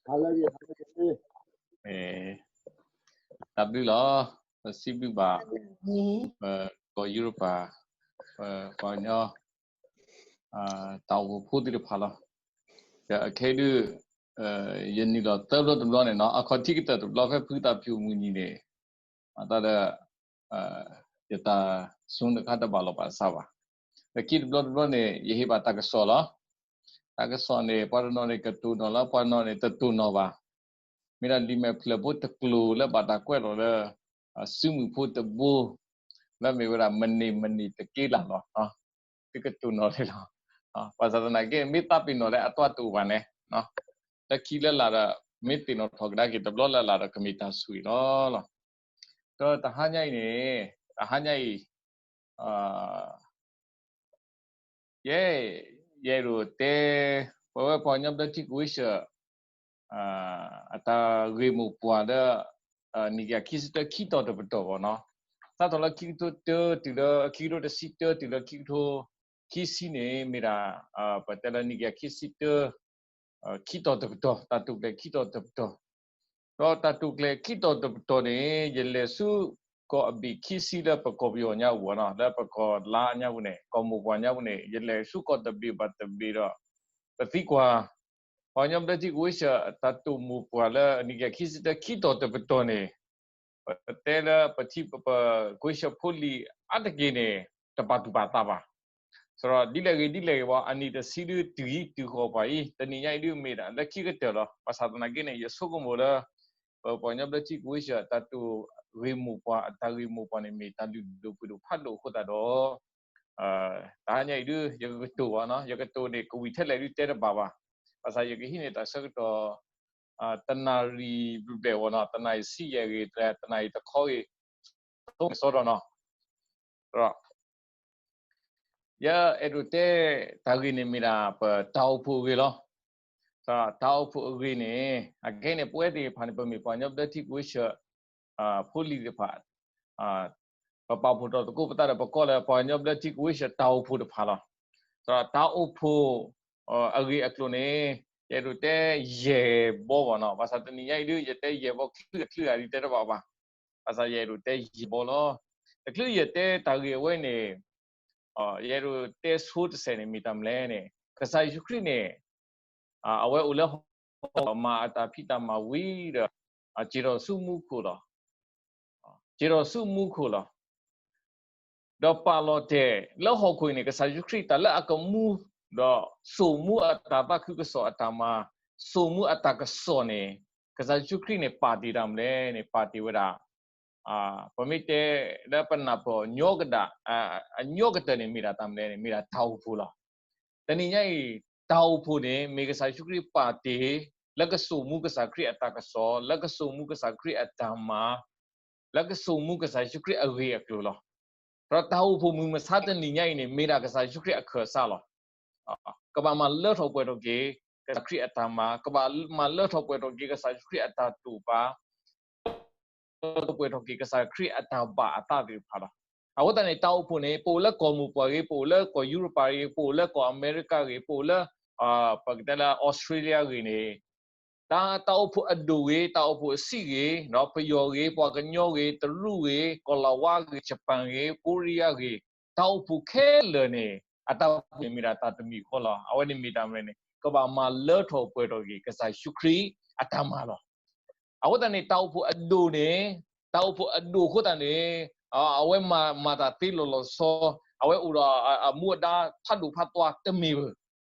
တၢ်ဘျုးလီၤ. ပစံးဘျုးဘၣ် ပကီၢ်ယူရပၤ ပပှၤကညီ တၢ်အိၣ်ဖှိၣ်ဖိသ့ၣ်တဖၣ်လီၤ. အခဲအံၤဒုး ယနုာ်လီၤသၢဘျီတဘျီန့ၣ်နီၤ အခီၣ်ထံးကတၢၢ်တဘျီဖဲဖုသၣ်ဖၠူၣ်မုၢ်နံၤန့ၣ် အသးဒီး ယတၢ်ဆူတခါတဘၣ်လီၤပာ်စၢ်ဘၣ်. ဒီးခံတဘျီတဘျီန့ၣ် ယဟ့ၣ်ဘၣ်တၢ်ကစီၣ်လီၤ. တၢ်ကစီၣ်န့ၣ် ပှၤတနီၤန့ၣ်ကတိၤနီၣ်လီၤ ပှၤတနီၤန့ၣ်တတိၤနီၣ်ဘၣ်. မ့ၢ်ဒၣ်လံာ်မဲာ်ဖျၢၣ်ဖိတကျိၤလၢဘၣ်တၢ်ကွဲးလီၤလၢ စုမုၢ်ဖိတဘိ လၢမ့ၢ်ဝဲဒၣ်မနံၤမနံၤတက့လၢ်လီၤ. သုကတိၤနီၣ်လံလီၤ. ဘၣ်ဆၣ်သနာ်က့ မ့ၢ်သးပ့ၤနီၣ်လၢအတၢ်တအိၣ်ဘၣ်န့ၣ် လၢခံလၢလာ်ဒီး မ့ၢ်သ့ၣ်နီၣ်ထီၣ်ကဒါက့ၤတဘျီလၢလာ်ဒီးကမ့ၢ်တၢ်ဆိၣ်ဂ့ၤလီၤလီၤ. ဒီးတဟါညါအံၤန့ၣ် တဟါညါအံၤ ယဲ ယအဲၣ်ဒိးတဲ ပဝဲပှၤကညီဘျၢထံကဝ့ၢ်စၢၤ အတၢ်ဂ့ၢ်မိၢ်ပှၢ်လၢ နံၣ်ကယၤခံဆံတၢ ခံတီၤတပတီၢ်ဘၣ်နီၤ. စးထီၣ်လၢခံကထိတၢ တုၤလၢခံကထိတဆံတၢ တုၤလၢခံကထိခံဆံန့ၣ် မ့ၢ်ဒၣ် ပတဲလၢနံၣ်ကယၤခံဆံတၢ ခံတီၤတပတီၢ် တၢ်တိာ်ကျဲၤခံတီၤတပတီၢ်. ဒီးတၢ်တိာ်ကျဲၤခံတီၤတပတီၢ်န့ၣ် ယလဲၤဆူကီၢ်အဘ့ၣ်ခံဆံလၢပကီၢ်ပယီၤညါပူၤနီၤ လၢပကီၢ်လါညါပူၤန့ၣ် ကီၢ်မိၢ်ပှၢ်ညါပူၤန့ၣ် ယလဲၤဆူကီၢ်တဘ့ၣ်ဘၣ်တဘ့ၣ်ဒီး ပသံကွၢ် ပှၤကညီဘျၢထံကဝ့ၢ်စၢၤ တၢ်တိာ်မိၢ်ပှၢ်လၢနံၣ်ကယၤခံဆံတၢ ခံတီၤတပတီၢ်န့ၣ် ပတဲလၢပထံပကဝ့ၢ်စၢၤဖိလံၤအါတက့ၢ်န့ၣ် တပာ်သူၣ်ပာ်သးဘၣ်. စရီဒ်လဲၣ်ဂ့ၤဒ်လဲၣ်ဂ့ၤဘၣ် အနံၣ်တဆံဒုတုၤအံၤတုၤဃီၤပှၤအံၤ တနံၤညါအံၤဒုမ့ၢ်ဒၣ်လၢခံကတၢၢ်လီၤ. ဘၣ်ဆၣ်သနာ်က့န့ၣ် ယဆိကမိၣ်လၢ ပပှၤကညီဘျၢထံကဝ့ၢ်စၢၤ တၢ်တိာ်ဂ့ၢ်မိၢ်ပှၢ် အတၢ်ဂ့ၢ်မိၢ်ပှၢ်န့ၣ် မ့ၢ်တၢ်လုၢ်ဒိၣ်ပှ့ၤဒိၣ်ဖးဒိၣ်အဃိသတးဒီး တဟါညါအံၤဒု ယကကတိၤဘၣ်နီၤ ယကတိၤန့ၣ် ကဝံၤထဲလဲၣ်ဒုတဲတဘၣ်ဘၣ်. ဘၣ်ဆၣ်ယကဟံးန့ၢ်တၢ်ဆၢကတီၢ် တနၣ်ရံၣ်ဘျဲၣ်ဘျဲၣ်ဝဲနီၤ တနၣ်ရံၣ်ဆံယဲၢ်ဂ့ၤ တနၣ်ရံၣ်တခီဂ့ၤ သိးမ့ၢ်စီဒီးနီၤ ယအဲၣ်ဒိးတဲတၢ်ဂ့ၢ်န့ၣ်မ့ၢ်ဒၣ် ပတၢ်အိၣ်ဖှိၣ်အဂ့ၢ်လီၤ. တၢ်အိၣ်ဖှိၣ်အဂ့ၢ်န့ၣ် အခဲအံၤန့ၣ် ပဝဲသ့ၣ်တဖၣ်န့ၣ် ပမ့ၢ်ပှၤကညီဘျၢထံကဝ့ၢ်စၢၤ ဖိလံၤသ့ၣ်တဖၣ် ပပာ်ဖှိၣ်ထီၣ်သကိးပသးဒီး ပကိးလၢပှၤကညီဘျၢထံကဝ့ၢ်စၢၤတၢ်အိၣ်ဖှိၣ်တဖၣ်လီၤ. တၢ်အိၣ်ဖှိၣ်အဂ့ၢ်အကျိၤန့ၣ် ယအဲၣ်ဒိးတဲယဲၢ်ဘီဘၣ်နီၤ. ဘၣ်ဆၣ်တနံၤညါအံၤဒု ယတဲယဲၢ်ဘီ ချုးအချုးအဒုတဲတဘၣ်ဘၣ်. ဘၣ်ဆၣ်ယအဲၣ်ဒိးတဲယဲၢ်ဘီလီၤ. တချုးယတဲတၢ်ဂ့ၢ်အဝဲန့ၣ် ယအဲၣ်ဒိးတဲဆိတစဲးန့ၣ် မ့ၢ်တၢ်မနုၤလဲၣ်န့ၣ် ကစၢ်ယ့ၣ်ၡူးခရံာ်န့ၣ် အဝဲအိၣ်လၢဟီၣ်ခိၣ်မၤအတၢ်ဖံးတၢ်မၤဝံၤဒီး စံၣ်ထီၣ်ဆူမူခိၣ်လီၤ. စံၣ်ထီၣ်ဆူမူခိၣ်လီၤ. ဒီးပာ်လီၤတဲာ်လၢဟီၣ်ခိၣ်အံၤန့ၣ် ကစၢ်ယ့ၣ်ၡူးခရံာ်တၢ်လၢအကမူ ဒီးစိာ်မူအတၢ်သးခုကစီၣ်အတၢ်မၤ, စိာ်မူအတၢ်ကစီၣ်န့ၣ် ကစၢ်ယ့ၣ်ၡူးခရံာ်န့ၣ် ပာ်တ့ၢ်တၢ်မနုၤလဲၣ်န့ၣ် ပာ်တ့ၢ်ဝဲဒၣ် ပမ့ၢ်တဲလၢပနၢ်ပၢၢ်ညီကဒၣ် အညီကတၢၢ်န့ၣ် မ့ၢ်ဒၣ်တၢ်မနုၤလဲၣ်န့ၣ် မ့ၢ်ဒၣ်တၢ်အိၣ်ဖှိၣ်လီၤ. တနံၤညါအံၤ တၢ်အိၣ်ဖှိၣ်န့ၣ် မ့ၢ်ကစၢ်ယ့ၣ်ၡူးခရံာ်ပာ်တ့ၢ် လၢကစိာ်မူကစၢ်ခရံာ်အတၢ်ကစီၣ်, လၢကစိာ်မူကစၢ်ခရံာ်အတၢ်မၤ, လၢကစိာ်မူကစၢ်ယ့ၣ်ၡူးခရံာ်အဂ့ၢ်အကျိၤလီၤ. ဒီးတၢ်အိၣ်ဖှိၣ်မုၢ်မဆါတနံၤညါအံၤန့ၣ် မ့ၢ်ဒၣ်ကစၢ်ယ့ၣ်ၡူးခရံာ်အခၢၣ်စးလီၤ. ကဘၣ်မၤလၢထီၣ်ပှဲၤထီၣ်က့ၤ ကစၢ်ခရံာ်အတၢ်မၤ, ကဘၣ်မၤလၢထီၣ်ပှဲၤထီၣ်က့ၤ ကစၢ်ယ့ၣ်ၡူးခရံာ်အတၢ်တိာ်ပာ် လၢထီၣ်ပှဲၤထီၣ်က့ၤ ကစၢ်ခရံာ်အတၢ်ဘၣ်အသးသ့ၣ်တဖၣ်လီၤ. အဃိသတးန့ၣ် တၢ်အိၣ်ဖှိၣ်န့ၣ် ပအိၣ်လၢကီၢ်မိၢ်ပှၢ်ဂ့ၤ, ပအိၣ်လၢကီၢ်ယူရပၤဂ့ၤ, ပအိၣ်လၢကီၢ်အမဲရကၤဂ့ၤ, ပအိၣ်လၢ ပကတဲလၢ Australia ဂ့ၤန့ၣ် တၢ် တၢ်အိၣ်ဖှိၣ်အဒိၣ်ဂ့ၤ, တၢ်အိၣ်ဖှိၣ်အဆံးဂ့ၤ, ပယီၤဂ့ၤ, ပှၤကညီဂ့ၤ, တရူးဂ့ၤ, ကီၢ်လၤဝါဂ့ၤ, Japan ဂ့ၤ, ကိရံယါဂ့ၤ, တၢ်အိၣ်ဖှိၣ်ခဲလၢာ်န့ၣ် အတၢ်အိၣ်ဖှိၣ်န့ၣ်မ့ၢ်ဒၣ်တၢ်တမံၤဃီလီၤ. အဝဲန့ၣ်မ့ၢ်တၢ်မနုၤလဲၣ်န့ၣ် ကဘၣ်မၤလၢထီၣ်ပှဲၤထီၣ်က့ၤ ကစၢ်ယ့ၣ်ၡူးခရံာ်အတၢ်မၤလီၤ. အဃိသတးန့ၣ် တၢ်အိၣ်ဖှိၣ်အဒိၣ်န့ၣ် တၢ်အိၣ်ဖှိၣ်အဒိၣ်အဃိသတးန့ၣ် အဝဲမၤ မၤတၢ်သ့လီၤလီၤဆီ, အဝဲအိၣ်ဒီးအမူအဒါဖးဒိၣ်ဖးသွါတမ့ၢ်ဘၣ်.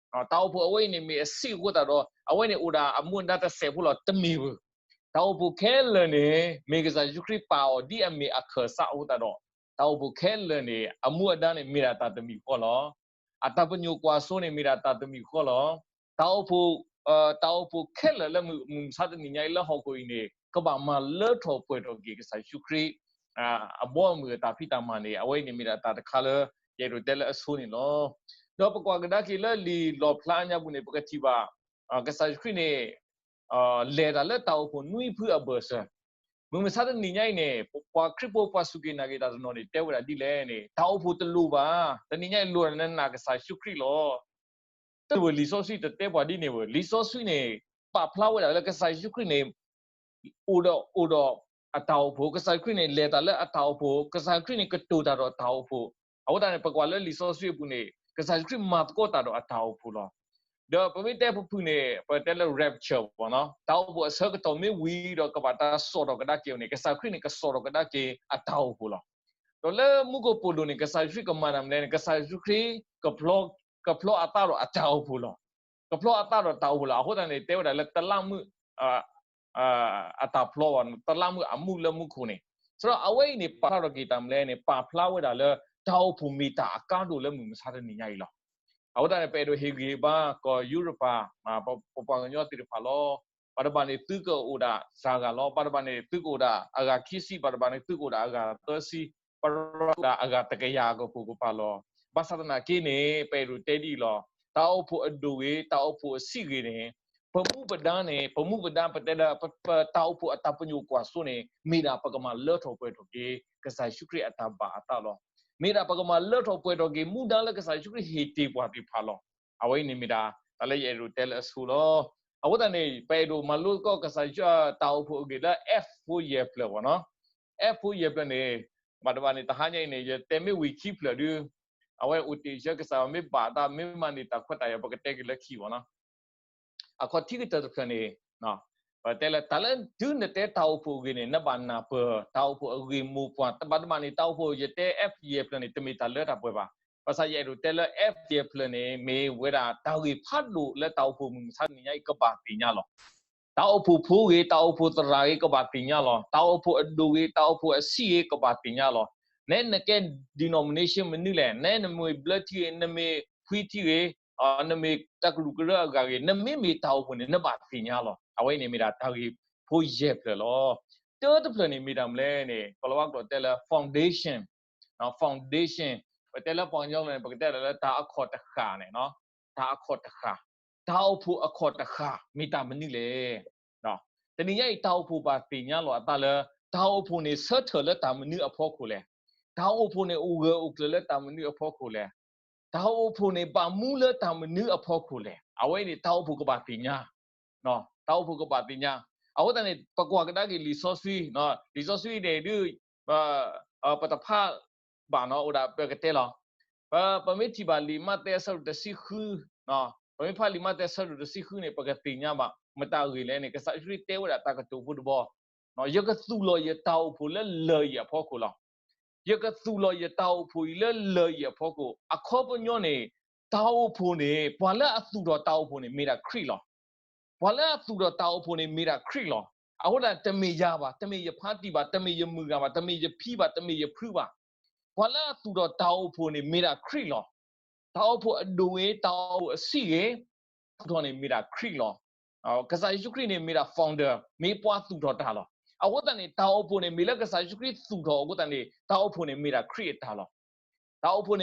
တၢ်အိၣ်ဖှိၣ်အဝဲအံၤန့ၣ်မ့ၢ်အဆံးအဃိသတးဒီး အဝဲန့ၣ်အိၣ်ဒီးအမူအဒါတစဲးဖိလီၤတမ့ၢ်ဘၣ်. တၢ်အိၣ်ဖှိၣ်ခဲလၢာ်န့ၣ် မ့ၢ်ကစၢ်ယ့ၣ်ၡူးခရံာ်ပာ်အီၤဒ်အမ့ၢ်အခၢၣ်စးအဃိသတးဒီး တၢ်အိၣ်ဖှိၣ်ခဲလၢာ်န့ၣ် အမူအဒါန့ၣ်မ့ၢ်ဒၣ်တၢ်တမံၤဃီလီၤ. အတၢ်ပညိၣ်ကွၢ်စိန့ၣ်မ့ၢ်ဒၣ်တၢ်တမံၤဃီလီၤ. တၢ်အိၣ်ဖှိၣ် တၢ်အိၣ်ဖှိၣ်ခဲလၢာ်လၢမုၢ်မဆါတနံၤညါအံၤလၢဟီၣ်ခိၣ်အံၤန့ၣ် ကဘၣ်မၤလၢထီၣ်ပှဲၤထီၣ်က့ၤကစၢ်ယ့ၣ်ၡူးခရံာ် အဘီအမုၢ်အတၢ်ဖံးတၢ်မၤန့ၣ် အဝဲအံၤန့ၣ်မ့ၢ်ဒၣ်တၢ်တခါလၢ ယအဲၣ်ဒိးတဲလၢအဆိန့ၣ်လီၤ. ဒီးပကွၢ်ကဒါက့ၤလၢလံာ်လီၣ်ဖျါညါပူၤန့ၣ် ပကထံၣ်ဘၣ် ကစၢ်ယ့ၣ်ၡူးခရံာ်န့ၣ် လဲၤတၢ်လၢတၢ်အိၣ်ဖှိၣ်နွံဖုအဘၢၣ်စၢၤ မုၢ်မဆါတနံၤညါအံၤန့ၣ် ပှၤခရံာ်ဖိပှၤစူၢ်က့ၤနာ်က့ၤတၢ်တနီၤန့ၣ် တဲဝဲဒၣ်ဒ်လဲၣ်န့ၣ် တၢ်အိၣ်ဖှိၣ်တလိၣ်ဘၣ်, တနံၤညါအံၤလိၣ်နနာ်ကစၢ်ယ့ၣ်ၡူးခရံာ်လီၤ. တဝဲလံာ်စီဆှံတတဲပှၤဒ်န့ၣ်ဝဲ, လံာ်စီဆှံန့ၣ် ပာ်ဖျါဝဲဒၣ်လၢကစၢ်ယ့ၣ်ၡူးခရံာ်န့ၣ် အိၣ်ဒီး အိၣ်ဒီးအတၢ်အိၣ်ဖှိၣ်, ကစၢ်ခရံာ်န့ၣ် လဲၤတၢ်လၢအတၢ်အိၣ်ဖှိၣ်, ကစၢ်ခရံာ်န့ၣ် ကတိၤတၢ်ဒီးတၢ်အိၣ်ဖှိၣ်. အဃိသတးန့ၣ် ပကွၢ်လၢလံာ်စီဆှံအပူၤန့ၣ် ကစၢ်ယ့ၣ်ၡူးခရံာ်မၤသကိးတၢ်ဒီးအတၢ်အိၣ်ဖှိၣ်လီၤ. ဒီးပမ့ၢ်တဲဖုဖုန့ၣ် ပတဲလၢ rapture ဘၣ်နီၤ, တၢ်အိၣ်ဖှိၣ်အဆၢကတီၢ်မ့ၢ်ဝံၤဒီး ကဘၣ်တၢ်စိာ်ထီၣ်ကဒါက့ၤအီၤန့ၣ် ကစၢ်ခရံာ်န့ၣ် ကစိာ်ထီၣ်ကဒါက့ၤအတၢ်အိၣ်ဖှိၣ်လီၤ. ဒီးလၢမူခိၣ်ပိာ်လိၤန့ၣ် ကစၢ်ယ့ၣ်ၡူးခရံာ်ကမၤတၢ်မနုၤလဲၣ်န့ၣ် ကစၢ်ယ့ၣ်ၡူးခရံာ် ကဖျီ ကဖျီအသးဒီးအတၢ်အိၣ်ဖှိၣ်လီၤ. ကဖျီအသးဒီးတၢ်အိၣ်ဖှိၣ်လီၤ. အဃိသတးန့ၣ် တဲဝဲဒၣ်လၢတလးမုၣ် အတၢ်ဖျီဘၣ်, တလးမုၣ်အမူးလၢမူခိၣ်န့ၣ်. ဆိုတော့ အဝဲအံၤန့ၣ် ပာ်ဖျါထီၣ်က့ၤတၢ်မနုၤလဲၣ်န့ၣ် ပာ်ဖျါဝဲဒၣ်လၢ တၢ်အိၣ်ဖှိၣ်မ့ၢ်တၢ်အကါဒိၣ်လၢမုၢ်မဆါတနံၤညါအံၤလီၤ. အဃိသတးန့ၣ် ပအဲၣ်ဒိးဟ့ၣ်ဂံၢ်ဘါ ကီၢ်ယူရပၤ ပပှၤကညီသ့ၣ်တဖၣ်လီၤ. ဘၣ်တဘၣ်န့ၣ် သုကအိၣ်ဒၣ်စှၤဂၤလီၤ. ဘၣ်တဘၣ်န့ၣ် သုကအိၣ်ဒၣ်အဂၤခံဆံ, ဘၣ်တဘၣ်န့ၣ် သုကအိၣ်ဒၣ်အဂၤသၢဆံ, ဘၣ်တဘၣ်န့ၣ် အဂၤတကယၤအကပိာ်ကပၤလီၤ. ဘၣ်ဆၣ်သနာ်က့န့ၣ် ပအဲၣ်ဒိးတဲဒ်အံၤလီၤ. တၢ်အိၣ်ဖှိၣ်အဒိၣ်ဂ့ၤ, တၢ်အိၣ်ဖှိၣ်အဆံးဂ့ၤန့ၣ် ပမူပဒါန့ၣ်, ပမူပဒါ ပတဲဒၣ် ပတၢ်အိၣ်ဖှိၣ်အတၢ်ပညိၣ်ကွၢ်စိန့ၣ် မ့ၢ်ဒၣ်ပကမၤလၢထီၣ်ပှဲၤထီၣ်က့ၤ ကစၢ်ယ့ၣ်ၡူးခရံာ်အတၢ်ဘၣ်အသးလီၤ. မ့ၢ်ဒၣ်ပကမၤလၢထီၣ်ပှဲၤထီၣ်က့ၤ မူဒါလၢကစၢ်ယ့ၣ်ၡူးခရံာ်ဟ့ၣ်တ့ၢ်ပှၤသ့ၣ်တဖၣ်လီၤ. အဝဲအံၤန့ၣ်မ့ၢ်ဒၣ် တၢ်လၢယအဲၣ်ဒိးတဲလၢအဆိလီၤ. အဃိသတးန့ၣ် ပအဲၣ်ဒိးမၤလိသကိးကစၢ်ယ့ၣ်ၡူး တၢ်အိၣ်ဖှိၣ်အဂ့ၢ်လၢ F ဖိယဲၢ်ဖျၢၣ်ဘၣ်နီၤ. F ဖိယဲၢ်ဖျၢၣ်န့ၣ် ဘၣ်တဘၣ်န့ၣ် တဟါညါအံၤန့ၣ် ယတဲမ့ၢ်ဝံၤခံဖျၢၣ်ဒုး အဝဲအိၣ်တ့ၢ်ဆၢကစၢ်ယွၤမ့ၢ်ဘၣ်တၢ် မ့ၢ်မၤန့ၢ်တၢ်ခွဲးတၢ်ယာ် ပကတဲက့ၤလၢခံဘၣ်နီၤ. အခီၣ်ထံးကတၢၢ်တဖျၢၣ်န့ၣ် ပတဲလၢ တၢ်လၢတုၤနတဲတၢ်အိၣ်ဖှိၣ်အဂ့ၢ်န့ၣ် နဘၣ်နၢ်ပၢၢ် တၢ်အိၣ်ဖှိၣ်အဂ့ၢ်မိၢ်ပှၢ် ဘၣ်တဘၣ်န့ၣ် တၢ်အိၣ်ဖှိၣ်ယတဲ F ယဲၢ်ဖျၢၣ်န့ၣ် တမ့ၢ်တၢ်လၢတၢ်ပှဲၤဘၣ်. ဘၣ်ဆၣ်ယအဲၣ်ဒိးတဲလၢ F ယဲၢ်ဖျၢၣ်န့ၣ် မ့ၢ်ဝဲဒၣ်တၢ်ဂ့ၢ်ဖးဒိၣ်လၢတၢ်အိၣ်ဖှိၣ်မုၢ်မဆါတနံၤညါအံၤ ကဘၣ်သ့ၣ်ညါလီၤ. တၢ်အိၣ်ဖှိၣ်ဖိဂ့ၤ, တၢ်အိၣ်ဖှိၣ်သရၣ်ဂ့ၤ ကဘၣ်သ့ၣ်ညါလီၤ. တၢ်အိၣ်ဖှိၣ်အဒိၣ်ဂ့ၤ, တၢ်အိၣ်ဖှိၣ်အဆံးဂ့ၤ ကဘၣ်သ့ၣ်ညါလီၤ. နဲနကဲ denomination မနုၤလဲၣ်, နဲနမ့ၢ်ဘျၢထံဂ့ၤ, နမ့ၢ်ဖှံထံဂ့ၤ, နမ့ၢ်တၢ်ကရူၢ်ကရၢအဂၤဂ့ၤ, နမ့မ့ၢ်တၢ်အိၣ်ဖှိၣ်န့ၣ် နဘၣ်သ့ၣ်ညါလီၤ. အဝဲအံၤန့ၣ်မ့ၢ်ဒၣ်တၢ်ဂ့ၢ်ဖိယဲၢ်ဖျၢၣ်လီၤ. တၢတဖျၢၣ်န့ၣ်မ့ၢ်တၢ်မနုၤလဲၣ်န့ၣ် ကီၤလၤဝါကျိာ်တဲလၢ foundation, foundation, ပတဲလၢပှၤကညီကျိာ်န့ၣ် ပကတဲလၢတၢ်အခီၣ်တဃာ်န့ၣ်, တၢ်အခီၣ်တဃာ်, တၢ်အိၣ်ဖှိၣ်အခီၣ်တဃာ် မ့ၢ်တၢ်မနုၤလဲၣ်. တနံၤညါအံၤ တၢ်အိၣ်ဖှိၣ်ဘၣ်သ့ၣ်ညါလီၤအသးလၢ တၢ်အိၣ်ဖှိၣ်န့ၣ် ဆၢထၢၣ်လၢတၢ်မနုၤအဖီခိၣ်လဲၣ်. တၢ်အိၣ်ဖှိၣ်န့ၣ် အိၣ်ဂၢၢ်အိၣ်ကျၢၤလၢတၢ်မနုၤအဖီခိၣ်လဲၣ်. တၢ်အိၣ်ဖှိၣ်န့ၣ် ဘၣ်မူလၢတၢ်မနုၤအဖီခိၣ်လဲၣ်. အဝဲအံၤန့ၣ် တၢ်အိၣ်ဖှိၣ်ကဘၣ်သ့ၣ်ညါ, တၢ်အိၣ်ဖှိၣ်ကဘၣ်သ့ၣ်ညါ. အဃိသတးန့ၣ် ပကွၢ်ကဒါက့ၤလံာ်စီဆှံ, လံာ်စီဆှံန့ၣ်ဒုး ပတဖးဘၣ်နီၤ အိၣ်ဒၣ်ပကတဲလီၤ. ပ ပမ့ၢ်ထံၣ်ဘၣ်လံာ်မးသဲအဆၢဒိၣ်တဆံဃု, ပမ့ၢ်ဖးလံာ်မးသဲအဆၢဒိၣ်တဆံဃုန့ၣ် ပကသ့ၣ်ညါဘၣ် မတၤအဂ့ၢ်လဲၣ်န့ၣ် ကစၢ်ယ့ၣ်ၡူးခရံာ်တဲဝဲဒၣ်တၢ်ကတိၤဖိတဘီ, ယကသူၣ်လီၤယတၢ်အိၣ်ဖှိၣ်လၢလၢၢ်အံၤအဖီခိၣ်လီၤ. ယကသူၣ်လီၤယတၢ်အိၣ်ဖှိၣ်အံၤလၢလၢၢ်အံၤအဖီခိၣ်. အခီပညီန့ၣ် တၢ်အိၣ်ဖှိၣ်န့ၣ် ပှၤလၢအသူၣ်ထီၣ်တၢ်အိၣ်ဖှိၣ်န့ၣ် မ့ၢ်ဒၣ်ခရံာ်လီၤ. ပှၤလၢအသူၣ်ထီၣ်တၢ်အိၣ်ဖှိၣ်န့ၣ် မ့ၢ်ဒၣ်ခရံာ်လီၤ. အဃိသတး တမ့ၢ်ယၤဘၣ်, တမ့ၢ်ယဖါတံၢ်ဘၣ်, တမ့ၢ်ယမုၢ်ဂၤဘၣ်, တမ့ၢ်ယဖံဘၣ်, တမ့ၢ်ယဖုဘၣ်. ပှၤလၢအသူၣ်ထီၣ်တၢ်အိၣ်ဖှိၣ်န့ၣ် မ့ၢ်ဒၣ်ခရံာ်လီၤ. တၢ်အိၣ်ဖှိၣ်အဒိၣ်ဂ့ၤ, တၢ်အိၣ်ဖှိၣ်အဆံးဂ့ၤ, သူၣ်ထီၣ်န့ၣ်မ့ၢ်ဒၣ်ခရံာ်လီၤ. ကစၢ်ယ့ၣ်ၡူးခရံာ်န့ၣ် မ့ၢ်ဒၣ် founder, မ့ၢ်ပှၤသူၣ်ထီၣ်တၢ်လီၤ. အဃိသတးန့ၣ် တၢ်အိၣ်ဖှိၣ်န့ၣ် မ့ၢ်လၢကစၢ်ယ့ၣ်ၡူးခရံာ်သူၣ်ထီၣ်အဃိသတးန့ၣ် တၢ်အိၣ်ဖှိၣ်န့ၣ်မ့ၢ်ဒၣ်ခရံာ်အတၢ်လီၤ. တၢ်အိၣ်ဖှိၣ်န့ၣ်မ့ၢ်ဒၣ်ခရံာ်အတၢ်လီၤ.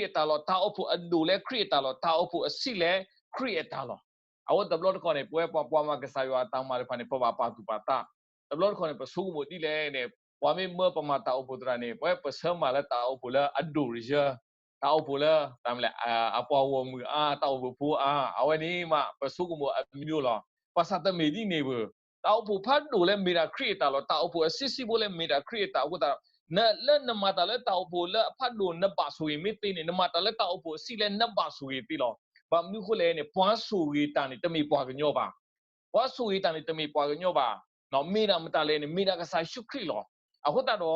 တၢ်အိၣ်ဖှိၣ်အဒိၣ်လၢခရံာ်အတၢ်လီၤ. တၢ်အိၣ်ဖှိၣ်အဆံးလၢခရံာ်အတၢ်လီၤ. အဃိတဘျီတခီၣ်န့ၣ် ပဝဲပှၤမၤကစၢ်ယွၤအတၢ်မၤတဖၣ်န့ၣ် ပဘၣ်ပာ်သူၣ်ပာ်သး. တဘျီတခီၣ်န့ၣ် ပဆိကမိၣ်ဒ်လဲၣ်န့ၣ် ပှၤမ့ၢ်မၢပမၤတၢ်အိၣ်ဖှိၣ်သရၣ်န့ၣ် ပဝဲပဆၢမၤလၢတၢ်အိၣ်ဖှိၣ်လၢအဒိၣ်ရယၢ, တၢ်အိၣ်ဖှိၣ်လၢ တၢ်မလဲၣ် အပှၤဂီၢ်မုၢ်အါ, တၢ်အိၣ်ဖှိၣ်ဖိအါ, အဝဲန့ၣ်မး ပဆိကမိၣ်အမံၤလီၤ. ဘၣ်ဆၣ်တမ့ၢ်ဒ်န့ၣ်ဘၣ်. တၢ်အိၣ်ဖှိၣ်ဖးဒိၣ်လၢမ့ၢ်ဒၣ်ခရံာ်အတၢ်လီၤ. တၢ်အိၣ်ဖှိၣ်အဆံးဆံးဖိလၢမ့ၢ်ဒၣ်ခရံာ်အတၢ်အဃိသတး, လၢနမၤတၢ်လၢတၢ်အိၣ်ဖှိၣ်လၢအဖးဒိၣ် နဘၣ်ဆိၣ်ဂ့ၤမ့ၢ်သ့န့ၣ် နမၤတၢ်လၢတၢ်အိၣ်ဖှိၣ်အဆံးလၢနဘၣ်ဆိၣ်ဂ့ၤသ့လီၤ. ဘၣ်မနုၤအဃိလဲၣ်န့ၣ် ပှၤဆိၣ်ဂ့ၤတၢ်န့ၣ် တမ့ၢ်ပှၤကညီဘၣ်. ပှၤဆိၣ်ဂ့ၤတၢ်န့ၣ် တမ့ၢ်ပှၤကညီဘၣ်. မ့ၢ်ဒၣ်မတၤလဲၣ်န့ၣ် မ့ၢ်ဒၣ်ကစၢ်ယ့ၣ်ၡူးခရံာ်လီၤ. အဃိသတးဒီး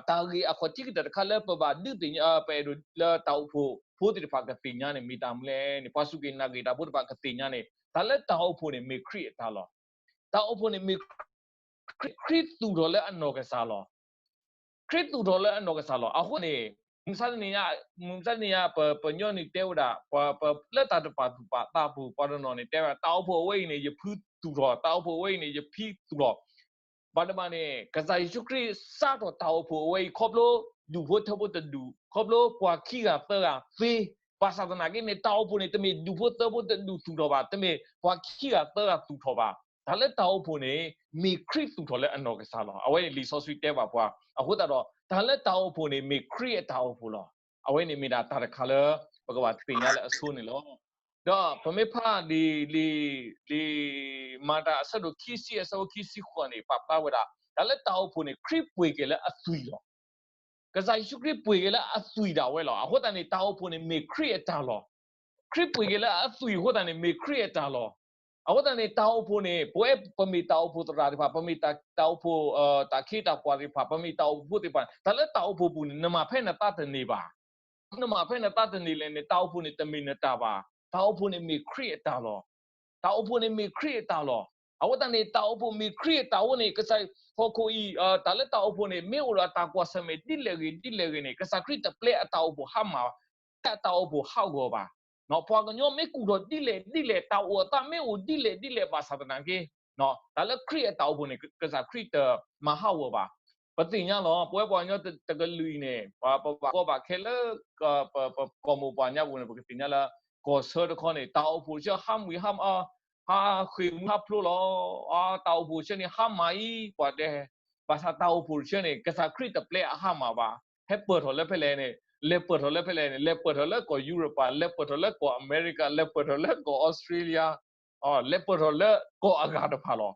တၢ်ဂ့ၢ်အခီၣ်ထံးကတၢၢ်တခါလၢပဘၣ်ဒုးသ့ၣ်ညါ ပအဲၣ်ဒိးလၢတၢ်အိၣ်ဖှိၣ်ဖိသ့ၣ်တဖၣ်ကသ့ၣ်ညါန့ၣ် မ့ၢ်တၢ်မနုၤလဲၣ်န့ၣ် ပှၤစူၢ်က့ၤနာ်က့ၤတၢ်ဖိတဖၣ်ကသ့ၣ်ညါန့ၣ် တၢ်လၢတၢ်အိၣ်ဖှိၣ်န့ၣ်မ့ၢ်ခရံာ်အတၢ်လီၤ. တၢ်အိၣ်ဖှိၣ်န့ၣ်မ့ၢ် ခရံာ်သူၣ်ထီၣ်လၢအနီၢ်ကစၢ်လီၤ. ခရံာ်သူၣ်ထီၣ်လၢအနီၢ်ကစၢ်လီၤ. အဃိန့ၣ် မုၢ်မဆါတနံၤညါ မုၢ်မဆါတနံၤညါ ပညီနုၢ်တဲဝဲဒၣ် ပလၢတၢ်တပာ်သူၣ်ပာ်သးပူၤ ပှၤတနီၤန့ၣ် တဲဝဲဒၣ် တၢ်အိၣ်ဖှိၣ်အဝဲအံၤန့ၣ် ယဖုသူၣ်ထီၣ်, တၢ်အိၣ်ဖှိၣ်အဝဲအံၤန့ၣ် ယဖံသူၣ်ထီၣ်. ဘၣ်တဘၣ်န့ၣ် ကစၢ်ယ့ၣ်ၡူးခရံာ်စးထီၣ်တၢ်အိၣ်ဖှိၣ်အဝဲအံၤ ခီဖျိဒူၣ်ဖိထၢဖိတဒူၣ်, ခီဖျိပှၤခံဂၤသၢဂၤသ့, ဘၣ်ဆၣ်သနာ်က့န့ၣ် တၢ်အိၣ်ဖှိၣ်န့ၣ် တမ့ၢ်ဒူၣ်ဖိသၢဖိတဒူၣ်သူၣ်ထီၣ်ဘၣ်, တမ့ၢ်ပှၤခံဂၤသၢဂၤသူၣ်ထီၣ်ဘၣ်. တၢ်လၢတၢ်အိၣ်ဖှိၣ်န့ၣ် မ့ၢ်ခရံာ်သူၣ်ထီၣ်လၢအနီၢ်ကစၢ်လီၤ. အဝဲန့ၣ်လံာ်စီဆှံတဲဘၣ်ပှၤ. အဃိသတးဒီး တၢ်လၢတၢ်အိၣ်ဖှိၣ်န့ၣ် မ့ၢ်ခရံာ်အတၢ်အိၣ်ဖှိၣ်လီၤ. အဝဲန့ၣ်မ့ၢ်ဒၣ်တၢ်တခါလၢ ပကဘၣ်သ့ၣ်ညါလၢအဆိန့ၣ်လီၤ. ဒီးပမ့ၢ်ဖးလံာ်, လံာ်, လံာ် မၤတၢ်အဆၢဒိၣ်ခံဆံအဆၢဖိခံဆံဃိးန့ၣ် ပာ်ဖျါဝဲဒၣ် တၢ်လၢတၢ်အိၣ်ဖှိၣ်န့ၣ် ခရံာ်ပှ့ၤက့ၤလၢအသွံၣ်လီၤ. ကစၢ်ယ့ၣ်ၡူးခရံာ်ပှ့ၤက့ၤလၢအသွံၣ်ဒၣ်ဝဲလီၤ. အဃိသတးန့ၣ် တၢ်အိၣ်ဖှိၣ်န့ၣ်မ့ၢ်ခရံာ်အတၢ်လီၢ်, ခရံာ်ပှ့ၤက့ၤလၢအသွံၣ်အဃိသတးန့ၣ် မ့ၢ်ခရံာ်အတၢ်လီၢ်. အဃိသတးန့ၣ် တၢ်အိၣ်ဖှိၣ်န့ၣ် ပဝဲပမ့ၢ်တၢ်အိၣ်ဖှိၣ်သရၣ်သ့ၣ်တဖၣ်, ပမ့ၢ်တၢ်အိၣ်ဖှိၣ် တၢ်ခ့တၢ်ပှၤသ့ၣ်တဖၣ်, ပမ့ၢ်တၢ်အိၣ်ဖှိၣ်ဖိသ့ၣ်တဖၣ်, တၢ်လၢတၢ်အိၣ်ဖှိၣ်ပူၤန့ၣ် နမၤဖဲနသးတန့ၢ်ဘၣ်. နမၤဖဲနသးတန့ၢ်လဲၣ်န့ၣ် တၢ်အိၣ်ဖှိၣ်န့ၣ်တမ့ၢ်နတၢ်ဘၣ်. တၢ်အိၣ်ဖှိၣ်န့ၣ်မ့ၢ်ခရံာ်အတၢ်လီၢ်. တၢ်အိၣ်ဖှိၣ်န့ၣ်မ့ၢ်ခရံာ်အတၢ်လီၢ်. အဃိသတးန့ၣ် တၢ်အိၣ်ဖှိၣ်မ့ၢ်ခရံာ်အတၢ်အိၣ်န့ၣ် ကစၢ်ဟီၣ်ခိၣ်အံၤ တၢ်လၢတၢ်အိၣ်ဖှိၣ်န့ၣ် မ့ၢ်အိၣ်ဒီးတၢ်ကွၢ်ဆၢၣ်မဲာ်ဒ်လဲၣ်ဂ့ၤဒ်လဲၣ်ဂ့ၤန့ၣ် ကစၢ်ခရံာ်တပျဲအတၢ်အိၣ်ဖှိၣ်ဟါမၢ်, တၢ်အိၣ်ဖှိၣ်ဟးဂီၤဘၣ်. ပှၤကညီမ့ၢ်ကူၣ်ထီၣ်ဒ်လဲၣ်ဒ်လဲၣ်, တၢ်အိၣ်အသးမ့ၢ်အိၣ်ဒ်လဲၣ်ဒ်လဲၣ်ဘၣ်ဆၣ်သနာ်က့ တၢ်လၢခရံာ်အတၢ်အိၣ်ဖှိၣ်န့ၣ် ကစၢ်ခရံာ်တမၤဟးဂီၤဘၣ်. ပသ့ၣ်ညါလီၤ ပဝဲပှၤကညီတကလုာ်အံၤန့ၣ် ပဘၣ်ကီဘၣ်ခဲလၢ ပကီၢ်မိၢ်ပှၢ်ညါပူၤန့ၣ် ပကသ့ၣ်ညါလၢ ကီၢ်ဆၢတခီန့ၣ် တၢ်အိၣ်ဖှိၣ်ဆၢဟးမုၢ်ဟး ဟးဃ့ၢ်မုၢ်ဟးဖျိးလီၤ. တၢ်အိၣ်ဖှိၣ်ဆၢန့ၣ် ဟါမၢ်အံၤ ပှၤတဲ, ဘၣ်ဆၣ်တၢ်အိၣ်ဖှိၣ်ဆၢန့ၣ် ကစၢ်ခရံာ်တပျဲအဟါမၢ်ဘၣ်. ဟဲပၢၢ်ထီၣ်လၢဖဲလဲၣ်န့ၣ်, လဲၤပၢၢ်ထီၣ်လၢဖဲလဲၣ်န့ၣ်, လဲၤပၢၢ်ထီၣ်လၢကီၢ်ယူရပၤ, လဲၤပၢၢ်ထီၣ်လၢကီၢ်အမဲရကၤ, လဲၤပၢၢ်ထီၣ်လၢကီၢ်အီစထြ့လယါ, လဲၤပၢၢ်ထီၣ်လၢကီၢ်အဂၤတဖၣ်လီၤ.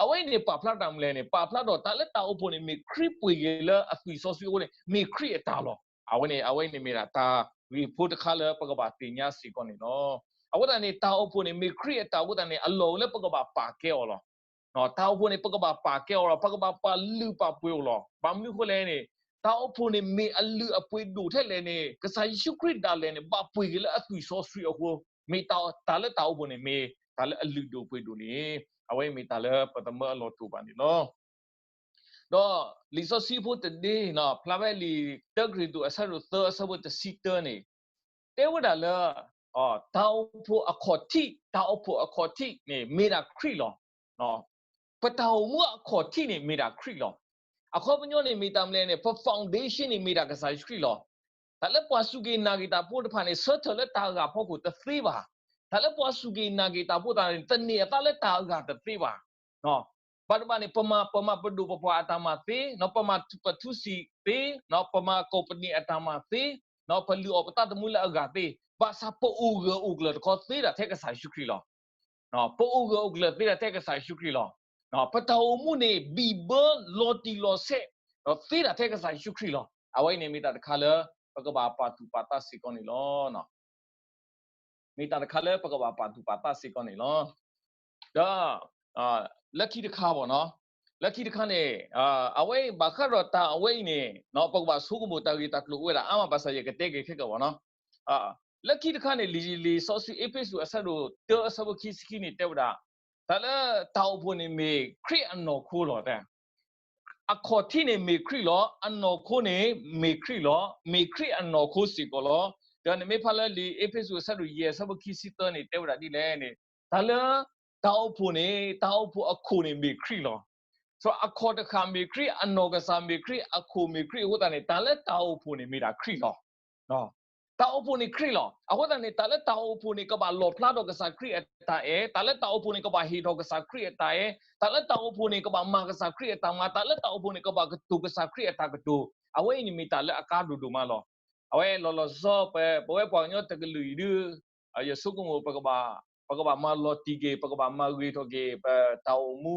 အဝဲအံၤန့ၣ် ပာ်ဖျါတၢ်မနုၤလဲၣ်န့ၣ် ပာ်ဖျါထီၣ်တၢ်လၢတၢ်အိၣ်ဖှိၣ်န့ၣ် မ့ၢ်ခရံာ်ပှ့ၤက့ၤလၢအသွံၣ်စီဆှံအဃိန့ၣ် မ့ၢ်ခရံာ်အတၢ်လီၢ်. အဝဲန့ၣ် အဝဲအံၤန့ၣ်မ့ၢ်ဒၣ်တၢ်ဂ့ၢ်ဖိတခါလၢပကဘၣ်သ့ၣ်ညါစ့ၢ်ကီးန့ၣ်လီၤ. အဃိသတးန့ၣ် တၢ်အိၣ်ဖှိၣ်န့ၣ် မ့ၢ်ခရံာ်အတၢ်အဃိသတးန့ၣ် အလီၢ်အိၣ်လၢပကဘၣ်ပာ်ကဲအီၤလီၤ. တၢ်အိၣ်ဖှိၣ်န့ၣ် ပကဘၣ်ပာ်ကဲအီၤလီၤ, ပကဘၣ်ပာ်လုၢ်ပာ်ပှ့ၤအီၤလီၤ. ဘၣ်မနုၤအဃိလဲၣ်န့ၣ် တၢ်အိၣ်ဖှိၣ်န့ၣ်မ့ၢ်အလုၢ်အပှ့ၤဒိၣ်ထဲလဲၣ်န့ၣ် ကစၢ်ယ့ၣ်ၡူးခရံာ်ဒၣ်လဲာ်န့ၣ် ဘၣ်ပှ့ၤက့ၤလၢအသွံၣ်စီဆှံအဃိ, မ့ၢ်တၢ်လၢတၢ်အိၣ်ဖှိၣ်န့ၣ် မ့ၢ်တၢ်လၢအလုၢ်ဒိၣ်ပှ့ၤဒိၣ်န့ၣ် အဝဲမ့ၢ်တၢ်လၢပသမၢအလီၢ်တအိၣ်ဘၣ်န့ၣ်လီၤ. ဒီးလံာ်စီဆှံဖိတဒ့ ဖျါဖဲလံာ်တၢကရံၣ်သူးအဆၢဒိၣ်သၢအဆၢဖိတဆံတၢန့ၣ် တဲဝဲဒၣ်လၢ တၢ်အိၣ်ဖှိၣ်အခီၣ်ထံး, တၢ်အိၣ်ဖှိၣ်အခီၣ်ထံးန့ၣ် မ့ၢ်ဒၣ်ခရံာ်လီၤ. ပတၢ်အိၣ်မူအခီၣ်ထံးန့ၣ် မ့ၢ်ဒၣ်ခရံာ်လီၤ. အခီပညီန့ၣ်မ့ၢ်တၢ်မနုၤလဲၣ်န့ၣ် ပ foundation န့ၣ် မ့ၢ်ဒၣ်ကစၢ်ယ့ၣ်ၡူးခရံာ်လီၤ. တၢ်လၢပှၤစူၢ်က့ၤနာ်က့ၤတၢ်ဖိတဖၣ်န့ၣ် ဆၢထၢၣ်လၢတၢ်အဂၤဖီခိၣ်တသ့ဘၣ်. တၢ်လၢပှၤစူၢ်က့ၤနာ်က့ၤတၢ်ဖိသ့ၣ်တဖၣ်န့ၣ် သန့ၤအသးလၢတၢ်အဂၤတသ့ဘၣ်. ဘၣ်တဘၣ်န့ၣ် ပမၤ ပမၤပဒိၣ်ပပှၢ်အတၢ်မၤသ့, ပမၤပထူစံာ်သ့, ပမၤကိးပနံာ်အတၢ်မၤသ့, ပလုၢ်အီၣ်ပသးသမူလၢအဂၤသ့, ဘၣ်ဆၣ်ပအိၣ်ဂၢၢ်အိၣ်ကျၢၤတခီသ့ဒၣ်ထဲကစၢ်ယ့ၣ်ၡူးခရံာ်လီၤ. ပအိၣ်ဂၢၢ်အိၣ်ကျၢၤသ့ဒၣ်ထဲကစၢ်ယ့ၣ်ၡူးခရံာ်လီၤ. ပတၢ်အိၣ်မူန့ၣ် ဘံၣ်ဘၢလီၤတံၢ်လီၤဆဲး ဒီးသ့ဒၣ်ထဲကစၢ်ယ့ၣ်ၡူးခရံာ်လီၤ. အဝဲအံၤန့ၣ်မ့ၢ်တၢ်တခါလၢ ပကဘၣ်ပာ်သူၣ်ပာ်သးစ့ၢ်ကီးန့ၣ်လီၤ. မ့ၢ်တၢ်တခါလၢပကဘၣ်ပာ်သူၣ်ပာ်သးစ့ၢ်ကီးန့ၣ်လီၤ. ဒီး လၢခံတခါဘၣ်နီၤ, လၢခံတခါန့ၣ် အဝဲဘၣ်ဃးဒီးတၢ်အဝဲအံၤန့ၣ် ပကဘၣ်ဆိကမိၣ်တၢ်ဂ့ၢ်တၢ်ကျိၤအိၣ်ဝဲဒၣ်အါမး ဘၣ်ဆၣ်ယကတဲက့ၤခဲကၢ်ဘၣ်နီၤ. လၢခံတခါန့ၣ် လံာ် လံာ်စီဆှံအ့းဖ့းစူးအဆၢဒိၣ်တၢအဆၢဖိခံဆံခံန့ၣ် တဲဝဲဒၣ် တၢ်လၢတၢ်အိၣ်ဖှိၣ်န့ၣ်မ့ၢ်ခရံာ်အနီၢ်ခိလီၤ. အခီၣ်ထံးန့ၣ်မ့ၢ်ခရံာ်လီၤ, အနီၢ်ခိန့ၣ်မ့ၢ်ခရံာ်လီၤ, မ့ၢ်ခရံာ်အနီၢ်ခိစ့ၢ်ကီးလီၤ. ဒီးနမ့ၢ်ဖးလၢလံာ်အ့းဖ့းစူးအဆၢဒိၣ်ယဲၢ်အဆၢဖိခံဆံသၢန့ၣ် တဲဝဲဒၣ်ဒ်လဲၣ်န့ၣ် တၢ်လၢတၢ်အိၣ်ဖှိၣ်န့ၣ် တၢ်အိၣ်ဖှိၣ်အခိၣ်န့ၣ်မ့ၢ်ခရံာ်လီၤ. အခီၣ်တဃၣ်မ့ၢ်ခရံာ်, အနီၢ်ကစၢ်မ့ၢ်ခရံာ်, အခိၣ်မ့ၢ်ခရံာ်အဃိသတးန့ၣ် တၢ်လၢတၢ်အိၣ်ဖှိၣ်န့ၣ်မ့ၢ်ဒၣ်ခရံာ်လီၤ. တၢ်အိၣ်ဖှိၣ်န့ၣ်ခရံာ်လီၤ. အဃိသတးန့ၣ် တၢ်လၢတၢ်အိၣ်ဖှိၣ်န့ၣ် ကဘၣ်လီၣ်ဖျါထီၣ်ကစၢ်ခရံာ်အတၢ်အဲၣ်, တၢ်လၢတၢ်အိၣ်ဖှိၣ်န့ၣ်ကဘၣ်ဟ့ၣ်ထီၣ်ကစၢ်ခရံာ်အတၢ်အဲၣ်, တၢ်လၢတၢ်အိၣ်ဖှိၣ်န့ၣ်ကဘၣ်မၤကစၢ်ခရံာ်အတၢ်မၤ, တၢ်လၢတၢ်အိၣ်ဖှိၣ်န့ၣ်ကဘၣ်ကတိၤကစၢ်ခရံာ်အတၢ်ကတိၤ, အဝဲအံၤန့ၣ်မ့ၢ်တၢ်လၢအကါဒိၣ်ဒိၣ်မးလီၤ. အဝဲလီၤလီၤဆီဆီ ပ ပဝဲပှၤကညီတကလုာ်အံၤဒုး ယဆိကမိၣ် ပကဘၣ်မၤလီၤတံၢ်က့ၤ, ပကဘၣ်မၤဂ့ၤထီၣ်က့ၤ ပတၢ်အိၣ်မူ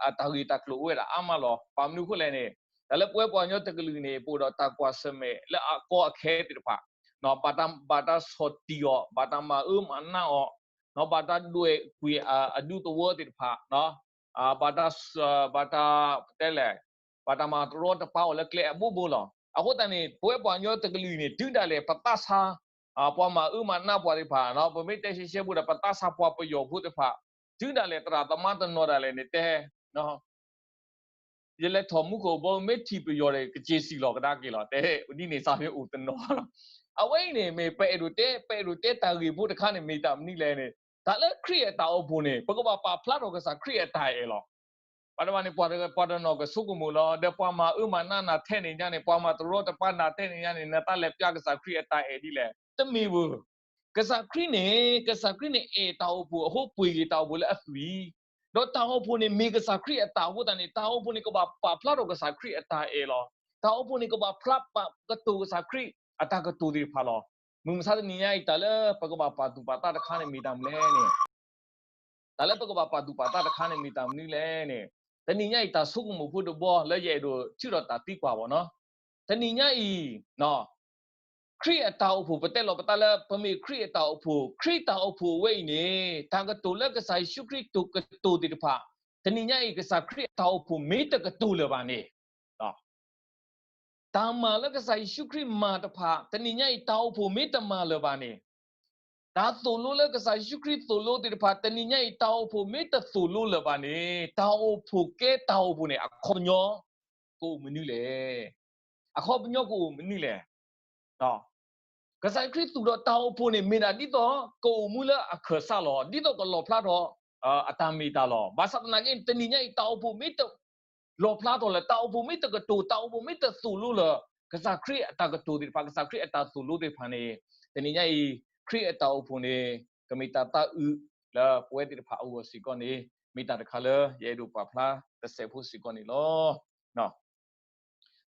အတၢ်ဂ့ၢ်တၢ်ကျိၤအိၣ်ဝဲဒၣ်အါမးလီၤ. ဘၣ်မနုၤအဃိလဲၣ်န့ၣ် တၢ်လၢပဝဲပှၤကညီတကလုာ်န့ၣ် ပအိၣ်ဒီးတၢ်ကွၢ်ဆၢၣ်မဲာ်လၢအကီအခဲသ့ၣ်တဖၣ်, ဘၣ်တၢ်ဆီၣ်တံၢ်အီၤ, ဘၣ်တၢ်မၤအၢမၤနးအီၤ, ဘၣ်တၢ်ဒွဲၣ်ကွံာ်အဒူသဝီသ့ၣ်တဖၣ်, ဘၣ်တၢ်, ဘၣ်တၢ်, ပတဲလဲၣ်, ဘၣ်တၢ်မၤတရီတပါအီၤလၢကျဲအဘိဘိလီၤ. အဃိသတးန့ၣ် ပဝဲပှၤကညီတကလုာ်အံၤန့ၣ် တုၤဒၣ်လဲာ်ပသးဆါ ပှၤမၤအၢမၤနးပှၤသ့ၣ်တဖၣ်, ပမ့ၢ်တဲရှဲရှဲဖိဒီး ပသးဆါပှၤပယီၤဖိသ့ၣ်တဖၣ်, တုၤဒၣ်လဲာ်သရၣ်သမါတနီၤဒၣ်လဲာ်န့ၣ်တဲ ယလဲၤထီၣ်မူခိၣ်ဘီမ့ၢ်ထံၣ်ပယီၤဒီး ကစ့စံၣ်လီၤကဒါက့ၤလီၤ, တဲဒ်န့ၣ်စ့ၢ်မ့ၢ်အိၣ်တနီၤလီၤ. အဝဲအံၤန့ၣ် မ့ၢ်ပအဲၣ်ဒိးတဲ, ပအဲၣ်ဒိးတဲတၢ်ဂ့ၢ်ဖိတခါန့ၣ် မ့ၢ်တၢ်မနုၤလဲၣ်န့ၣ် တၢ်လၢခရံာ်အတၢ်အိၣ်ဖှိၣ်န့ၣ် ပကဘၣ်ပာ်ဖျါထီၣ်ကစၢ်ခရံာ်အတၢ်အဲၣ်လီၤ. ဘၣ်တဘၣ်န့ၣ် ပှၤတနီၤကဆိကမိၣ်လီၤ, ဒီးပှၤမၤအၢမၤနးနၤထဲန့ၣ်ညါန့ၣ်, ပှၤမၤတရီတပါနၤထဲန့ၣ်ညါန့ၣ်, နသးလဲၤပျၢ်ကစၢ်ခရံာ်အတၢ်အဲၣ်ဒ်လဲၣ်. တမ့ၢ်ဘၣ်. ကစၢ်ခရံာ်န့ၣ်, ကစၢ်ခရံာ်န့ၣ်အဲၣ်တၢ်အိၣ်ဖှိၣ်အဃိ ပှ့ၤက့ၤတၢ်အိၣ်ဖှိၣ်လၢအသွံၣ်, ဒီးတၢ်အိၣ်ဖှိၣ်န့ၣ်မ့ၢ်ကစၢ်ခရံာ်အတၢ်အဃိသတးန့ၣ် တၢ်အိၣ်ဖှိၣ်န့ၣ်ကဘၣ်ပာ်ဖျါထီၣ်ကစၢ်ခရံာ်အတၢ်အဲၣ်လီၤ. တၢ်အိၣ်ဖှိၣ်န့ၣ်ကဘၣ်ဖျါပာ်ကတိၤကစၢ်ခရံာ်အတၢ်ကတိၤသ့ၣ်တဖၣ်လီၤ. မုၢ်မဆါတနံၤညါအံၤ တၢ်လၢပကဘၣ်ပာ်သူၣ်ပာ်သးတခါန့ၣ်မ့ၢ်တၢ်မနုၤလဲၣ်န့ၣ် တၢ်လၢပကဘၣ်ပာ်သူၣ်ပာ်သးတခါန့ၣ်မ့ၢ်တၢ်မနုၤလဲၣ်န့ၣ်, တနံၤညါအံၤတၢ်ဆိကမိၣ်ဖိတဘီလၢယအဲၣ်ဒိးထုးထီၣ်တၢ်သံကွၢ်ဘၣ်နီၤ, တနံၤညါအံၤ ခရံာ်အတၢ်အိၣ်ဖှိၣ် ပတဲလီၤပသးလၢပမ့ၢ်ခရံာ်အတၢ်အိၣ်ဖှိၣ်, ခရံာ်တၢ်အိၣ်ဖှိၣ်အဝဲအံၤန့ၣ် တၢ်ကတိၤလၢကစၢ်ယ့ၣ်ၡူးခရံာ်ကတိၤသ့ၣ်တဖၣ်, တနံၤညါအံၤ ကစၢ်ခရံာ်အတၢ်အိၣ်ဖှိၣ်မ့ၢ်တကတိၤလၢၤဘၣ်န့ၣ်, တၢ်မၤလၢကစၢ်ယ့ၣ်ၡူးခရံာ်မၤတဖၣ် တနံၤညါအံၤ တၢ်အိၣ်ဖှိၣ်မ့ၢ်တမၤလၢၤဘၣ်န့ၣ်, တၢ်သိၣ်လိလၢကစၢ်ယ့ၣ်ၡူးခရံာ်သိၣ်လိသ့ၣ်တဖၣ် တနံၤညါအံၤ တၢ်အိၣ်ဖှိၣ်မ့ၢ်တသိၣ်လိလၢၤဘၣ်န့ၣ် တၢ်အိၣ်ဖှိၣ်ကဲတၢ်အိၣ်ဖှိၣ်န့ၣ် အခီပညီ ကအိၣ်မနုၤလဲၣ်. အခီပညီကအိၣ်မနုၤလဲၣ်. ကစၢ်ခရံာ်သူၣ်ထီၣ်တၢ်အိၣ်ဖှိၣ်န့ၣ် မ့ၢ်ဒၣ်ဒ်သိးကအိၣ်မူလၢအခၢၣ်စးလီၤ, ဒ်သိးကလီၣ်ဖျါထီၣ် အတၢ်မ့ၢ်တၢ်လီၤ. ဘၣ်ဆၣ်သနာ်က့ တနံၤညါအံၤ တၢ်အိၣ်ဖှိၣ်မ့ၢ်တလီၣ်ဖျါထီၣ်လၢၤ, တၢ်အိၣ်ဖှိၣ်မ့ၢ်တကတိၤ, တၢ်အိၣ်ဖှိၣ်မ့ၢ်တသိၣ်လိလၢၤ ကစၢ်ခရံာ်အတၢ်ကတိၤသ့ၣ်တဖၣ်, ကစၢ်ခရံာ်အတၢ်သိၣ်လိသ့ၣ်တဖၣ်န့ၣ်, တနံၤညါအံၤ ခရံာ်အတၢ်အိၣ်ဖှိၣ်န့ၣ် ကမ့ၢ်တၢ်သးအုးလၢပဝဲသ့ၣ်တဖၣ်အဂီၢ်စ့ၢ်ကီးန့ၣ် မ့ၢ်တၢ်တခါလၢယအဲၣ်ဒိးပာ်ဖျါတစဲးဖိစ့ၢ်ကီးန့ၣ်လီၤ.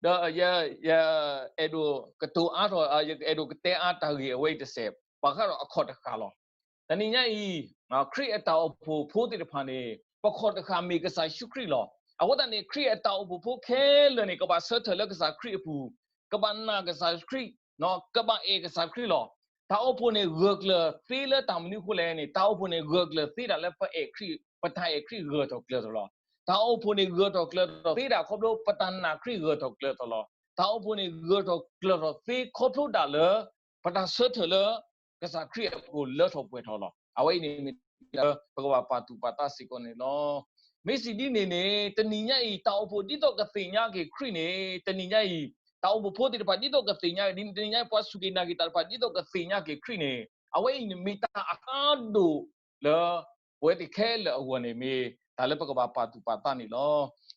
ဒီးယ ယအဲၣ်ဒိးကတိၤအါထီၣ်, ယအဲၣ်ဒိးကတဲအါတၢ်ဂ့ၢ်အဝဲအံၤတစဲး, ဘၣ်ဃးဒီးအခီၣ်တဃာ်လီၤ. တနံၤညါအံၤ ခရံာ်အတၢ်အိၣ်ဖှိၣ်ဖိသ့ၣ်တဖၣ်န့ၣ် ပခီၣ်တဃာ်မ့ၢ်ကစၢ်ယ့ၣ်ၡူးခရံာ်လီၤ. အဃိသတးန့ၣ် ခရံာ်အတၢ်အိၣ်ဖှိၣ်ဖိခဲလၢာ်န့ၣ် ကဘၣ်ဆၢထၢၣ်လၢကစၢ်ခရံာ်အပူၤ, ကဘၣ်နာ်ကစၢ်ခရံာ်, ကဘၣ်အဲၣ်ကစၢ်ခရံာ်လီၤ. တၢ်အိၣ်ဖှိၣ်န့ၣ်ဂၢၢ်ကျၢၤသ့လၢတၢ်မနုၤအဃိလဲၣ်န့ၣ်, တၢ်အိၣ်ဖှိၣ်န့ၣ် ဂၢၢ်ကျၢၤသ့ဒၣ်လၢပအဲၣ်ခရံာ်, ပတၢ်အဲၣ်ခရံာ်ဂၢၢ်ထီၣ်ကျၢၤထီၣ်လီၤ. တၢ်အိၣ်ဖှိၣ်န့ၣ် ဂၢၢ်ထီၣ်ကျၢၤထီၣ်သ့ဒၣ်ခီဖျိ ပတၢ်နာ်ခရံာ်ဂၢၢ်ထီၣ်ကျၢၤထီၣ်လီၤ. တၢ်အိၣ်ဖှိၣ်န့ၣ် ဂၢၢ်ထီၣ်ကျၢၤထီၣ်သ့ခီဖျိဒၣ်လၢ ပတၢ်ဆၢထၢၣ်လၢ ကစၢ်ခရံာ်အပူၤလၢထီၣ်ပှဲၤထီၣ်လီၤ. အဝဲအံၤန့ၣ်မ့ၢ်လၢပကဘၣ်ပာ်သူၣ်ပာ်သးစ့ၢ်ကီးန့ၣ်လီၤ. မ့ၢ်စံးဒ်န့ၣ်န့ၣ် တနံၤညါအံၤ တၢ်အိၣ်ဖှိၣ်ဒ်သိးကသ့ၣ်ညါက့ၤခရံာ်န့ၣ်, တနံၤညါအံၤ တၢ်အိၣ်ဖှိၣ်ဖိသ့ၣ်တဖၣ်ဒ်သိးကသ့ၣ်ညါက့ၤ, တနံၤညါအံၤ ပှၤစူၢ်က့ၤနာ်က့ၤတၢ်တဖၣ်ဒ်သိးကသ့ၣ်ညါက့ၤခရံာ်န့ၣ်, အဝဲအံၤန့ၣ်မ့ၢ်တၢ်အကါဒိၣ်လၢ ပဝဲသ့ၣ်ခဲလၢာ်အဂီၢ်န့ၣ် မ့ၢ်တၢ်လၢပကဘၣ်ပာ်သူၣ်ပာ်သးန့ၣ်လီၤ.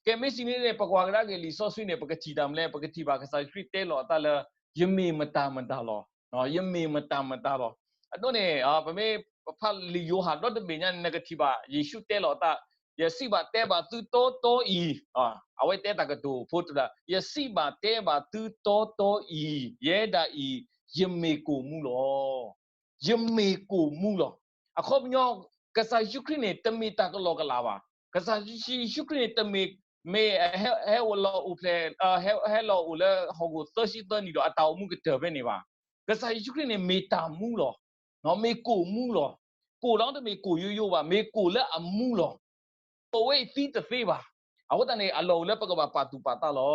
ကဲ မ့ၢ်စံးန့ၣ်န့ၣ် ပကွၢ်ကဒါက့ၤလံာ်စီဆှံန့ၣ် ပကထံၣ်တၢ်မနုၤလဲၣ်, ပကထံၣ်ဘၣ်ကစၢ်ယ့ၣ်ၡူးခရံာ်တဲလီၤအသးလၢ ယမ့ၢ်မတၤမတၤလီၤ. ယမ့ၢ်မတၤမတၤလီၤ. အဒိန့ၣ် ပမ့ၢ်ပဖးလံာ်ယိၤဟၣ်ဒီတဘ့ၣ်ညါန့ၣ် နကထံၣ်ဘၣ် ယ့ၣ်ၡူးတဲလီၤအသး, ယစံးဘၣ်တဲဘၣ်သုတီတီအံၤ, အဝဲတဲတၢ်ကတိၤဖိတဒၣ်, ယစံးဘၣ်တဲဘၣ်သုတီတီအံၤ, ယဲဒၣ်အံၤ ယမ့ၢ်ကိၣ်မူလီၤ. ယမ့ၢ်ကိၣ်မူလီၤ. အခီပညီ ကစၢ်ယ့ၣ်ၡူးခရံာ်န့ၣ် တမ့ၢ်တၢ်ကလီကလီဘၣ်. ကစၢ်ယ့ၣ်ၡူးခရံာ်န့ၣ် တမ့ၢ် မ့ၢ်ဟဲ ဟဲလီၤအိၣ်ဖျဲၣ်, ဟဲ ဟဲလီၤအိၣ်လၢဟီၣ်ခိၣ်သၢဆံသၢနံၣ်ဒီး အတၢ်အိၣ်မူကတၢၢ်ဖဲန့ၣ်ဘၣ်. ကစၢ်ယ့ၣ်ၡူးခရံာ်န့ၣ် မ့ၢ်တၢ်မူလီၤ. မ့ၢ်ကိၣ်မူလီၤ. ကိၣ်လီၤတမ့ၢ်ကိၣ်ယိယိဘၣ်, မ့ၢ်ကိၣ်လၢအမူလီၤ. ကိၣ်ဝဲအံၤသံတသ့ဘၣ်. အဃိသတးန့ၣ် အလီၢ်အိၣ်လၢပကဘၣ်ပာ်သူၣ်ပာ်သးလီ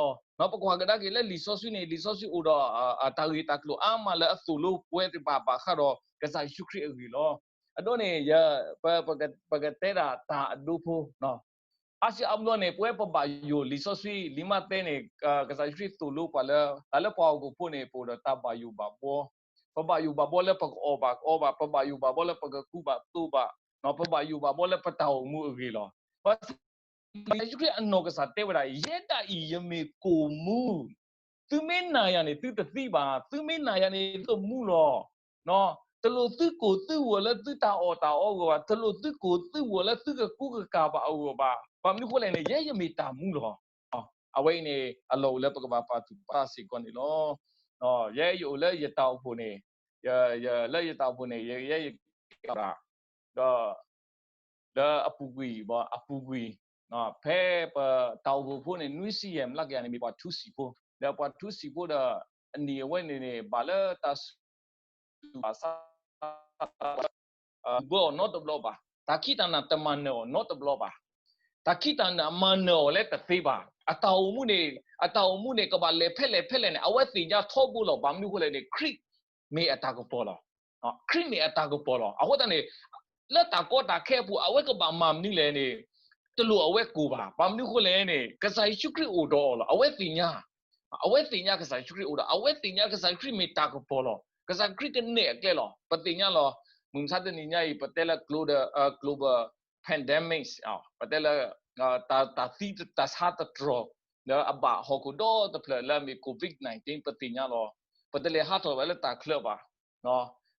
ၤ. ပကွၢ်ကဒါက့ၤလၢလံာ်စီဆှံန့ၣ် လံာ်စီဆှံအိၣ်ဒီး တၢ်ဂ့ၢ်တၢ်ကျိၤအါမးလၢအသိၣ်လိပဝဲသ့ၣ်တဖၣ်ဘၣ်ဃးဒီးကစၢ်ယ့ၣ်ၡူးခရံာ်အဂ့ၢ်လီၤ. အဒိန့ၣ် ပကတဲဒၣ်တၢ်အဒိဖိ အါစုအါဘျီန့ၣ် ပဝဲပဘၣ်ယိၣ်လံာ်စီဆှံ လံာ်မးသဲန့ၣ် ကစၢ်ယ့ၣ်ၡူးခရံာ်သိၣ်လိပှၤလၢ တၢ်လၢပှၤဟီၣ်ခိၣ်ဖိန့ၣ် ပအိၣ်ဒီးတၢ်ဘၣ်ယိၣ်ဘၣ်ဘှီ, ပဘၣ်ယိၣ်ဘၣ်ဘှီလၢပကအီၣ်ဘၣ်ကအီဘၣ်, ပဘၣ်ယိၣ်ဘၣ်ဘှီလၢပကကူဘၣ်သိးဘၣ်, ပဘၣ်ယိၣ်ဘၣ်ဘှီလၢပတၢ်အိၣ်မူအဂ့ၢ်လီၤ. ဘၣ်ဆၣ် ကစၢ်ယ့ၣ်ၡူးခရံာ်အနီၢ်ကစၢ်တဲဝဲဒၣ်, ယဲဒၣ်အံၤ ယမ့ၢ်ကိၣ်မူ, သုမ့ၢ်နာ်ယၤန့ၣ် သုတသံဘၣ်, သုမ့ၢ်နာ်ယၤန့ၣ် သုမူလီၤ. တလိၣ်သုကိၢ်သုဂီၤလၢသုတၢ်အီၣ်တၢ်အီအဂီၢ်ဘၣ်, တလိၣ်သုကိၢ်သုဂီၤလၢသုကကူကကၤဘၣ်အဂီၢ်ဘၣ်. ဘၣ်မနုၤအဃိလဲၣ်န့ၣ် ယဲယမ့ၢ်တၢ်မူလီၤ. အဝဲအံၤန့ၣ် အလီၢ်အိၣ်လၢပကဘၣ်ပာ်သူၣ်ပာ်သးစ့ၢ်ကီးန့ၣ်လီၤ. ယဲယအိၣ်လၢယတၢ်အိၣ်ဖှိၣ်န့ၣ်, ယ, ယ, လၢယတၢ်အိၣ်ဖှိၣ်န့ၣ် ယ, ယ, ယကဲဒၣ် ဒီး လၢအပူၤကွံာ်, အပူၤကွံာ်, ဖဲပတၢ်အိၣ်ဖှိၣ်ဖိန့ၣ် နွံဆံယဲၢ်မျးကယၤန့ၣ် မ့ၢ်ပှၤထူစံာ်ဖိ, ဒီးပှၤထူစံာ်ဖိဒီး အနံၣ်အဝဲန့ၣ်န့ၣ် ဘၣ်လၢတၢ်ဆူၣ်ဘၣ်ဆါ ဘၣ်အီၤနီတဘျီဘၣ်, တၢ်ခံးတၢ်နၤတမၤနၢၤအီၤနီတဘျီဘၣ်, တၢ်ခံးတၢ်နၤမၤနၢၤအီၤလၢတသ့ဘၣ်. အတၢ်အိၣ်မူန့ၣ်, အတၢ်အိၣ်မူန့ၣ် ကဘၣ်လဲၤဖဲလဲၣ်ဖဲလဲၣ်န့ၣ် အဝဲသ့ၣ်ညါထီဘိလီၤ. ဘၣ်မနုၤအဃိလဲၣ်န့ၣ် ခရံာ်မ့ၢ်အတၢ်ကပီၤလီၤ. ခရံာ်မ့ၢ်အတၢ်ကပီၤလီၤ. အဃိသတးန့ၣ် လၢတၢ်ကီတၢ်ခဲအပူၤ အဝဲကဘၣ်မၤမနုၤလဲၣ်န့ၣ် တလိၣ်အဝဲကိၢ်ဘၣ်. ဘၣ်မနုၤအဃိလဲၣ်န့ၣ် ကစၢ်ယ့ၣ်ၡူးခရံာ်အိၣ်ဒီးအီၤလီၤ. အဝဲသ့ၣ်ညါ, အဝဲသ့ၣ်ညါကစၢ်ယ့ၣ်ၡူးခရံာ်အိၣ်ဒီး, အဝဲသ့ၣ်ညါကစၢ်ယ့ၣ်ၡူးခရံာ်မ့ၢ်တၢ်ကပီၤလီၤ. ကစၢ်ခရံာ်ကနဲၣ်အကျဲလီၤ. ပသ့ၣ်ညါလီၤ. မုၢ်မဆါတနံၤညါအံၤ ပတဲလၢ global, global pandemics, ပတဲလၢ တၢ်သံတၢ်ဆါတတြီၤ လၢအဘၣ်ဟီၣ်ခိၣ်ဒီတဖျၢၣ်လၢအမ့ၢ် COVID nineteen ပသ့ၣ်ညါလီၤ. ပတလဲၤဟးထီၣ်ဘၣ်လၢတၢ်ချၢဘၣ်.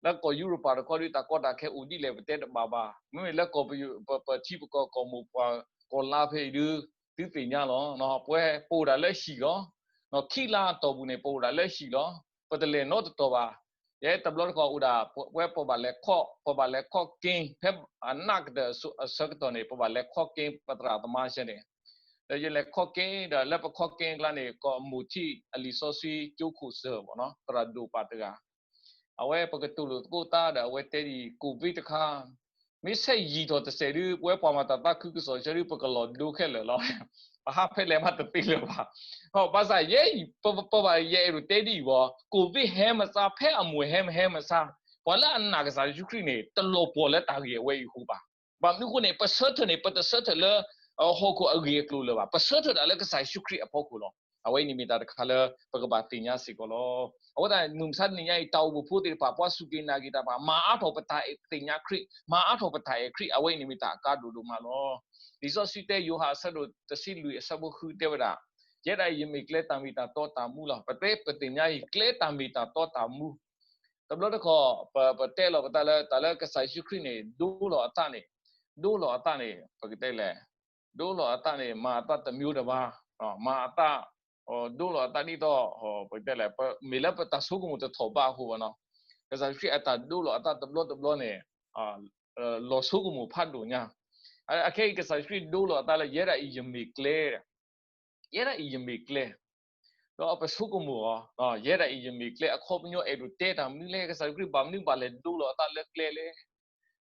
လၢကီၢ်ယူရပၤတခီဒီး တၢ်ကီတၢ်ခဲအိၣ်ဒ်လဲၣ် ပတဲတဘၣ်ဘၣ်. မ့မ့ၢ်လၢကီၢ်ပယီၤ, ပ, ပထံပကီၢ် ကီၢ်မိၢ်ပှၢ်ကီၢ်လါဖဲအံၤဒီး သုသ့ၣ်ညါလီၤ. ပဝဲပအိၣ်ဒၣ်လၢဟံၣ်လီၤ. ခံလါအတီၢ်ပူၤန့ၣ် ပအိၣ်ဒၣ်လၢဟံၣ်လီၤ. ပတလဲၤနီတတီၤဘၣ်. ယဲတဘျီတခီၣ်အိၣ်ဒၣ် ပဝဲပဘၣ်လဲၤခီၣ်, ပဘၣ်လဲၤခီၣ်က့ ဖဲအနးကတၢၢ်အဆၢကတီၢ်န့ၣ် ပဘၣ်လဲၤခီၣ်က့ပသရၣ်သမါဆၢန့ၣ်, ဒီးယလဲၤခီၣ်က့ဒီးလၢပခီၣ်က့အကျါန့ၣ် ကိးမူၤထံၣ်အလံာ်စီဆှံကၠိခိၣ်စၢၤဘၣ်နီၤ သရၣ်ဒိၣ်ပၢ်တဂၤ အဝဲပကတိၤလိာ်သကိးတၢ်ဒီးအဝဲတဲဒ်အံၤ ကိးဝ့ၢ်တခါ မ့ၢ်ဆဲးယံာ်ထီၣ်တစဲးဒု ပဝဲပှၤမၤတၢ်သးခုကစီၣ်ဆၢဒု ပကလီၤဒိခဲလၢာ်လီၤ. ပဟးဖဲလဲၣ်မးတသ့လၢၤဘၣ်. ဘၣ်ဆၣ်ယဲအံၤ ပဘၣ်ယအဲၣ်ဒိးတဲဒ်အံၤဘၣ်, ကိးဝ့ၢ်ဟဲမစါ ဖဲအမူၤဟဲမဟဲမစါ, ပှၤလၢအနာ်ကစၢ်ယ့ၣ်ၡူးခရံာ်န့ၣ် တလီၤပှီၢ်လၢတၢ်ဂ့ၢ်အဝဲအံၤအဃိဘၣ်. ဘၣ်မနုၤအဃိန့ၣ် ပဆၢထၢၣ်န့ၣ် ပတဆၢထၢၣ်လၢ ဟီၣ်ခိၣ်အဂ့ၢ်အကျိၤလၢၤဘၣ်. ပဆၢထၢၣ်ဒၣ်လၢကစၢ်ယ့ၣ်ၡူးခရံာ်အဖီခိၣ်လီၤ. အဝဲအံၤန့ၣ်မ့ၢ်တၢ်တခါလၢပကဘၣ်သ့ၣ်ညါစ့ၢ်ကီးလီၤ. အဃိသတး မုၢ်မဆါတနံၤညါအံၤ တၢ်အိၣ်ဖှိၣ်ဖိသ့ၣ်တဖၣ် ပှၤစူၢ်က့ၤနာ်က့ၤတၢ်တဖၣ် မၤအါထီၣ်ပတၢ်သ့ၣ်ညါခရံာ်, မၤအါထီၣ်ပတၢ်အဲၣ်ခရံာ်, အဝဲအံၤန့ၣ်မ့ၢ်တၢ်အကါဒိၣ်ဒိၣ်မးလီၤ. လံာ်စီဆှံတဲ ယိၤဟၣ်အဆၢဒိၣ်တဆံလွံၢ်အဆၢဖိဃုတဲဝဲဒၣ်, ယဲဒၣ်အံၤယမ့ၢ်ကျဲ တၢ်မ့ၢ်တၢ်တီ တၢ်မူလီၤ. ပတဲပသ့ၣ်ညါအံၤ ကျဲ တၢ်မ့ၢ်တၢ်တီ တၢ်မူ တဘျီတခီၣ် ပ ပတဲလီၤပသးလၢ တၢ်လၢကစၢ်ယ့ၣ်ၡူးခရံာ်န့ၣ် ဒိလီၤအသးန့ၣ်, ဒိလီၤအသးန့ၣ် ပကတဲလဲၣ်, ဒိလီၤအသးန့ၣ် မၤအသးတမျိုးတပါ, မၤအသး ဒိလီၤအသးဒ်သိး ပကတဲလဲၣ်, မ့ၢ်လၢပတၢ်ဆိကမိၣ်တထီၣ်ဘးအဃိဘၣ်နီၤ. ကစၢ်ယ့ၣ်ၡူးခရံာ်အတၢ်ဒိလီၤအသးတဘျီတဘျီန့ၣ် လီၤဆိကမိၣ်ဖးဒိၣ်ညါ. အခဲအံၤ ကစၢ်ယ့ၣ်ၡူးခရံာ်ဒိလီၤအသးလၢ ယဲဒၣ်အံၤယမ့ၢ်ကျဲ ယဲဒၣ်အံၤယမ့ၢ်ကျဲ, ဒီးပဆိကမိၣ်အီၤ, ယဲဒၣ်အံၤယမ့ၢ်ကျဲ အခီပညီအဲၣ်ဒိးတဲတၢ်မနုၤလဲၣ်, ကစၢ်ယ့ၣ်ၡူးခရံာ်ဘၣ်မနုၤဘၣ်လဲၤဒိလီၤအသးလၢကျဲလဲၣ်.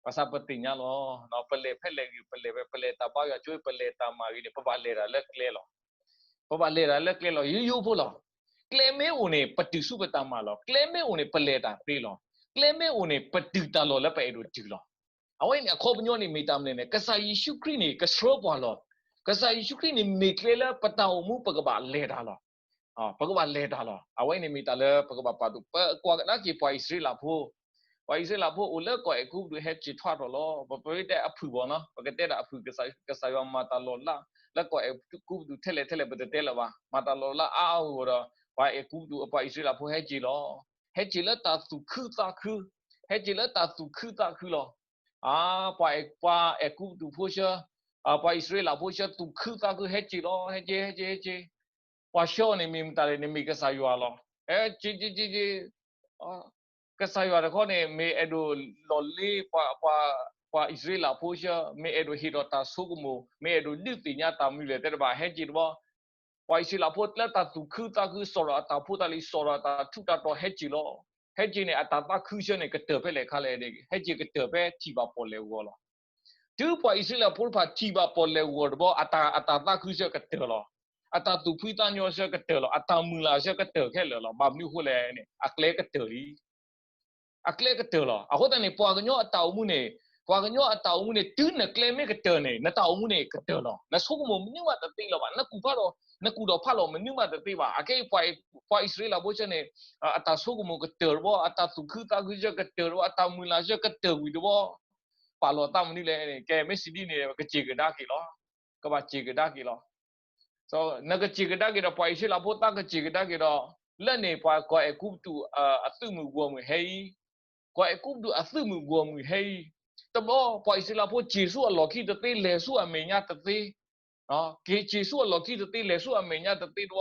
ဘၣ်ဆၣ်ပသ့ၣ်ညါလီၤ, ပလဲၤဖဲလဲၣ်ဂ့ၤ ပလဲၤဖဲ ပလဲၤတၢ်ဘါယွၤကၠိ ပလဲၤတၢ်မၤဂ့ၤန့ၣ် ပဘၣ်လဲၤတၢ်လၢကျဲလီၤ. ပဘၣ်လဲၤတၢ်လၢကျဲလီၤ ယိယိဖိလီၤ. ကျဲမ့ၢ်အိၣ်န့ၣ် ပတုၤဆူပတၢ်မၤလီၤ. ကျဲမ့ၢ်အိၣ်န့ၣ် ပလဲၤတၢ်သ့လီၤ. ကျဲမ့ၢ်အိၣ်န့ၣ် ပတုၤတၢ်လီၢ်လၢပအဲၣ်ဒိးတုၤလီၤ. အဝဲန့ၣ် အခီပညီန့ၣ်မ့ၢ်တၢ်မနုၤလဲၣ်န့ၣ် ကစၢ်ယ့ၣ်ၡူးခရံာ်န့ၣ် ကဆှၢပှၤလီၤ. ကစၢ်ယ့ၣ်ၡူးခရံာ်န့ၣ် မ့ၢ်ကျဲလၢပတၢ်အိၣ်မူ ပကဘၣ်လဲၤတၢ်လီၤ. ပကဘၣ်လဲၤတၢ်လီၤ. အဝဲန့ၣ်မ့ၢ်တၢ်လၢပကဘၣ်ပာ်ဒိၣ် ပကွၢ်ကဒါက့ၤပှၤအံၣ်စရ့လးဖိ, ပှၤအံၣ်စရ့လးဖိအိၣ်လၢကီၢ်အဲၤကူပတူး ဟဲစၢၤထွဲထီၣ်လီၤ. ပ ပမ့ၢ်တဲအဖုၣ်ဘၣ်နီၤ ပကတဲဒၣ်အဖုၣ် ကစၢ်ယွၤမၤတၢ်လီၤလး လၢကီၢ်အဲၤကူပတူးထဲလဲၣ်ထဲလဲၣ် ပတတဲလၢၤဘၣ်. မၤတၢ်လီၤလးအါအါဂီၢ်ဂီၢ်ဒီး ပှၤအဲၤကူပတူး ပှၤအံၣ်စရ့လးဖိဟဲက့ၤလီၤ. ဟဲက့ၤလၢတၢ်သူၣ်ခုသးခု, ဟဲက့ၤလၢတၢ်သူၣ်ခုသးခုလီၤ. အါ, ပှၤအဲၤ, ပှၤအဲၤကူပတူးဖိဆှၢ, ပှၤအံၣ်စရ့လးဖိဆှၢ သူၣ်ခုသးခု ဟဲက့ၤလီၤ. ဟဲက့ၤ ဟဲက့ၤ ဟဲက့ၤ, ပှၤဆှၢအီၤန့ၣ် မ့ၢ်မတၤလဲၣ်န့ၣ် မ့ၢ်ကစၢ်ယွၤလီၤ. ဟဲက့ၤ က့ၤ က့ၤ က့ၤ, ကစၢ်ယွၤတခီန့ၣ် မ့ၢ်အဲၣ်ဒိးလီၢ်လ့ ပှၤ, ပှၤအံၣ်စရ့လးဖိဆှၢ, မ့ၢ်အဲၣ်ဒိးဟ့ၣ်ထီၣ်တၢ်ဆိကမိၣ်, မ့ၢ်အဲၣ်ဒိးဒုးသ့ၣ်ညါတၢ်မနုၤလဲၣ် တဲတဘၣ် ဟဲက့ၤတဘျီ. ပှၤအံၣ်စရ့လးဖိလၢတၢ်သူၣ်ခုသးခု စိာ်ထီၣ်အတၢ်ဖိတၢ်လံၤ စိာ်ထီၣ်အတၢ်ထူးတၢ်တီၤ ဟဲက့ၤလီၤ. ဟဲက့ၤန့ၣ် အတၢ်သးခုဆှၢန့ၣ် ကတၢၢ်ဖဲလဲၣ်ခါလဲၣ်န့ၣ် ဟဲက့ၤကတၢၢ်ဖဲထံၣ်ဘၣ်ပီၣ်လဲၣ်ဂီၤလီၤ. တုၤပှၤအံၣ်စရ့လးဖိတဖၣ်ထံၣ်ဘၣ်ပီၣ်လဲၣ်ဂီၤတဘျီ အတၢ်, အတၢ်သးခုဆှၢကတၢၢ်လီၤ. အတၢ်သူၣ်ဖှံသးညီဆှၢကတၢၢ်လီၤ. အတၢ်မုၢ်လၢ်ဆှၢကတၢၢ်ခဲလၢာ်လီၤ. ဘၣ်မနုၤအဃိလဲၣ်န့ၣ် အကျဲကတၢၢ်လံ. အကျဲကတၢၢ်လီၤ. အဃိသတးန့ၣ် ပှၤကညီအတၢ်အိၣ်မူန့ၣ်, ပှၤကညီအတၢ်အိၣ်မူန့ၣ် တုၤနကျဲမ့ၢ်ကတၢၢ်န့ၣ် နတၢ်အိၣ်မူန့ၣ်ကတၢၢ်လီၤ. နဆိကမိၣ်မနုၤမးတသ့လၢၤဘၣ်. နကူၣ်ဖးလီၤ, နကူၣ်ထီၣ်ဖးလီၤ မနုၤမးတသ့ဘၣ်. အခဲအံၤ ပှၤအံၣ်စရ့လးဖိဆှၢန့ၣ် အတၢ်ဆိကမိၣ်ကတၢၢ်တဘျီ, အတၢ်သူၣ်ခုသးခုဆှၢကတၢၢ်တဘျီ, အတၢ်မုၢ်လၢ်ဆှၢကတၢၢ်ဝံၤတဘျီ, ပာ်လီၤသးမနုၤလဲၣ်န့ၣ် ကဲ မ့ၢ်စံးဒ်န့ၣ် ကစ့ၢ်ကဒါက့ၤလီၤ. ကဘၣ်စ့ၢ်ကဒါက့ၤလီၤ. နကစ့ၢ်ကဒါက့ၤဒီး ပှၤအံၣ်စရ့လးဖိသးကစ့ၢ်ကဒါက့ၤဒီး လၢန့ၣ် ပှၤကီၢ်အဲၤကူပတူးအသုးမုၢ်ဂီၢ်မုၢ်ဟဲအံၤ, ကီၢ်အဲၤကူပတူးအသုးမုၢ်ဂီၢ်မုၢ်ဟဲအံၤ, တဘျီ ပှၤအံၣ်စရ့လးဖိစ့ၢ်ဆူအလီၢ်ခံတသ့ လဲၤဆူအမဲာ်ညါတသ့, က့ၤစ့ၢ်ဆူအလီၢ်ခံတသ့ လဲၤဆူအမဲာ်ညါတသ့တဘျီ, ပှ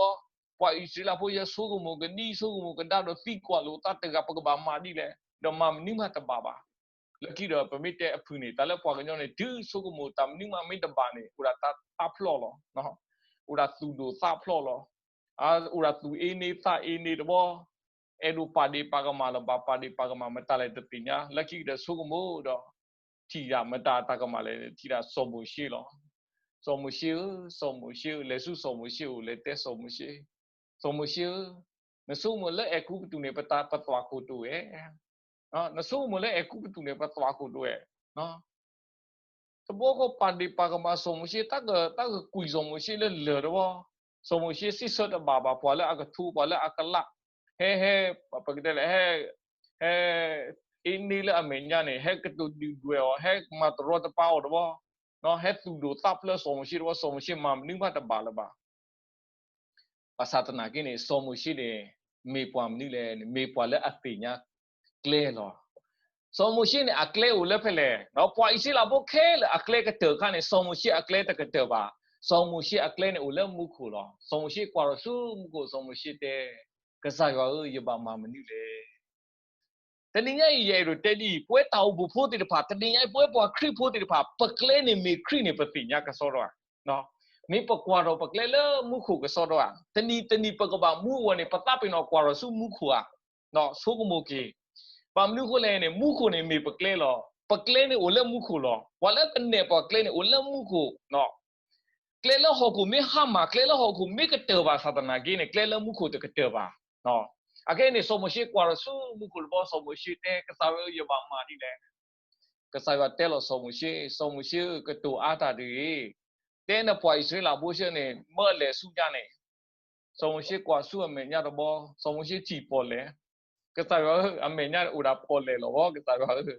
ၤအံၣ်စရ့လးဖိယဲဆိကမိၣ်ကနံၤ ဆိကမိၣ်ကဒါဒီးသံကွၢ်လိာ်သးတဂၤ ပကဘၣ်မၤဒ်လဲၣ်, ဒီးမၤမနုၤမးတဘၣ်ဘၣ်. လၢခံဒီးပမ့ၢ်တဲအဖုၣ်န့ၣ် တၢ်လၢပှၤကညီန့ၣ် တုၤဆိကမိၣ်တၢ်မနုၤမးမ့ၢ်တဘၣ်န့ၣ် အိၣ်ဒၣ်တၢ်သးဖျိးလီၤ. အိၣ်ဒၣ်သူၣ်ဒိၣ်သးဖျိးလီၤ. အိၣ်ဒၣ်သူၣ်အ့န့သးအ့န့တဘျီ, အဲၣ်ဒိးပာ်ဒ့ၣ်ပာ်ကမၣ်လၢၤဘၣ် ပာ်ဒ့ၣ်ပာ်ကမၣ်မတၤလဲၣ်တသ့ၣ်ညါ လၢခံကဒီးဆိကမိၣ်ဒီး ထံၣ်ဒၣ်မတၤတၢ်ကမၣ်လဲၣ်န့ၣ် ထံၣ်ဒၣ်စီၤမိၤၡ့လီၤ. စီၤမိၤၡ့ဧၢ, စီၤမိၤၡ့ဧၢ, လဲၤဆူစီၤမိၤၡ့အိၣ် လဲၤတဲစီၤမိၤၡ့, စီၤမိၤၡ့ဧၢ, နဆိကမိၣ်လၢအဲၤကူပတူးန့ၣ် ပတၢ်ပသွၣ်ခိၣ်တအိၣ်ဧါ. နဆိကမိၣ်လၢအဲၤကူပတူးန့ၣ် ပသွၣ်ခိၣ်တအိၣ်ဧါ. တဘျီဃီပာ်ဒ့ၣ်ပာ်ကမၣ်စီၤမိၤၡ့ တၢ်က, တၢ်ကကွံာ်စီၤမိၤၡ့လၢလၢၢ်တဘျီ, စီၤမိၤၡ့စံးဆၢတဘၣ်ဘၣ် ပှၤလၢအကထိ ပှၤလၢအကလး, ဟဲ, ဟဲ, ပကတဲလဲၣ်, ဟဲ, ဟဲအ့န့လၢအမဲာ်ညါန့ၣ် ဟဲကတိၤဒုၣ်ဒွဲၣ်အီၤ ဟဲမၤတရီတပါအီၤတဘျီ, ဟဲသူၣ်ဒိၣ်သးဖျိးစီၤမိၤၡ့တဘျီ စီၤမိၤၡ့မၤမနုၤမးတဘၣ်လၢၤဘၣ်. ဘၣ်ဆၣ်သနာ်က့န့ၣ် စီၤမိၤၡ့န့ၣ် မ့ၢ်ပှၤမနုၤလဲၣ်န့ၣ် မ့ၢ်ပှၤလၢအသ့ၣ်ညါကျဲလီၤ. စီၤမိၤၡ့န့ၣ် အကျဲအိၣ်လၢဖဲလဲၣ်, ဒီးပှၤအံၣ်စရ့လးဖိခဲလၢာ်အကျဲကတၢၢ်အခါန့ၣ် စီၤမိၤၡ့အကျဲတကတၢၢ်ဘၣ်. စီၤမိၤၡ့အကျဲန့ၣ်အိၣ်လၢမူခိၣ်လီၤ. စီၤမိၤၡ့ကွၢ်ထီၣ်ဆူမူခိၣ် စီၤမိၤၡ့တဲ, ကစၢ်ယွၤဧၢ, ယဘၣ်မၤမနုၤလဲၣ်. တနံၤညါအံၤ ယအဲၣ်ဒိးတဲဒ်အံၤ, ပဝဲတၢ်အိၣ်ဖှိၣ်ဖိသ့ၣ်တဖၣ်, တနံၤညါအံၤ ပဝဲပှၤခရံာ်ဖိသ့ၣ်တဖၣ်, ပကျဲန့ၣ်မ့ၢ်ခရံာ်န့ၣ် ပသ့ၣ်ညါကစီဒီဧါ. မ့ၢ်ပကွၢ်ထီၣ်ပကျဲလၢမူခိၣ်ကစီဒီဧါ. တနံၤတနံၤပကဘၣ်မူအဂီၢ်န့ၣ် ပသးပ့ၤနီၣ်ကွၢ်ထီၣ်ဆူမူခိၣ်ဧါ. ဆိကမိၣ်က့ၤ, ဘၣ်မနုၤအဃိလဲၣ်န့ၣ် မူခိၣ်န့ၣ်မ့ၢ်ပကျဲလီၤ. ပကျဲန့ၣ်အိၣ်လၢမူခိၣ်လီၤ. ပှၤလၢကနဲၣ်ပှၤကျဲန့ၣ်အိၣ်လၢမူခိၣ် ကျဲလၢဟီၣ်ခိၣ်မ့ၢ်ဟါမၢ်, ကျဲလၢဟီၣ်ခိၣ်မ့ၢ်ကတၢၢ်ဘၣ်ဆၣ်သနာ်က့န့ၣ် ကျဲလၢမူခိၣ်တကတၢၢ်ဘၣ်. အခဲအံၤန့ၣ် စီၤမိၤၡ့ကွၢ်ထီၣ်ဆူမူခိၣ်တဘျီ, စီၤမိၤၡ့တဲ, ကစၢ်ဧၢ, ယဘၣ်မၤဒ်လဲၣ်. ကစၢ်ယွၤတဲလီၤစီၤမိၤၡ့, စီၤမိၤၡ့ဧၢ, ကတိၤအါတၢ်တဂ့ၤ. တဲနပှၤအံၣ်စရ့လးဖိဆၢန့ၣ် မၢလဲၤဆူညါန့ၣ်. စီၤမိၤၡ့ကွၢ်ဆူအမဲာ်ညါတဘျီ, စီၤမိၤၡ့ထံၣ်ပီၣ်လဲၣ်. ကစၢ်ယွၤဧၢ, အမဲာ်ညါအိၣ်ဒၣ်ပီၣ်လဲၣ်လီၤဝဲ, ကစၢ်ယွၤဧၢ.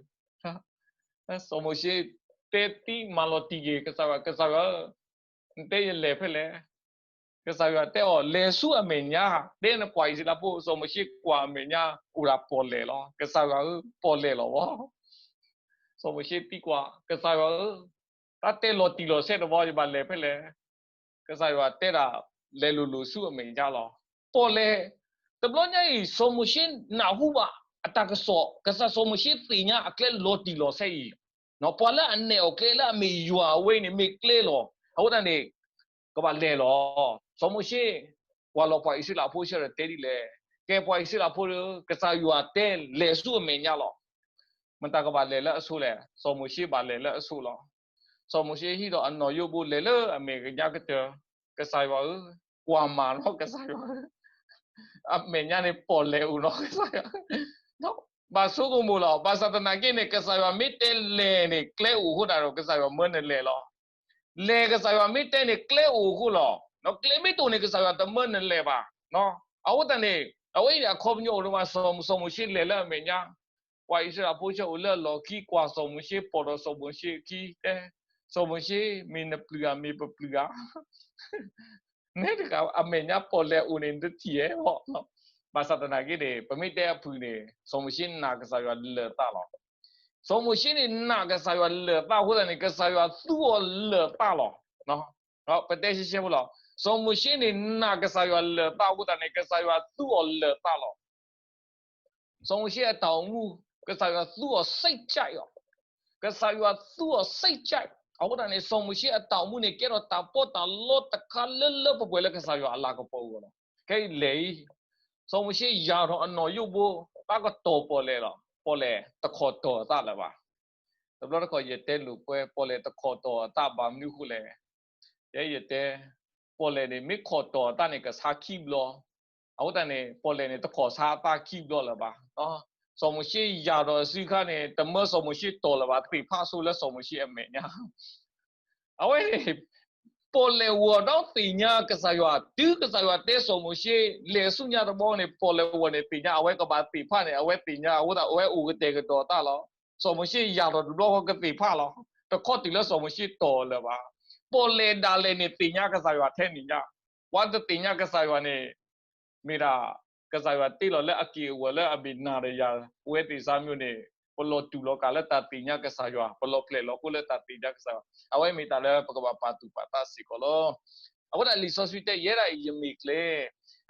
စီၤမိၤၡ့တဲသံ, မၤလီၤတံၢ်က့ၤကစၢ်ယွၤ, ကစၢ်ယွၤဧၢ, နတဲယလဲၤဖဲလဲၣ်. ကစၢ်ယွၤတဲအီၤ, လဲၤဆူအမဲာ်ညါ, တဲနပှၤအံၣ်စရ့လးဖိ, စီၤမိၤၡ့ကွၢ်အမဲာ်ညါ, အိၣ်ဒၣ်ပီၣ်လဲၣ်လီၤ. ကစၢ်ယွၤဧၢ, ပီၣ်လဲၣ်လီၤဝဲ. စီၤမိၤၡ့သံကွၢ်, ကစၢ်ယွၤဧၢ, တၢ်တဲလီၤတံၢ်လီၤဆဲးတဘျီ, ယဘၣ်လဲၤဖဲလဲၣ်. ကစၢ်ယွၤတဲဒၣ်, လဲၤလိၤလိၤဆူအမဲာ်ညါလီၤ. ပီၣ်လဲၣ်. တဘျီညါအံၤ စီၤမိၤၡ့နၢ်ဟူဘၣ်အတၢ်ကစီၣ်, ကစၢ်စီၤမိၤၡ့သ့ၣ်ညါအကျဲလီၤတံၢ်လီၤဆဲးအံၤ, ပှၤလၢအနဲၣ်အီၤကျဲလၢအမ့ၢ်ယွၤအဝဲအံၤန့ၣ် မ့ၢ်ကျဲလီၤ. အဃိသတးန့ၣ် ကဘၣ်လဲၤလီၤ. စီၤမိၤၡ့ ကွၢ်လီၤပှၤအံၣ်စရ့လးဖိဆၢဒီးတဲဒ်လဲၣ်, ကဲပှၤအံၣ်စရ့လးဖိဧၢ, ကစၢ်ယွၤတဲလဲၤဆူအမဲာ်ညါလီၤ. မတၤကဘၣ်လဲၤလၢအဆိလဲၣ်, စီၤမိၤၡ့ဘၣ်လဲၤလၢအဆိလီၤ. စီၤမိၤၡ့ဟံးဒီးအနီၣ်ယိၣ်ဘိလဲၤလၢအမဲာ်ညါကတၢၢ်, ကစၢ်ယွၤဧၢ, ကွၢ်မၤနီၤ ကစၢ်ယွၤဧၢ, အမဲာ်ညါန့ၣ်ပီၣ်လဲၣ်အိၣ်နီၤ ကစၢ်ယွၤ, ဘၣ်ဆိကမိၣ်လီၤ. ဘၣ်ဆၣ်သနာ်က့န့ၣ် ကစၢ်ယွၤမ့ၢ်တဲလဲၤန့ၣ် ကျဲအိၣ်အဃိသတးဒီး ကစၢ်ယွၤမၢနလဲၤလီၤ. လဲၤကစၢ်ယွၤမ့ၢ်တဲန့ၣ် ကျဲအိၣ်အဃိလီၤ. ကျဲမ့ၢ်တအိၣ်န့ၣ် ကစၢ်ယွၤတမၢနလဲၤဘၣ်. အဃိသတးန့ၣ် အဝဲအံၤန့ၣ်အခီပညီအိၣ်လၢၤဘၣ်, စီၤမိၤၡ့လဲၤလၢအမဲာ်ညါ, ပှၤအံၣ်စရ့လးဖိဆၢအိၣ်လၢအလီၢ်ခံ ကွၢ်စီၤမိၤၡ့, ပိာ်ဒီးစီၤမိၤၡ့အခံ, တဲ, စီၤမိၤၡ့, မ့ၢ်နပျုၢ်ဧါ, မ့ၢ်ပပျုၢ်ဧါ. မ့ၢ်တခါအမဲာ်ညါပီၣ်လဲၣ်အိၣ်န့ၣ် နတထံၣ်ဧါ. ဘၣ်ဆၣ်သနာ်က့န့ၣ် ပမ့ၢ်တဲအဖုၣ်န့ၣ် စီၤမိၤၡ့နာ်ကစၢ်ယွၤလၢာ်သးလီၤ. စီၤမိၤၡ့န့ၣ်နာ်ကစၢ်ယွၤလၢာ်သးအဃိသတးန့ၣ် ကစၢ်ယွၤသူအီၤလၢာ်သးလီၤ. ပတဲရှဲရှဲဖိလီၤ. စီၤမိၤၡ့န့ၣ်နာ်ကစၢ်ယွၤလၢာ်သးအဃိသတးန့ၣ် ကစၢ်ယွၤသူအီၤလၢာ်သးလီၤ. စီၤမိၤၡ့အတၢ်အိၣ်မူ, ကစၢ်ယွၤသူအီၤစိတ်ကြိုက်လီၤ. ကစၢ်ယွၤသူအီၤစိတ်ကြိုက်. အဃိသတးန့ၣ် စီၤမိၤၡ့အတၢ်အိၣ်မူန့ၣ် ကဲထီၣ်တၢ်ပီးတၢ်လီတခါလၢလၢပှဲၤပှဲၤလၢကစၢ်ယွၤအလၤကပီၤအဂီၢ်လီၤ. ခဲအံၤလဲၤအံၤ, စီၤမိၤၡ့ယၢ်ထီၣ်အနီၣ်ယိၣ်ဘိ, ဘၣ်ကတီၤပီၣ်လဲၣ်လီၤ. ပီၣ်လဲၣ်တခီၣ်တီၢ်အသးလၢၤဘၣ်. တဘျီတခီၣ်ယတဲလိာ်ကွဲ, ပီၣ်လဲၣ်တခီၣ်တီၢ်အသးဘၣ်မနုၤအဃိလဲၣ်. ယဲယတဲ, ပီၣ်လဲၣ်န့ၣ် မ့ၢ်ခီၣ်တီၢ်အသးန့ၣ် ကဆါခံဘျီ. အဃိသတးန့ၣ် ပီၣ်လဲၣ်န့ၣ် တခီၣ်ဆါအသးခံဘျီလၢၤဘၣ်. စီၤမိၤၡ့ယၢ်ထီၣ်အစုအခါန့ၣ် တမၢစီၤမိၤၡ့တီၢ်လၢၤဘၣ်, သ့ၣ်ဖးဆိလၢစီၤမိၤၡ့အမဲာ်ညါ အဝဲန့ၣ် ပီၣ်လဲၣ်ဂီၤဒီးသ့ၣ်ညါကစၢ်ယွၤ, တုၤကစၢ်ယွၤတဲစီၤမိၤၡ့ လဲၤဆူညါတဘျီန့ၣ် ပီၣ်လဲၣ်ဂီၤန့ၣ်သ့ၣ်ညါ, အဝဲကဘၣ်သ့ၣ်ဖးန့ၣ် အဝဲသ့ၣ်ညါအဃိသတး အဝဲအိၣ်ကတဲာ်ကတီၤအသးလီၤ. စီၤမိၤၡ့ယၢ်ထီၣ်တဘျီဃီကသ့ၣ်ဖးလီၤ. တခီတုၤလၢစီၤမိၤၡ့တီၢ်လၢၤဘၣ်. ပီၣ်လဲၣ်ဒၣ်လဲာ်န့ၣ်သ့ၣ်ညါကစၢ်ယွၤထဲန့ၣ်ညါ, ပှၤတသ့ၣ်ညါကစၢ်ယွၤန့ၣ် မ့ၢ်ဒၣ် ကစၢ်ယွၤတ့လီၤလၢအက့ၢ်အဂီၤလၢအမ့ၢ်နၤဒီးယၤ, ပဝဲသ့ၣ်စါမၠိန့ၣ် ပလီၤတူၢ်လီၤကာ်လၢတၢ်သ့ၣ်ညါကစၢ်ယွၤ, ပလီၤဖျဲၣ်လီၤဃိလၢတၢ်သ့ၣ်ညါကစၢ်ယွၤ, အဝဲမ့ၢ်တၢ်လၢပကဘၣ်ပာ်သူၣ်ပာ်သးစ့ၢ်ကီးလီၤ. အဃိဒၣ်လံာ်စီဆှံတဲ ယဲဒၣ်အံၤယမ့ၢ်ကျဲ,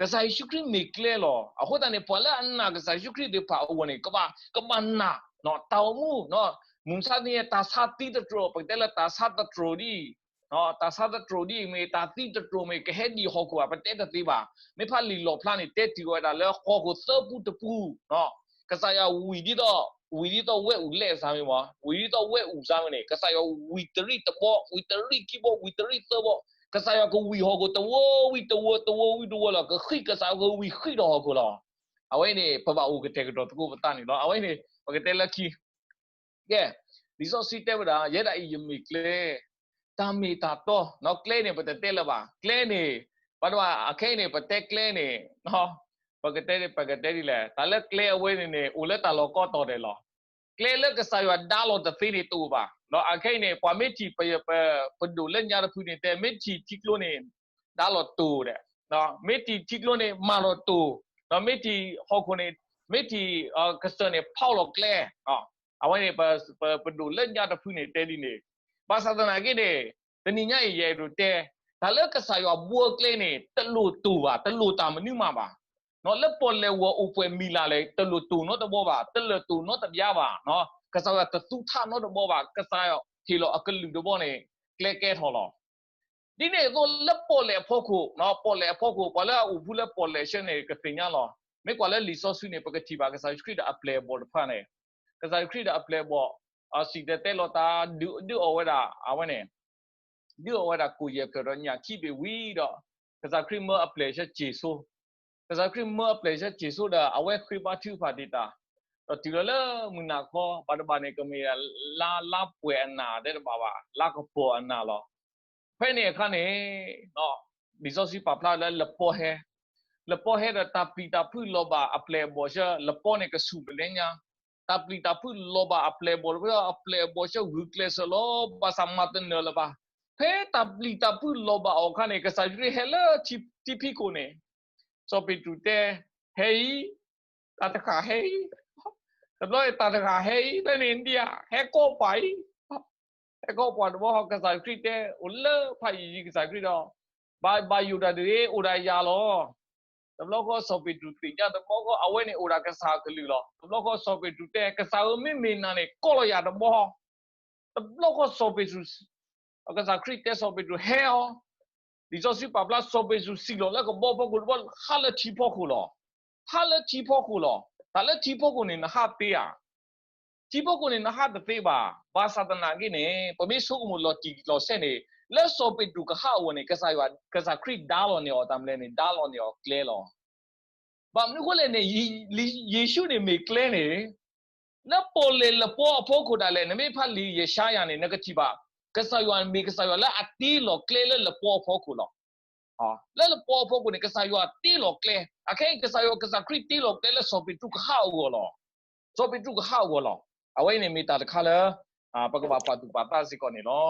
ကစၢ်ယ့ၣ်ၡူးခရံာ်မ့ၢ်ကျဲလီၤ. အဃိသတးန့ၣ် ပှၤလၢအနာ်ကစၢ်ယ့ၣ်ၡူးခရံာ်သ့ၣ်တဖၣ်အဂီၢ်န့ၣ် ကဘၣ်, ကဘၣ်နာ်, တၢ်အိၣ်မူ, မုၢ်မဆါတနံၤ တၢ်ဆါသံတတြိာ်, ပကတဲလၢတၢ်ဆါတတြိာ်ဒ်အံၤ တၢ်ဆါတတြိာ်ဒ်အံၤမ့ၢ် တၢ်သံတတြိာ်မ့ၢ် ကဟဲဒံးဟီၣ်ခိၣ်ဘၣ် ပတဲတသ့ဘၣ်. မ့ၢ်ဖးလံာ်လီၣ်ဖျါန့ၣ် တဲတ့ၢ်ဝဲဒၣ်လၢဟီၣ်ခိၣ်သၢပူတပူ, ကစၢ်ယွၤဝံၣ်ဒ်သိး, ဝံၣ်ဒ်သိးဝဲၢ်အူၣ်လဲၣ်စါမ့ၢ်မး, ဝံၣ်ဒ်သိးဝဲၢ်အူၣ်စါမ့ၢ်န့ၣ် ကစၢ်ယွၤဝံၣ်တရံးတဘီ, ဝံၣ်တရံးခံဘီ, ဝံၣ်တရံးသၢဘီ, ကစၢ်ယွၤကဝံၣ်ဟီၣ်ခိၣ်တဝၢဝံၤတဝၢ, တဝၢဝံၤတဝၢလီၤ, ကဃံးကစၢ်ယွၤကဝံၣ်ဃံးဒီးဟီၣ်ခိၣ်လီၤ. အဝဲန့ၣ် ပဘၣ်အိၣ်ကတဲာ်ကတီၤသကိးပသးန့ၣ်လီၤ. အဝဲန့ၣ် ပကတဲလၢခံ ကဲ, လံာ်စီဆှံတဲဝဲဒၣ် ယဲဒၣ်အံၤယမ့ၢ်ကျဲ, တၢ်မ့ၢ်တၢ်တီ, ကျဲန့ၣ် ပတတဲလၢၤဘၣ်. ကျဲန့ၣ်, ဘၣ်ဒိဘၣ် အခဲအံၤန့ၣ် ပတဲကျဲန့ၣ်, ပကတဲ, ပကတဲဒ်လဲၣ်, တၢ်လၢကျဲအဝဲန့ၣ်န့ၣ် အိၣ်လၢတၢ်လီၢ်ကိးတီၤဒဲးလီၤ. ကျဲလၢကစၢ်ယွၤဒါလီၤတသ့န့ၣ်တအိၣ်ဘၣ်. အခဲအံၤန့ၣ် ပှၤမ့ၢ်ထံၣ်ပ, ပဒိၣ်လၢညါတဖုန့ၣ် တဲမ့ၢ်ထံၣ်ထံကျိန့ၣ် ဒါလီၤတိၢ်ဒဲး, မ့ၢ်ထံၣ်ထံကျိန့ၣ် မၤလီၤတိၢ်, ဒီးမ့ၢ်ထံၣ်ဟီၣ်ခိၣ်န့ၣ်, မ့ၢ်ထံၣ်ကစၢၢ်န့ၣ် ဖီၣ်လီၤကျဲ. အဝဲန့ၣ် ပဒိၣ်လၢညါတဖုန့ၣ်တဲဒ်န့ၣ်, ဘၣ်ဆၣ်သနာ်က့န့ၣ်, တနံၤညါအံၤယအဲၣ်ဒိးတဲ, တၢ်လၢကစၢ်ယွၤဘှီကျဲန့ၣ် တလိၣ်တိၢ်ဘၣ်, တလိၣ်တၢ်မနုၤမးဘၣ်. လၢပီၣ်လဲၣ်ဝီၤအိၣ်ပှဲၤမံၤလၢ်လဲၣ် တလိၣ်တိၢ်နီတဘီဘၣ်, တလိၣ်တိၢ်နီတဘျါဘၣ်. ကစၢ်ယွၤတသူထးနီတဘီဘၣ်, ကစၢ်ယွၤဟ့ၣ်လီၤအကလုၢ်တဘီန့ၣ် ကျဲကဲထီၣ်လီၤ. ဒ်န့ၣ်အသိးလၢပီၣ်လဲၣ်အဖီခိၣ်, ပီၣ်လဲၣ်အဖီခိၣ် ပှၤလၢအအိၣ်ဖှိၣ်လၢပီၣ်လဲၣ်ဆၢန့ၣ် ကသ့ၣ်ညါလီၤ. မ့ၢ်ကွၢ်လၢလံာ်စီဆှံန့ၣ် ပကထံၣ်ဘၣ်ကစၢ်ယ့ၣ်ၡူးခရံာ်ဒီးအပျဲၢ်အဘီၣ်တဖၣ်န့ၣ်, ကစၢ်ယ့ၣ်ၡူးခရံာ်ဒီးအပျဲၢ်အဘီၣ် စံၣ်တဲၤတဲလီၤတၢ် ဒုးအီၣ်ဝဲဒၣ် အဝဲန့ၣ် ဒုးအီၣ်ဝဲဒၣ်ကိၣ်ယဲၢ်ဖျၢၣ်ဒီးညၣ်ခံဘ့ၣ်ဝံၤဒီး ကစၢ်ခရံာ်မၢအပျဲၢ်ဆၢစ့ၢ်စိ, ကစၢ်ခရံာ်မၢအပျဲၢ်ဆၢစ့ၢ်စိဒီး အဝဲဃ့ဘါထုကဖၣ်တ့ၢ်တၢ်, ဒီးတုၤလီၤလၢမုၢ်နၤခီ ဘၣ်တဘၣ်န့ၣ် ကမ့ၢ်လါ လါပှဲၤအနၢ်တဲတဘၣ်ဘၣ်, လါကပီၤအနၢ်လီၤ. ဖဲန့ၣ်အခါန့ၣ် လံာ်စီဆှံပာ်ဖျါလၢလပီဟဲ, လပီဟဲဒီးတၢ်ပျံၤတၢ်ဖုးလီၤဘၣ်အပျဲၢ်အဘီၣ်ဆၢ လပီန့ၣ်ကဆူၣ်ပလဲညါ, တၢ်ပျံၤတၢ်ဖုးလီၤဘၣ်အပျဲၢ်အဘီၣ်ဒီး အပျဲၢ်အဘီၣ်ဆၢဂုာ်ကျဲးစၢးလီၤ ဘၣ်ဆၣ်မၤတနၢၤလၢၤဘၣ်. ဖဲတၢ်ပျံၤတၢ်ဖုးလီၤဘၣ်အီၤအခါန့ၣ် ကစၢ်ယ့ၣ်ၡူးခရံာ်ဟဲလၢထံဖံးခိၣ်န့ၣ် စီၤပ့းတရူးတဲ, ဟဲအံၤ, တၢ်တဃၣ်ဟဲအံၤ, တဘျီတၢ်တဃၣ်ဟဲအံၤ ဖဲန့ၣ်ဒံးဧါ, ဟဲကိးပှၤအံၤ, ဟဲကိးပှၤတဘျီ ကစၢ်ယ့ၣ်ၡူးခရံာ်တဲ အိၣ်လၢဖးယံာ်ယံာ် ကစၢ်ယ့ၣ်ၡူးခရံာ်ဒီး ဘၣ်ယိၣ်တၢ်တဂ့ၤ အိၣ်ဒၣ်ယၤလီၤ. တဘျီဃီစီၤပ့းတရူးသ့ၣ်ညါ တဘျီဃီအဝဲန့ၣ်အိၣ်ဒၣ်ကစၢ်အကလုၢ်လီၤ. တဘျီဃီစီၤပ့းတရူးတဲ ကစၢ်ဧၢ မ့မ့ၢ်နၤန့ၣ် ကိးလီၤယၤတဘျီ. တဘျီဃီစီၤပ့းတရူး ကစၢ်ခရံာ်တဲစီၤပ့းတရူး ဟဲအီၤ, လံာ်စီဆှံပာ်ဖျါ စီၤပ့းတရူးစံၣ်လီၤလၢကဘီဖီခိၣ်တဘျီ ဟးလၢထံဖီခိၣ်လီၤ. ဟးလၢထံဖီခိၣ်လီၤ. တၢ်လၢထံဖီခိၣ်န့ၣ် နဟးသ့ဧါ. ထံဖီခိၣ်န့ၣ် နဟးတသ့ဘၣ်. ဘၣ်ဆၣ်သနာ်က့န့ၣ် ပမ့ၢ်ဆိကမိၣ်လီၤတံၢ်လီၤဆဲးန့ၣ် လၢစီၤပ့းတရူးကဟးအဂီၢ်န့ၣ် ကစၢ်ယွၤ ကစၢ်ခရံာ်ဒါလီၤန့ၢ်အီၤတၢ်မနုၤလဲၣ်န့ၣ် ဒါလီၤန့ၢ်အီၤကျဲလီၤ. ဘၣ်မနုၤအဃိလဲၣ်န့ၣ် ယ့ၣ်ၡူးန့ၣ်မ့ၢ်ကျဲန့ၣ် လၢပီၣ်လဲၣ်လပီအဖီခိၣ်ဒၣ်လဲာ် နမ့ၢ်ဖးလံာ်ယၡါယၤန့ၣ် နကထံၣ်ဘၣ် ကစၢ်ယွၤမ့ၢ်ကစၢ်ယွၤလၢအတ့လီၤကျဲလၢလပီအဖီခိၣ်လီၤ. လၢလပီအဖီခိၣ်န့ၣ် ကစၢ်ယွၤတ့လီၤကျဲ, အခဲအံၤ ကစၢ်ယွၤ ကစၢ်ခရံာ်တ့လီၤကျဲလၢစီၤပ့းတရူးကဟးအဂီၢ်လီၤ. စီၤပ့းတရူးကဟးအဂီၢ်လီၤ. အဝဲအံၤန့ၣ်မ့ၢ်တၢ်တခါလၢ ပကဘၣ်ပာ်သူၣ်ပာ်သးစ့ၢ်ကီးန့ၣ်လီၤ.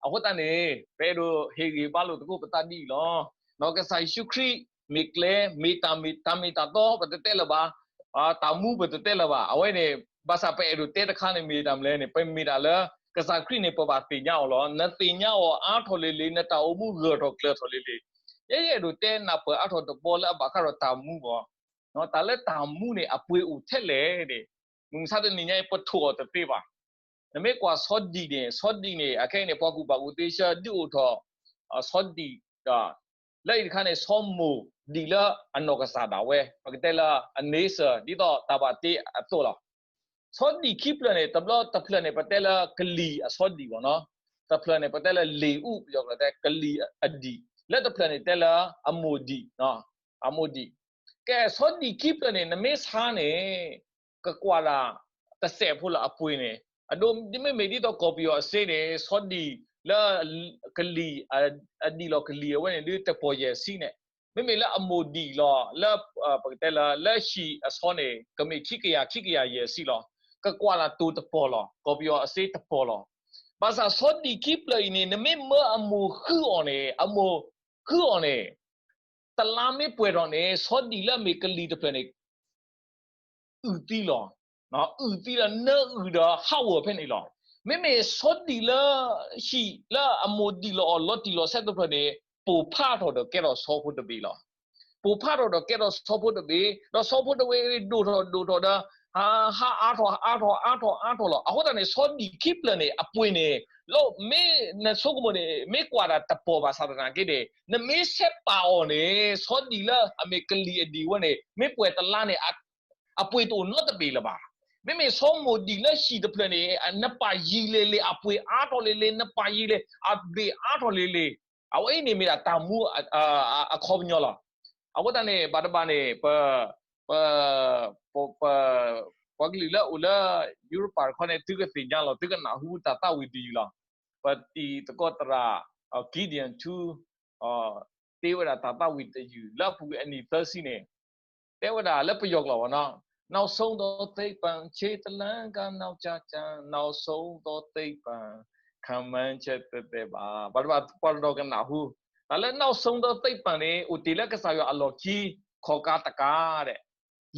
အဃိသတးန့ၣ် ပအဲၣ်ဒိးဟ့ၣ်ဂံၢ်ဘါလိာ်သကိးပသးဒ်အံၤလီၤ. ကစၢ်ယ့ၣ်ၡူးခရံာ်မ့ၢ်ကျဲ, မ့ၢ်တၢ်မ့ၢ်တၢ်တီ ပတတဲလၢၤဘၣ်, တၢ်မူပတတဲလၢၤဘၣ်. အဝဲန့ၣ် ဘၣ်ဆၣ်ပအဲၣ်ဒိးတဲတခါန့ၣ်မ့ၢ်တၢ်မနုၤလဲၣ်န့ၣ် ပမ့ၢ်ဒၣ်လၢ ကစၢ်ခရံာ်န့ၣ် ပဘၣ်သ့ၣ်ညါအီၤလီၤ. နသ့ၣ်ညါအီၤအါထီၣ်လံၤလံၤ နတၢ်အိၣ်မူဂၢၢ်ထီၣ်ကျၢၤထီၣ်လံၤလံၤ. ယဲယအဲၣ်ဒိးတဲနၢ်ပၢၢ်အါထီၣ်တဘီလၢအဘၣ်ဃးဒီးတၢ်မူဘၣ်. တၢ်လၢတၢ်မူန့ၣ် အပှ့ၤအိၣ်ထဲလဲၣ်န့ၣ် မုၢ်မဆါတနံၤညါအံၤ ပထိၣ်အီၤတသ့ဘၣ်. နမ့ၢ်ကွၢ်ဆီဒံၣ်န့ၣ် ဆီဒံၣ်န့ၣ် အခဲအံၤန့ၣ် ပှၤကူၣ်ဘၣ်ကူၣ်သ့ဆၢဒုးအိၣ်ထီၣ် ဆီဒံၣ်ဒီး လၢအံၤတခါန့ၣ် ဆီမိၢ်ဒံၣ်လၢအနီၢ်ကစၢ်ဒၣ်ဝဲ ပကတဲလၢအန့ဆၢၣ် ဒ်သိးတၢ်ဘၣ်တ့အသိးလီၤ. ဆီဒံၣ်ခံဖျၢၣ်န့ၣ် တဘျီတဖျၢၣ်န့ၣ် ပတဲလၢကလံၤအဆီဒံၣ်ဘၣ်နီၤ, တဖျၢၣ်န့ၣ် ပတဲလၢလ့ၣ်အူ ပယီၤကျိာ်တဲကလံၤအဒံၣ်, လၢတဖျၢၣ်န့ၣ်တဲလၢအမိၢ်ဒံၣ်, အမိၢ်ဒံၣ်. ကဲ ဆီဒံၣ်ခံဖျၢၣ်န့ၣ် နမ့ၢ်ဆါန့ၣ် ကကွၢ်ဒၣ်တစဲးဖိလၢအပှ့ၤန့ၣ်, အဒိ မ့မ့ၢ်ဒ်သိးကီၢ်ပယီၤအစ့န့ၣ် ဆီဒံၣ်လၢ ကလံၤ အဒံၣ်လီၤကလံၤအဝဲန့ၣ် ဒ်တပီၢ်ယဲၢ်ဆံန့ၣ်, မ့မ့ၢ်လၢအမိၢ်ဒံၣ်လီၤ လၢ ပကတဲလၢ လၢဟံၣ်အဆီန့ၣ် ကမ့ၢ်ခံကယၤ ခံကယၤယဲၢ်ဆံလီၤ. ကကွၢ်လၢတိၤတပီၢ်လီၤ, ကီၢ်ပယီၤအစ့တပီၢ်လီၤ. ဘၣ်ဆၣ်ဆီဒံၣ်ခံဖျၢၣ်အံၤန့ၣ် နမ့ၢ်မၢအမိၢ်ဃုအီၤန့ၣ်, အမိၢ်ဃုအီၤန့ၣ် တလါမ့ၢ်ပှဲၤထီၣ်န့ၣ် ဆီဒံၣ်လၢအမ့ၢ်ကလံၤတဖျၢၣ်န့ၣ် အုၣ်သံလီၤ. အုၣ်သံဒီးနၢအုၣ်ဒီးဟးဂီၤဖဲန့ၣ်လီၤ. မ့မ့ၢ်ဆီဒံၣ်လၢ ဟံၣ်လၢအမိၢ်ဒံၣ်လီၤအီၤလီၤတံၢ်လီၤဆဲးတဖျၢၣ်န့ၣ် ပိၢ်ဖးထီၣ်ဒီးကဲထီၣ်ဆီဖိတဘ့ၣ်လီၤ. ပိၢ်ဖးထီၣ်ဒီးကဲထီၣ်ဆီဖိတဘ့ၣ်, ဒီးဆီဖိတဝဲဒိၣ်ထီၣ်ဒိၣ်ထီၣ်ဒီး ဟးအါထီၣ်အါထီၣ်အါထီၣ်အါထီၣ်လီၤ. အဃိသတးန့ၣ် ဆီဒံၣ်ခံဖျၢၣ်န့ၣ် အပှ့ၤန့ၣ် လၢမ့ၢ်နဆိကမိၣ်န့ၣ် မ့ၢ်ကွၢ်ဒၣ်တပီၢ်ဘၣ်ဆၣ်သနာ်က့န့ၣ် နမ့ၢ်ဆဲးပာ်အီၤန့ၣ် ဆီဒံၣ်လၢအမ့ၢ်ကလံၤအဒံၣ်ဝဲန့ၣ် မ့ၢ်ပှဲၤတလါန့ၣ် အပှ့ၤတအိၣ်နီတဘ့ၣ်လၢၤဘၣ်. မ့မ့ၢ်ဆီမိၢ်ဒံၣ်လၢဟံၣ်တဖျၢၣ်န့ၣ် နပာ်ယံၤလဲၤလဲၤ အပှ့ၤအါထီၣ်လဲၤလဲၤ နပာ်ယံၤလဲၤ အဘ့ၣ်အါထီၣ်လဲၤလဲၤ. အဝဲအံၤန့ၣ်မ့ၢ်ဒၣ်တၢ်မူအခီပညီလီၤ. အဃိသတးန့ၣ် ဘၣ်တဘၣ်န့ၣ် ပ ပ ပ ပှၤကလုာ်လၢအိၣ်လၢ ယူရပၤတခီန့ၣ် သုကသ့ၣ်ညါလီၤ သုကနၢ်ဟူတၢ်သးဝံၣ်တယုၢ်လီၤ. ပတံၤသကိးသရၣ် Gideon Tour တ့ဝဲဒၣ်တၢ်သးဝံၣ်တယုၢ်လၢအပူၤကွံာ်အနံၣ်သၢဆံန့ၣ် တဲဝဲဒၣ်လၢပယီၤကျိာ်ဘၣ်နီၤ, နောက်ဆုံးသောသိပ္ပံခြေတလှမ်းကနောက်ကျကျ နောက်ဆုံးသောသိပ္ပံ ခန့်မှန်းချက်သက်သက်ပါ ဘၣ်တဘၣ်ပှၤတနီၤကနၢ်ဟူ, တၢ်လၢ နောက်ဆုံးသောသိပ္ပံ န့ၣ် အိၣ်တ့ၢ်လၢကစၢ်ယွၤအလီၢ်ခံ ခီၣ်ကါတကးဒဲး,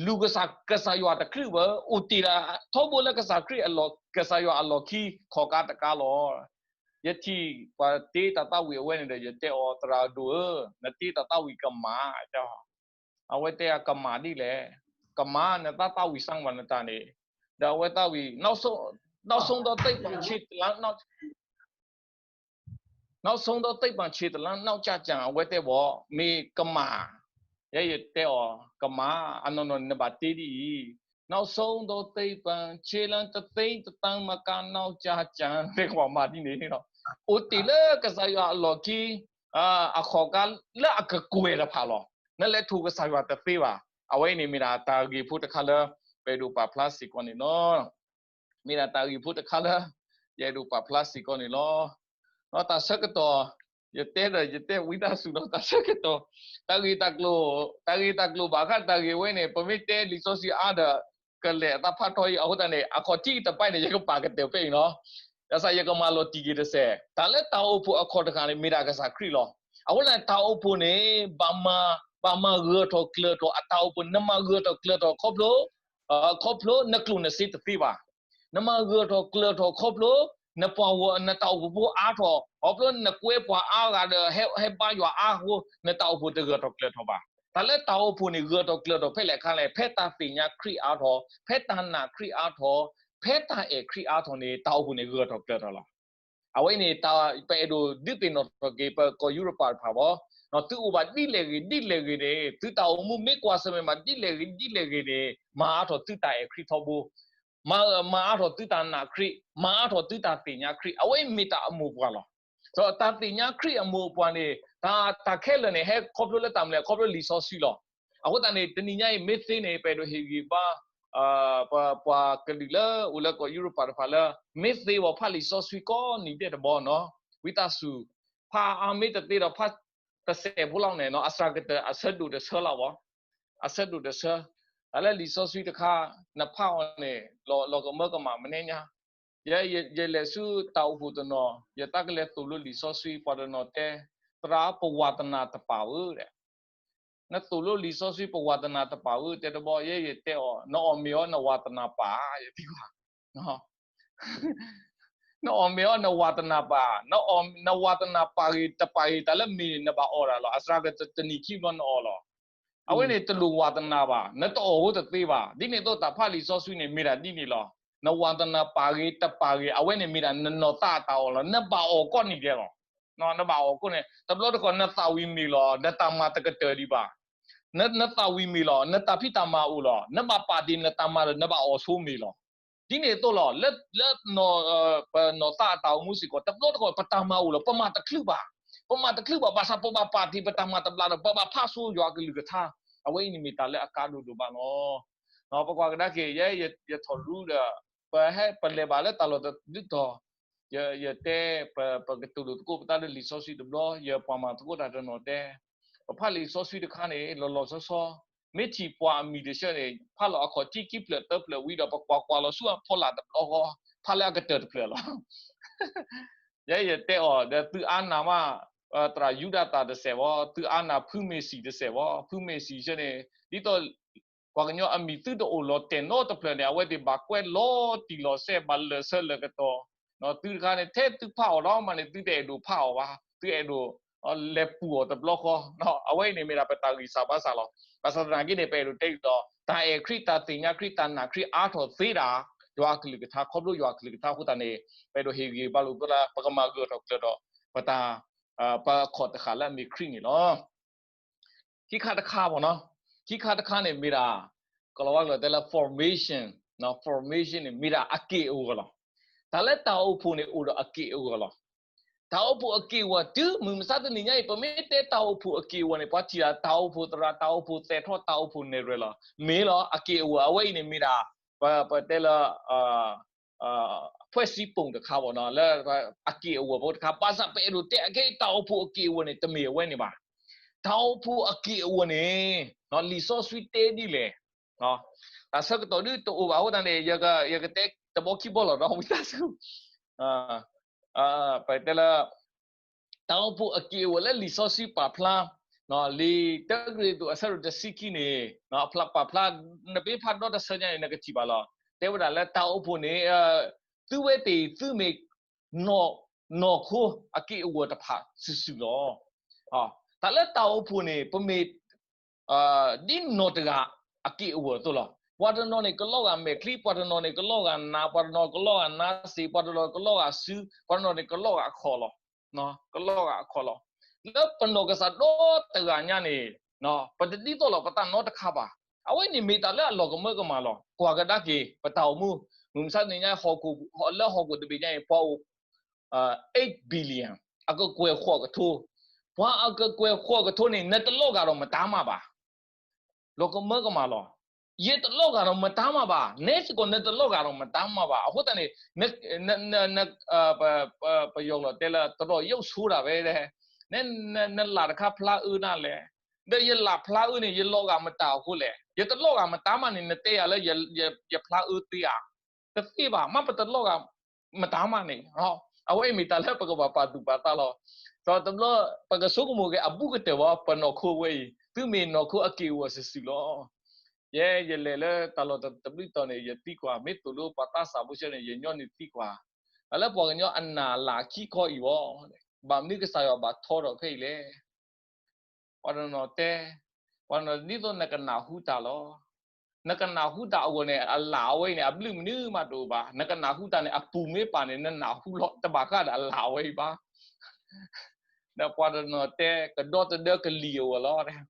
လူၤကစၢ် ကစၢ်ယွၤတချုးဘၣ် အိၣ်တ့ၢ်ဒၣ်ထီဘိလၢကစၢ်ခရံာ်အလီၢ် ကစၢ်ယွၤအလီၢ်ခံ ခီၣ်ကါတကးလီၤ. ယထံၣ်ပှၤတ့တၢ်သးဝံၣ်အဝဲန့ၣ်ဒီး ယတဲအီၤ သရၣ်ဒိၣ်ဧၢ, နတ့တၢ်သးဝံၣ်ကမၣ်, တဲအီၤ အဝဲတဲအကမၤဒ်လဲၣ်, ကမၤနသးသးဝံၣ်စၢ်ဝဲနတၢ်န့ၣ်, ဒီးအဝဲသးဝံၣ်, နောက်ဆုံးသောသိပ္ပံခြေတလမ်း နောက် နောက်ဆုံးသောသိပ္ပံခြေတလမ်း နောက်ကျကျန် အဝဲတဲဘၣ်, မ့ၢ်ကမၤ, ယဲယတဲအီၤ, ကမၤ, အနီၢ်နီၢ်န့ၣ်နဘၣ်တ့ဒ်အံၤ, နောက်ဆုံးသောသိပ္ပံခြေလမ်း တစ်သိမ်းတစ်သန်းမကနောက်ကျကျန် တဲကဘၣ်မၤဒ်န့ၣ်လီၤ. အိၣ်တ့ၢ်လၢကစၢ်ယွၤအလီၢ်ခံ အခီၣ်ကါလၢအကကွဲၢ်တဖၣ်လီၤ. နလဲၤထိၣ်ကစၢ်ယွၤတသ့ဘၣ်. အဝဲအံၤန့ၣ်မ့ၢ်ဒၣ်တၢ်ဂ့ၢ်ဖိတခါလၢ ပအဲၣ်ဒိးပာ်ဖျါစ့ၢ်ကီးန့ၣ်လီၤ. မ့ၢ်ဒၣ်တၢ်ဂ့ၢ်ဖိတခါလၢ ယအဲၣ်ဒိးပာ်ဖျါစ့ၢ်ကီးန့ၣ်လီၤ. ဒီးတၢ်ဆၢကတီၢ်, ယတဲဒီးယတဲဝံသးစူၤဒီးတၢ်ဆၢကတီၢ်, တၢ်ဂ့ၢ်တၢ်ကျိၤ, တၢ်ဂ့ၢ်တၢ်ကျိၤဘၣ်ဃးတၢ်ဂ့ၢ်ဝဲန့ၣ် ပမ့ၢ်တဲလံာ်စီဆှံအါဒီး ကလဲၤအသးဖးထီအံၤ အဃိသတးန့ၣ် အခီၣ်ထံးတပၤန့ၣ် ယကပာ်ကတၢၢ်ဖဲအံၤလီၤ. ဘၣ်ဆၣ်ယကမၤလီၤတံၢ်က့ၤတစဲး, တၢ်လၢတၢ်အိၣ်ဖှိၣ်အခီၣ်တဃၣ်န့ၣ် မ့ၢ်ဒၣ်ကစၢ်ခရံာ်လီၤ. အဃိသတးန့ၣ် တၢ်အိၣ်ဖှိၣ်န့ၣ် ဘၣ်မၤ, ဘၣ်မၤဂၢၢ်ထီၣ်ကျၢၤထီၣ်အတၢ်အိၣ်ဖှိၣ်, နမၤဂၢၢ်ထီၣ်ကျၢၤထီၣ်ခီဖျိ, ခီဖျိနကျိၣ်နစ့တသ့ဘၣ်. နမၤဂၢၢ်ထီၣ်ကျၢၤထီၣ်ခီဖျိ နပှၤဂီၢ် နတၢ်အိၣ်ဖှိၣ်ဖိအါထီၣ်, ခီဖျိနကွဲပှၤအါဂၤဒီး ဟဲဘါယွၤအါအဃိ နတၢ်အိၣ်ဖှိၣ်တဂၢၢ်ထီၣ်ကျၢၤထီၣ်ဘၣ်. တၢ်လၢတၢ်အိၣ်ဖှိၣ်န့ၣ် ဂၢၢ်ထီၣ်ကျၢၤထီၣ်ဖဲလဲၣ်အခါလဲၣ်, ဖဲတၢ်သ့ၣ်ညါခရံာ်အါထီၣ်, ဖဲတၢ်နာ်ခရံာ်အါထီၣ်, ဖဲတၢ်အဲၣ်ခရံာ်အါထီၣ်န့ၣ် တၢ်အိၣ်ဖှိၣ်န့ၣ်ဂၢၢ်ထီၣ်ကျၢၤထီၣ်လီၤ. အဝဲအံၤန့ၣ် ပအဲၣ်ဒိးဒုးသ့ၣ်နီၣ်ထီၣ်က့ၤ ပကီၢ်ယူရပၤတဖၣ်ဘၣ်, သုအိၣ်ဘၣ်ဒ်လဲၣ်ဂ့ၤ ဒ်လဲၣ်ဂ့ၤန့ၣ် သုတၢ်အိၣ်မူမ့ၢ်ကွၢ်ဆၢၣ်မဲာ်ဘၣ်ဒ်လဲၣ်ဂ့ၤ ဒ်လဲၣ်ဂ့ၤန့ၣ် မၤအါထီၣ်သုတၢ်အဲၣ်ခရံာ်ထီဘိ, မၤ, မၤအါထီၣ်သုတၢ်နာ်ခရံာ်, မၤအါထီၣ်သုတၢ်သ့ၣ်ညါခရံာ်, အဝဲအံၤမ့ၢ်တၢ်အမိၢ်ပှၢ်လီၤ. ဒီးတၢ်သ့ၣ်ညါခရံာ်အမိၢ်အပှၢ်န့ၣ် တၢ်, တၢ်ခဲလၢာ်န့ၣ် ဟဲခီဖျိလၢတၢ်မနုၤလဲၣ်, ခီဖျိလံာ်စီဆှံလီၤ. အဃိသတးန့ၣ် တနံၤညါအံၤမ့ၢ်သ့န့ၣ် ပအဲၣ်ဒိးဟ့ၣ်ဂံၢ်ဘါ ပ, ပှၤကလုာ်လၢအိၣ်လၢကီၢ်ယူရပၤတဖၣ်လၢ မ့ၢ်သ့ဘၣ်ဖးလံာ်စီဆှံကိးနံၤဒဲးတဘျီနီၤ, ဝံသးစူၤ, ဖးအါမ့ၢ်တသ့ဒီးဖးတစဲးဖိလီၤန့ၣ်နီၤ, အစှၤကတၢၢ် အဆၢဒိၣ်တဆၢလီၤဘၣ်, အဆၢဒိၣ်တဆၢ, တၢ်လၢလံာ်စီဆှံတခါ နဖးအီၤန့ၣ် လီၤ, လီၤကမၢကမၣ်မနုၤညါ, ယဲ, ယဲ, ယလဲၤဆူတၢ်အိၣ်ဖှိၣ်တနီၤ ယသးကလဲၤသိၣ်လိလံာ်စီဆှံ ပှၤတနီၤတဲ, သရၣ်ဧၢ ပဝၤတနၢ်တပာ်ဧၢ, နသိၣ်လိလံာ်စီဆှံ ပဝၤတနၢ်တပာ်ဧၢ တဲတဘျီ ယဲယတဲအီၤ နအီၣ်မ့ၤအီၤ နဝၤတနၢ်ပာ်ဧါ ယသံကွၢ်, နအီၣ်မ့ၤအီၤ နဝၤတနၢ်ပာ်, နဝၤတနၢ်ပာ်ဂ့ၤတပာ်ဂ့ၤ တၢ်လၢမ့ၤန့ၣ် နဘၣ်အီၣ်ဒၣ်လီၤ. အစှၤကတၢၢ်တနံၤခံဘျီနအီၣ်လီၤ. အဝဲန့ၣ်တလိၣ်ဝၤတနၢ်ဘၣ်, နတအီၣ်ဃိတသ့ဘၣ်. ဒ်န့ၣ်အသိးတၢ်ဖးလံာ်စီဆှံန့ၣ် မ့ၢ်ဒၣ်ဒ်န့ၣ်လီၤ. နဝၤတနၢ်ပာ်ဂ့ၤတပာ်ဂ့ၤ အဝဲန့ၣ်မ့ၢ်ဒၣ်နနီၢ်သးအတၢ်အီၣ်လီၤ. နဘၣ်အီၣ်ကိးနံၤဒဲးလီၤ. နဘၣ်အီၣ်ကိးန့ၣ် တဘျီတခီၣ်နသးဝံၤမ့ၤလီၤ, နတၢ်မၤတကတၢၢ်ဒံးဘၣ်. နသးဝံၤမ့ၤလီၤ, နတၢ်ဖံးတၢ်မၤအိၣ်လီၤ, နဘၣ်ပာ်တ့ၢ်နတၢ်မၤဒီး နဘၣ်အီၣ်ဆိမ့ၤလီၤ. ဒ်န့ၣ်အသိးလီၤ, လၢ, လၢပနီၢ်သးအတၢ်အိၣ်မူစ့ၢ်ကီး တဘျီတခီၣ် ပတၢ်မၤအိၣ်လီၤ, ပမၤတချုးဘၣ်, ပမၤတချုးဘၣ်, ဘၣ်ဆၣ်ပဘၣ်ပာ်တ့ၢ်ပတၢ်မၤတဘျီဒီး ပဘၣ်ဖးဆိယွၤအကလုၢ်ကထါ, အဝဲအံၤန့ၣ်မ့ၢ်တၢ်လၢအကါဒိၣ်ဒိၣ်မးလီၤ. ပကွၢ်ကဒါက့ၤ ယဲယထီၣ်ရူဒီး ပဟဲပလဲၤဘၣ်လၢတၢ်လီၢ်တဒုတီၢ်, ယ, ယတဲ, ပ, ပကတိၤလိာ်သကိးပသးလၢလံာ်စီဆှံတဘျီ, ယပှၤမၤသကိးတၢ်တနီၤတဲ, ပဖးလံာ်စီဆှံတခါန့ၣ် လီၤလီၤဆီဆီ, မ့ၢ်ထံၣ်ပှၤအမံၤတဆၢန့ၣ် ဖးလီၤအခီၣ်ထံးခံဖျၢၣ်သၢဖျၢၣ်ဝံၤဒီး ပကွၢ်ကွၢ်လီၤဆူအဖီလာ်တဘျီဃီ, ဖးလၢအကတၢၢ်တဖျၢၣ်လီၤ. ယဲယတဲအီၤ ဒီးသုအါနၢ်မး သရၣ်ယူဒၤသၣ်တစဲးဘၣ်, သုအါနၢ်ဖုမ့ၤစံၣ်တစဲးဘၣ်, ဖုမ့ၤစံၣ်ဆၢန့ၣ် ဒ်သိး ပှၤကညီအမံၤသုတအိၣ်လီၤတဲာ်နီတဖျၢၣ်န့ၣ် အဝဲသ့ၣ်ဘၣ်ကွဲးလီၤတံၢ်လီၤဆဲး ဘၣ်လၢာ်ဆၢလၢာ်ကတီၢ်, သုတခါန့ၣ် ထဲသုဖးအီၤဒီးမးန့ၣ် သုတအဲၣ်ဒိးဖးအီၤဘၣ်, သုအဲၣ်ဒိး လဲၤပူၤအီၤတဘျီဃီ, အဝဲအံၤန့ၣ်မ့ၢ်ဒၣ်ပတၢ်ဂံၢ်စၢ်ဘါစၢ်လီၤ. ဘၣ်ဆၣ်သနာ်က့န့ၣ် ပအဲၣ်ဒိးတဲအီၤဒီး တၢ်အဲၣ်ခရံာ် တၢ်သ့ၣ်ညါခရံာ် တၢ်နာ်ခရံာ်အါထီၣ်သ့ဒၣ် ယွၤအကလုၢ်ကထါ ခီဖျိယွၤအကလုၢ်ကထါအဃိသတးန့ၣ် ပအဲၣ်ဒိးဟ့ၣ်ဂံၢ်ဘါလိာ်သး ပကမၤဂၢၢ်ထီၣ်ကျၢၤထီၣ် ပတၢ်, ပအခီၣ်တဃာ်လၢအမ့ၢ်ခရံာ်န့ၣ်လီၤ. ခံခါတခါဘၣ်နီၤ, ခံခါတခါန့ၣ်မ့ၢ်ဒၣ် ကလီၤဝါကျိာ်တဲလၢ formation, formation န့ၣ် မ့ၢ်ဒၣ်အက့ၢ်အဂီၤလီၤ. တၢ်လၢတၢ်အိၣ်ဖှိၣ်န့ၣ် အိၣ်ဒီးအက့ၢ်အဂီၤလီၤ. တၢ်အိၣ်ဖှိၣ်အက့ၢ်အဂီၤ တုၤမုၢ်မဆါတနံၤညါအံၤ ပမ့ၢ်တဲတၢ်အိၣ်ဖှိၣ်အက့ၢ်အဂီၤန့ၣ် ပှၤထံၣ်ဒၣ်တၢ်အိၣ်ဖှိၣ်သရၣ် တၢ်အိၣ်ဖှိၣ်သဲးထီၣ် တၢ်အိၣ်ဖှိၣ်နဲၣ်ရွဲၣ်လီၤ. မ့ၢ်လီၤ အက့ၢ်အဂီၤ အဝဲအံၤန့ၣ်မ့ၢ်ဒၣ် ပ, ပတဲလၢ ဖွဲ့စည်းပုံ တခါဘၣ်နီၤ လၢအက့ၢ်အဂီၤဖိတခါ ဘၣ်ဆၣ်ပအဲၣ်ဒိးတဲအခဲအံၤ တၢ်အိၣ်ဖှိၣ်အက့ၢ်အဂီၤန့ၣ် တမ့ၢ်အဝဲန့ၣ်ဘၣ်. တၢ်အိၣ်ဖှိၣ်အက့ၢ်အဂီၤန့ၣ် လံာ်စီဆှံတဲဒ်လဲၣ်. တၢ်ဆၢကတီၢ်ဒ်တအိၣ်ဘၣ်အဃိသတးန့ၣ် ယကတဲတဘီခံဘီလီၤဒီး ဝံသးစူၤ ပတဲလၢ တၢ်အိၣ်ဖှိၣ်အက့ၢ်အဂီၤလၢလံာ်စီဆှံပာ်ဖျါ လံာ်တၢကရံၣ်သူး အဆၢဒိၣ်တဆံခံန့ၣ် ပာ်ဖျါ နမ့ၢ်ဖးဒီတဆၢညါန့ၣ် နကထံၣ်ဘၣ်လီၤ. တဲဝဲဒၣ်လၢတၢ်အိၣ်ဖှိၣ်န့ၣ် သုဝဲသ့ၣ် သုမ့ၢ် နီၢ်ခိအက့ၢ်အဂီၤတဖၣ်စုာ်စုာ်လီၤ. တၢ်လၢတၢ်အိၣ်ဖှိၣ်န့ၣ် ပမ့ၢ် ဒ်နီၢ်တဂၤအက့ၢ်အဂီၤအသိးလီၤ. ပှၤတနီၤန့ၣ်ကလီဂာ်မဲာ်ချံ, ပှၤတနီၤန့ၣ်ကလီဂာ်နး, ပှၤတနီၤကလီဂာ်နါစ့, ပှၤတနီၤကလီဂာ်စု, ပှၤတနီၤန့ၣ်ကလီဂာ် ကလီဂာ်အခီၣ်လီၤ. လၢပနီၢ်ကစၢ်ဒီတဂၤညါန့ၣ် ပတဒ်သိးလီၤပသးနီတခါဘၣ်. အဝဲန့ၣ်မ့ၢ်တၢ်လၢအလီၤကမၢကမၣ်လီၤ. ကွၢ်ကဒါက့ၤ ပတၢ်အိၣ်မူ, မုၢ်မဆါတနံၤညါ ဟီၣ်ခိၣ်, လၢဟီၣ်ခိၣ်တဘ့ၣ်ညါအံၤ ပှၤအိၣ် eight billion, အကကွဲၢ်ဃိးကထိ, ပှၤအကကွဲၢ်ဃိးကထိန့ၣ် နတလီဂာ်ဒီးမတၤမးဘၣ်. လီၤကမၢကမၣ်လီၤ. ယတလီဂာ်ဒီးမတၤမးဘၣ်, နဲစ့ၢ်ကီးနတလီဂာ်ဒီးမတၤမးဘၣ်. အဃိသတးန့ၣ် ပယီၤကျိာ်တဲလၢ တရီၣ်ယိၣ်ဆိတၢ်ဝဲဒၣ်, နလၢ်တခါဖျါအၢနၤလဲၣ်, ဒီးယလၢ်ဖျါအၢန့ၣ် ယလီဂာ်မတၤအဃိလဲၣ်. ယတလီဂာ်မတၤမးန့ၣ် နတဲယၤလၢ ယဖျါအၢသ့ဧါ. တသ့ဘၣ်, မ့ၢ်ပတလီဂာ်မတၤမးန့ၣ်, အဝဲအံၤမ့ၢ်တၢ်လၢပကဘၣ်ပာ်သူၣ်ပာ်သးလီၤ. ဒီးတဘျီ ပကဆိကမိၣ်က့ၤအဘူးကတၢၢ်ဝဲ ပနီၢ်ခိဝဲအံၤ သုမ့ၢ်နီၢ်ခိအက့ၢ်အဂီၤစုာ်စုာ်လီၤ. ယဲယလဲၤလၢတၢ်လီၢ်တဘျုးတီၤန့ၣ် ယသံကွၢ်, မ့ၢ်သိၣ်လိပှၤသးစၢ်ဖိဆၢန့ၣ် ယညီနုၢ်သံကွၢ်, တၢ်လၢပှၤကညီအနၢ်လၢ်ခံခီအံၤဝဲ, ဘၣ်မနုၤကစၢ်ယွၤဘၣ်ထီထီၣ်ဖဲအံၤလဲၣ်. ပှၤတနီၤတဲ, ပှၤတနီၤဒ်သိးနကနၢ်ဟူတၢ်လီၤ. နကနၢ်ဟူတၢ်အဂီၢ်န့ၣ် အလၢ်အဝဲအံၤန့ၣ် အဘျုးမနုၤမးတအိၣ်ဘၣ်. နကနၢ်ဟူတၢ်န့ၣ် အပူၤမ့ၢ်ပာ်န့ၣ် နနၢ်ဟူလီၤ, တဘၣ်ဃးဒီးအလၢ်အဝဲအံၤဘၣ်. ဒီးပှၤတနီၤတဲ ကဒီသဒၢကလံၤအဂီၢ်လီၤ.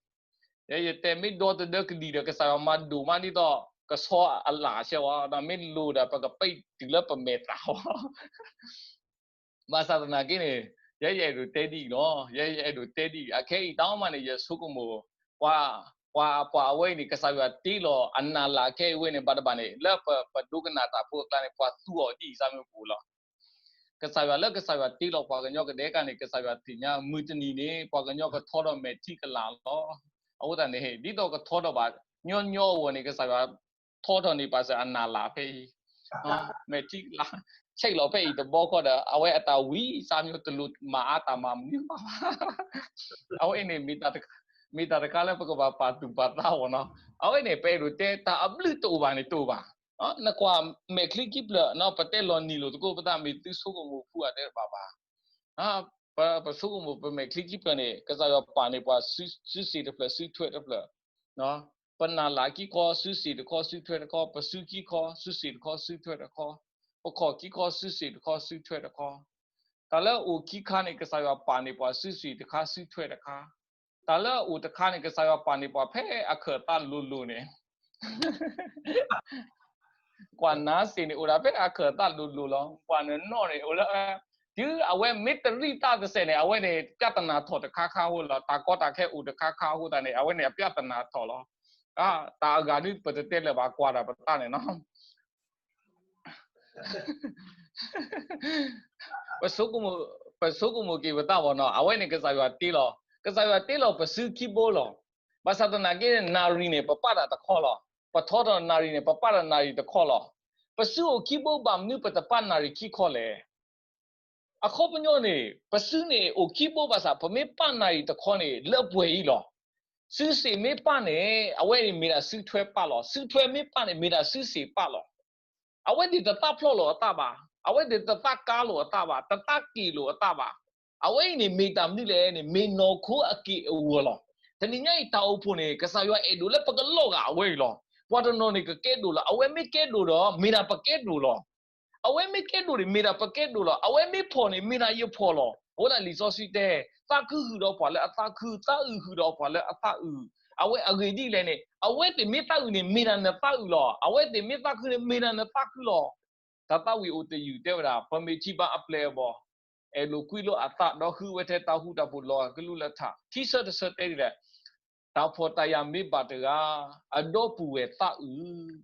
ယဲယတဲမ့ၢ်ဒီသဒၢကလံၤဒီး ကစၢ်ယွၤမၤဒိၣ်မးဒ်သိး ကဆီအလၢ်ဆဲဝဲ, ဒီးမ့ၢ်လိၤဒီး ပကပံးတုၤလၢပမဲာ်သၣ်ဝဲ ဘၣ်ဆၣ်သနာ်က့န့ၣ်, ယဲယအဲၣ်ဒိးတဲဒ်အံၤလီၤ. ယဲယအဲၣ်ဒိးတဲဒ်အံၤ, အခဲအံၤတၢ်မၤန့ၣ် ယဆိကမိၣ်, ပှၤ, ပှၤ, ပှၤအဝဲအံၤန့ၣ် ကစၢ်ယွၤတ့လီၤအနၢ်လၢ်ခဲအံၤဝဲန့ၣ် ဘၣ်တဘၣ်န့ၣ် လၢပဒိကနၣ်တၢ်ဖိအကျါန့ၣ် ပှၤသူအီၤဒ်အံၤ စၢ်မုၢ်ပူၤလီၤ. ကစၢ်ယွၤလၢကစၢ်ယွၤတ့လီၤပှၤကညီကဒဲကန့ၣ် ကစၢ်ယွၤသ့ၣ်ညါ မုၢ်တနံၤန့ၣ် ပှၤကညီကထီထီၣ်မဲာ်ထံကလၤလီၤ. အဃိသတးန့ၣ် ဒ်သိးကထီထီၣ်ဘၣ် ညီညီအဂီၢ်န့ၣ် ကစၢ်ယွၤထီထီၣ်န့ၢ်ပှၤစၢၤအနၢ်လၢ်ဖဲအံၤ, မဲာ်ထံကလၤ, ဆဲးလီၤဖဲအံၤတဘျီဃီဒီး အဝဲအတၢ်ဝံစၢ်မၢ်တလိၣ်မၤအါတၢ်မၤမနုၤမးဘၣ်. အဝဲအံၤန့ၣ် မ့ၢ်တၢ်တခါလၢပကဘၣ်ပာ်သူၣ်ပာ်သးအဂီၢ်နီၤ. အဝဲန့ၣ် ပအဲၣ်ဒိးတဲတၢ်အဘျုးတအိၣ်ဘၣ်န့ၣ်တအိၣ်ဘၣ်. နကွၢ်မဲာ်ချံခံဖျၢၣ် ပတဲလီၤနံၤလိာ်သကိးပသး မ့ၢ်သုဆိကမိၣ်ဖုအတဲတဘၣ်ဘၣ်. ပဆိကမိၣ်ပမဲာ်ချံခံဖျၢၣ်န့ၣ် ကစၢ်ယွၤပာ်န့ၢ်ပှၤစုစ့ၣ်တဖျၢၣ်စုထွဲတဖျၢၣ်, ပနၢ်လၢ်ခံခီစုစ့ၣ်တခီစုထွဲတခီ, ပစုခံခီစုစ့ၣ်တခီစုထွဲတခီ, ပခီၣ်ခံခီစုစ့ၣ်တခီစုထွဲတခီ, တၢ်လၢအအိၣ်ခံခါန့ၣ် ကစၢ်ယွၤပာ်န့ၢ်ပှၤစုစ့ၣ်တခါစုထွဲတခါ, တၢ်လၢအအိၣ်တခါန့ၣ် ကစၢ်ယွၤပာ်န့ၢ်ပှၤဖဲအခၢၣ်သးလိၤလိၤန့ၣ် ကွၢ်နါစ့ၣ်န့ၣ် အိၣ်ဒၣ်ဖဲအခၢၣ်သးလိၤလိၤလီၤ. ကွၢ်နနီၣ်န့ၣ် အိၣ်လၢ တုၤအဝဲမ့ၢ်တရံးသးတစဲးန့ၣ် အဝဲန့ၣ် ပြဿနာထီၣ်တခါခါအဃိလီၤ. တၢ်ကီတၢ်ခဲအိၣ်တခါခါအဃိသတးန့ၣ် အဝဲန့ၣ်အပြဿနာထီၣ်လီၤ. တၢ်အဂၤဒ်ပတတဲလၢၤဘၣ် ကွၢ်တၢ်ပသးန့ၣ်နီၤ ပဆိကမိၣ်, ပဆိကမိၣ်က့ၤပသးဘၣ်နီၤ, အဝဲန့ၣ်ကစၢ်ယွၤတ့လီၤ, ကစၢ်ယွၤတ့လီၤပစုခံဘိလီၤ. ဘၣ်ဆၣ်သနာ်က့န့ၣ် နၣ်ရံၣ်န့ၣ် ပပာ်တၢ်တခီလီၤ. ပထီထီၣ်နၣ်ရံၣ်န့ၣ် ပပာ်တၢ်နၣ်ရံၣ်တခီလီၤ. ပစုအိၣ်ခံဘိဘၣ်မနုၤပတပာ်နၣ်ရံၣ်ခံခီလဲၣ်. အခီပညီန့ၣ် ပစုန့ၣ်အိၣ်ခံဘိဘၣ်ဆၣ် ပမ့ၢ်ပာ်နၣ်ရံၣ်တခီန့ၣ် လၢပှဲၤအံၤလီၤ. စုစ့ၣ်မ့ၢ်ပာ်န့ၣ် အဝဲန့ၣ်မ့ၢ်ဒၣ်စုထွဲပာ်လီၤ. စုထွဲမ့ၢ်ပာ်န့ၣ် မ့ၢ်ဒၣ်စုစ့ၣ်ပာ်လီၤ. အဝဲသ့ၣ်တသးဖျိးလိာ်အသးဘၣ်. အဝဲသ့ၣ်တသးကါလိာ်အသးဘၣ်. တသးက့ၣ်လိာ်အသးဘၣ်. အဝဲအံၤန့ၣ်မ့ၢ်တၢ်မနုၤလဲၣ်န့ၣ် မ့ၢ်နီၢ်ခိအက့ၢ်အဂီၤလီၤ. တနံၤညါအံၤတၢ်အိၣ်ဖှိၣ်န့ၣ် ကစၢ်ယွၤအဲၣ်ဒိးလၢပကလီၤဂာ်အဝဲအံၤလီၤ. ပှၤတနီၤန့ၣ်ကကဲဒိၣ်လီၤ. အဝဲမ့ၢ်ကဲဒိၣ်ဒီး မ့ၢ်ဒၣ်ပကဲဒိၣ်လီၤ. အဝဲမ့ၢ်ကဲဒိၣ်န့ၣ် မ့ၢ်ဒၣ်ပကဲဒိၣ်လီၤ. အဝဲမ့ၢ်ဖှီၣ်န့ၣ် မ့ၢ်ဒၣ်ယဖှီၣ်လီၤ. အဃိသတးလံာ်စီဆှံတဲ, သးခုဟုၣ်ဒီးပှၤလၢအသးခု, သးအုးဟုၣ်ဒီးပှၤလၢအသးအုး. အဝဲအဂ့ၢ်ဒ်လဲၣ်န့ၣ် အဝဲသ့ၣ်မ့ၢ်သးအုးန့ၣ် မ့ၢ်ဒၣ်နသးအုးလီၤ. အဝဲသ့ၣ်မ့ၢ်သးခုန့ၣ် မ့ၢ်ဒၣ်နသးခုလီၤ. တၢ်သးဝံၣ်အိၣ်တယုၢ်တဲဝဲဒၣ် ပမ့ၢ်ထံၣ်ဘၣ်အပျဲၢ်အဘီၣ်, အဲၣ်လိာ်ကွံလိာ်အသးဒီးဃုဝဲထဲတၢ်ဃူတၢ်ဖိးလီၤကလူလၢထး. ခံဆၢတဆၢတဲဒ်လဲၣ်, တၢ်ဖှီၣ်တၢ်ယာ်မ့ၢ်ဘၣ်တဂၤ, အဒီပုၢ်ဝဲၢ်သးအုး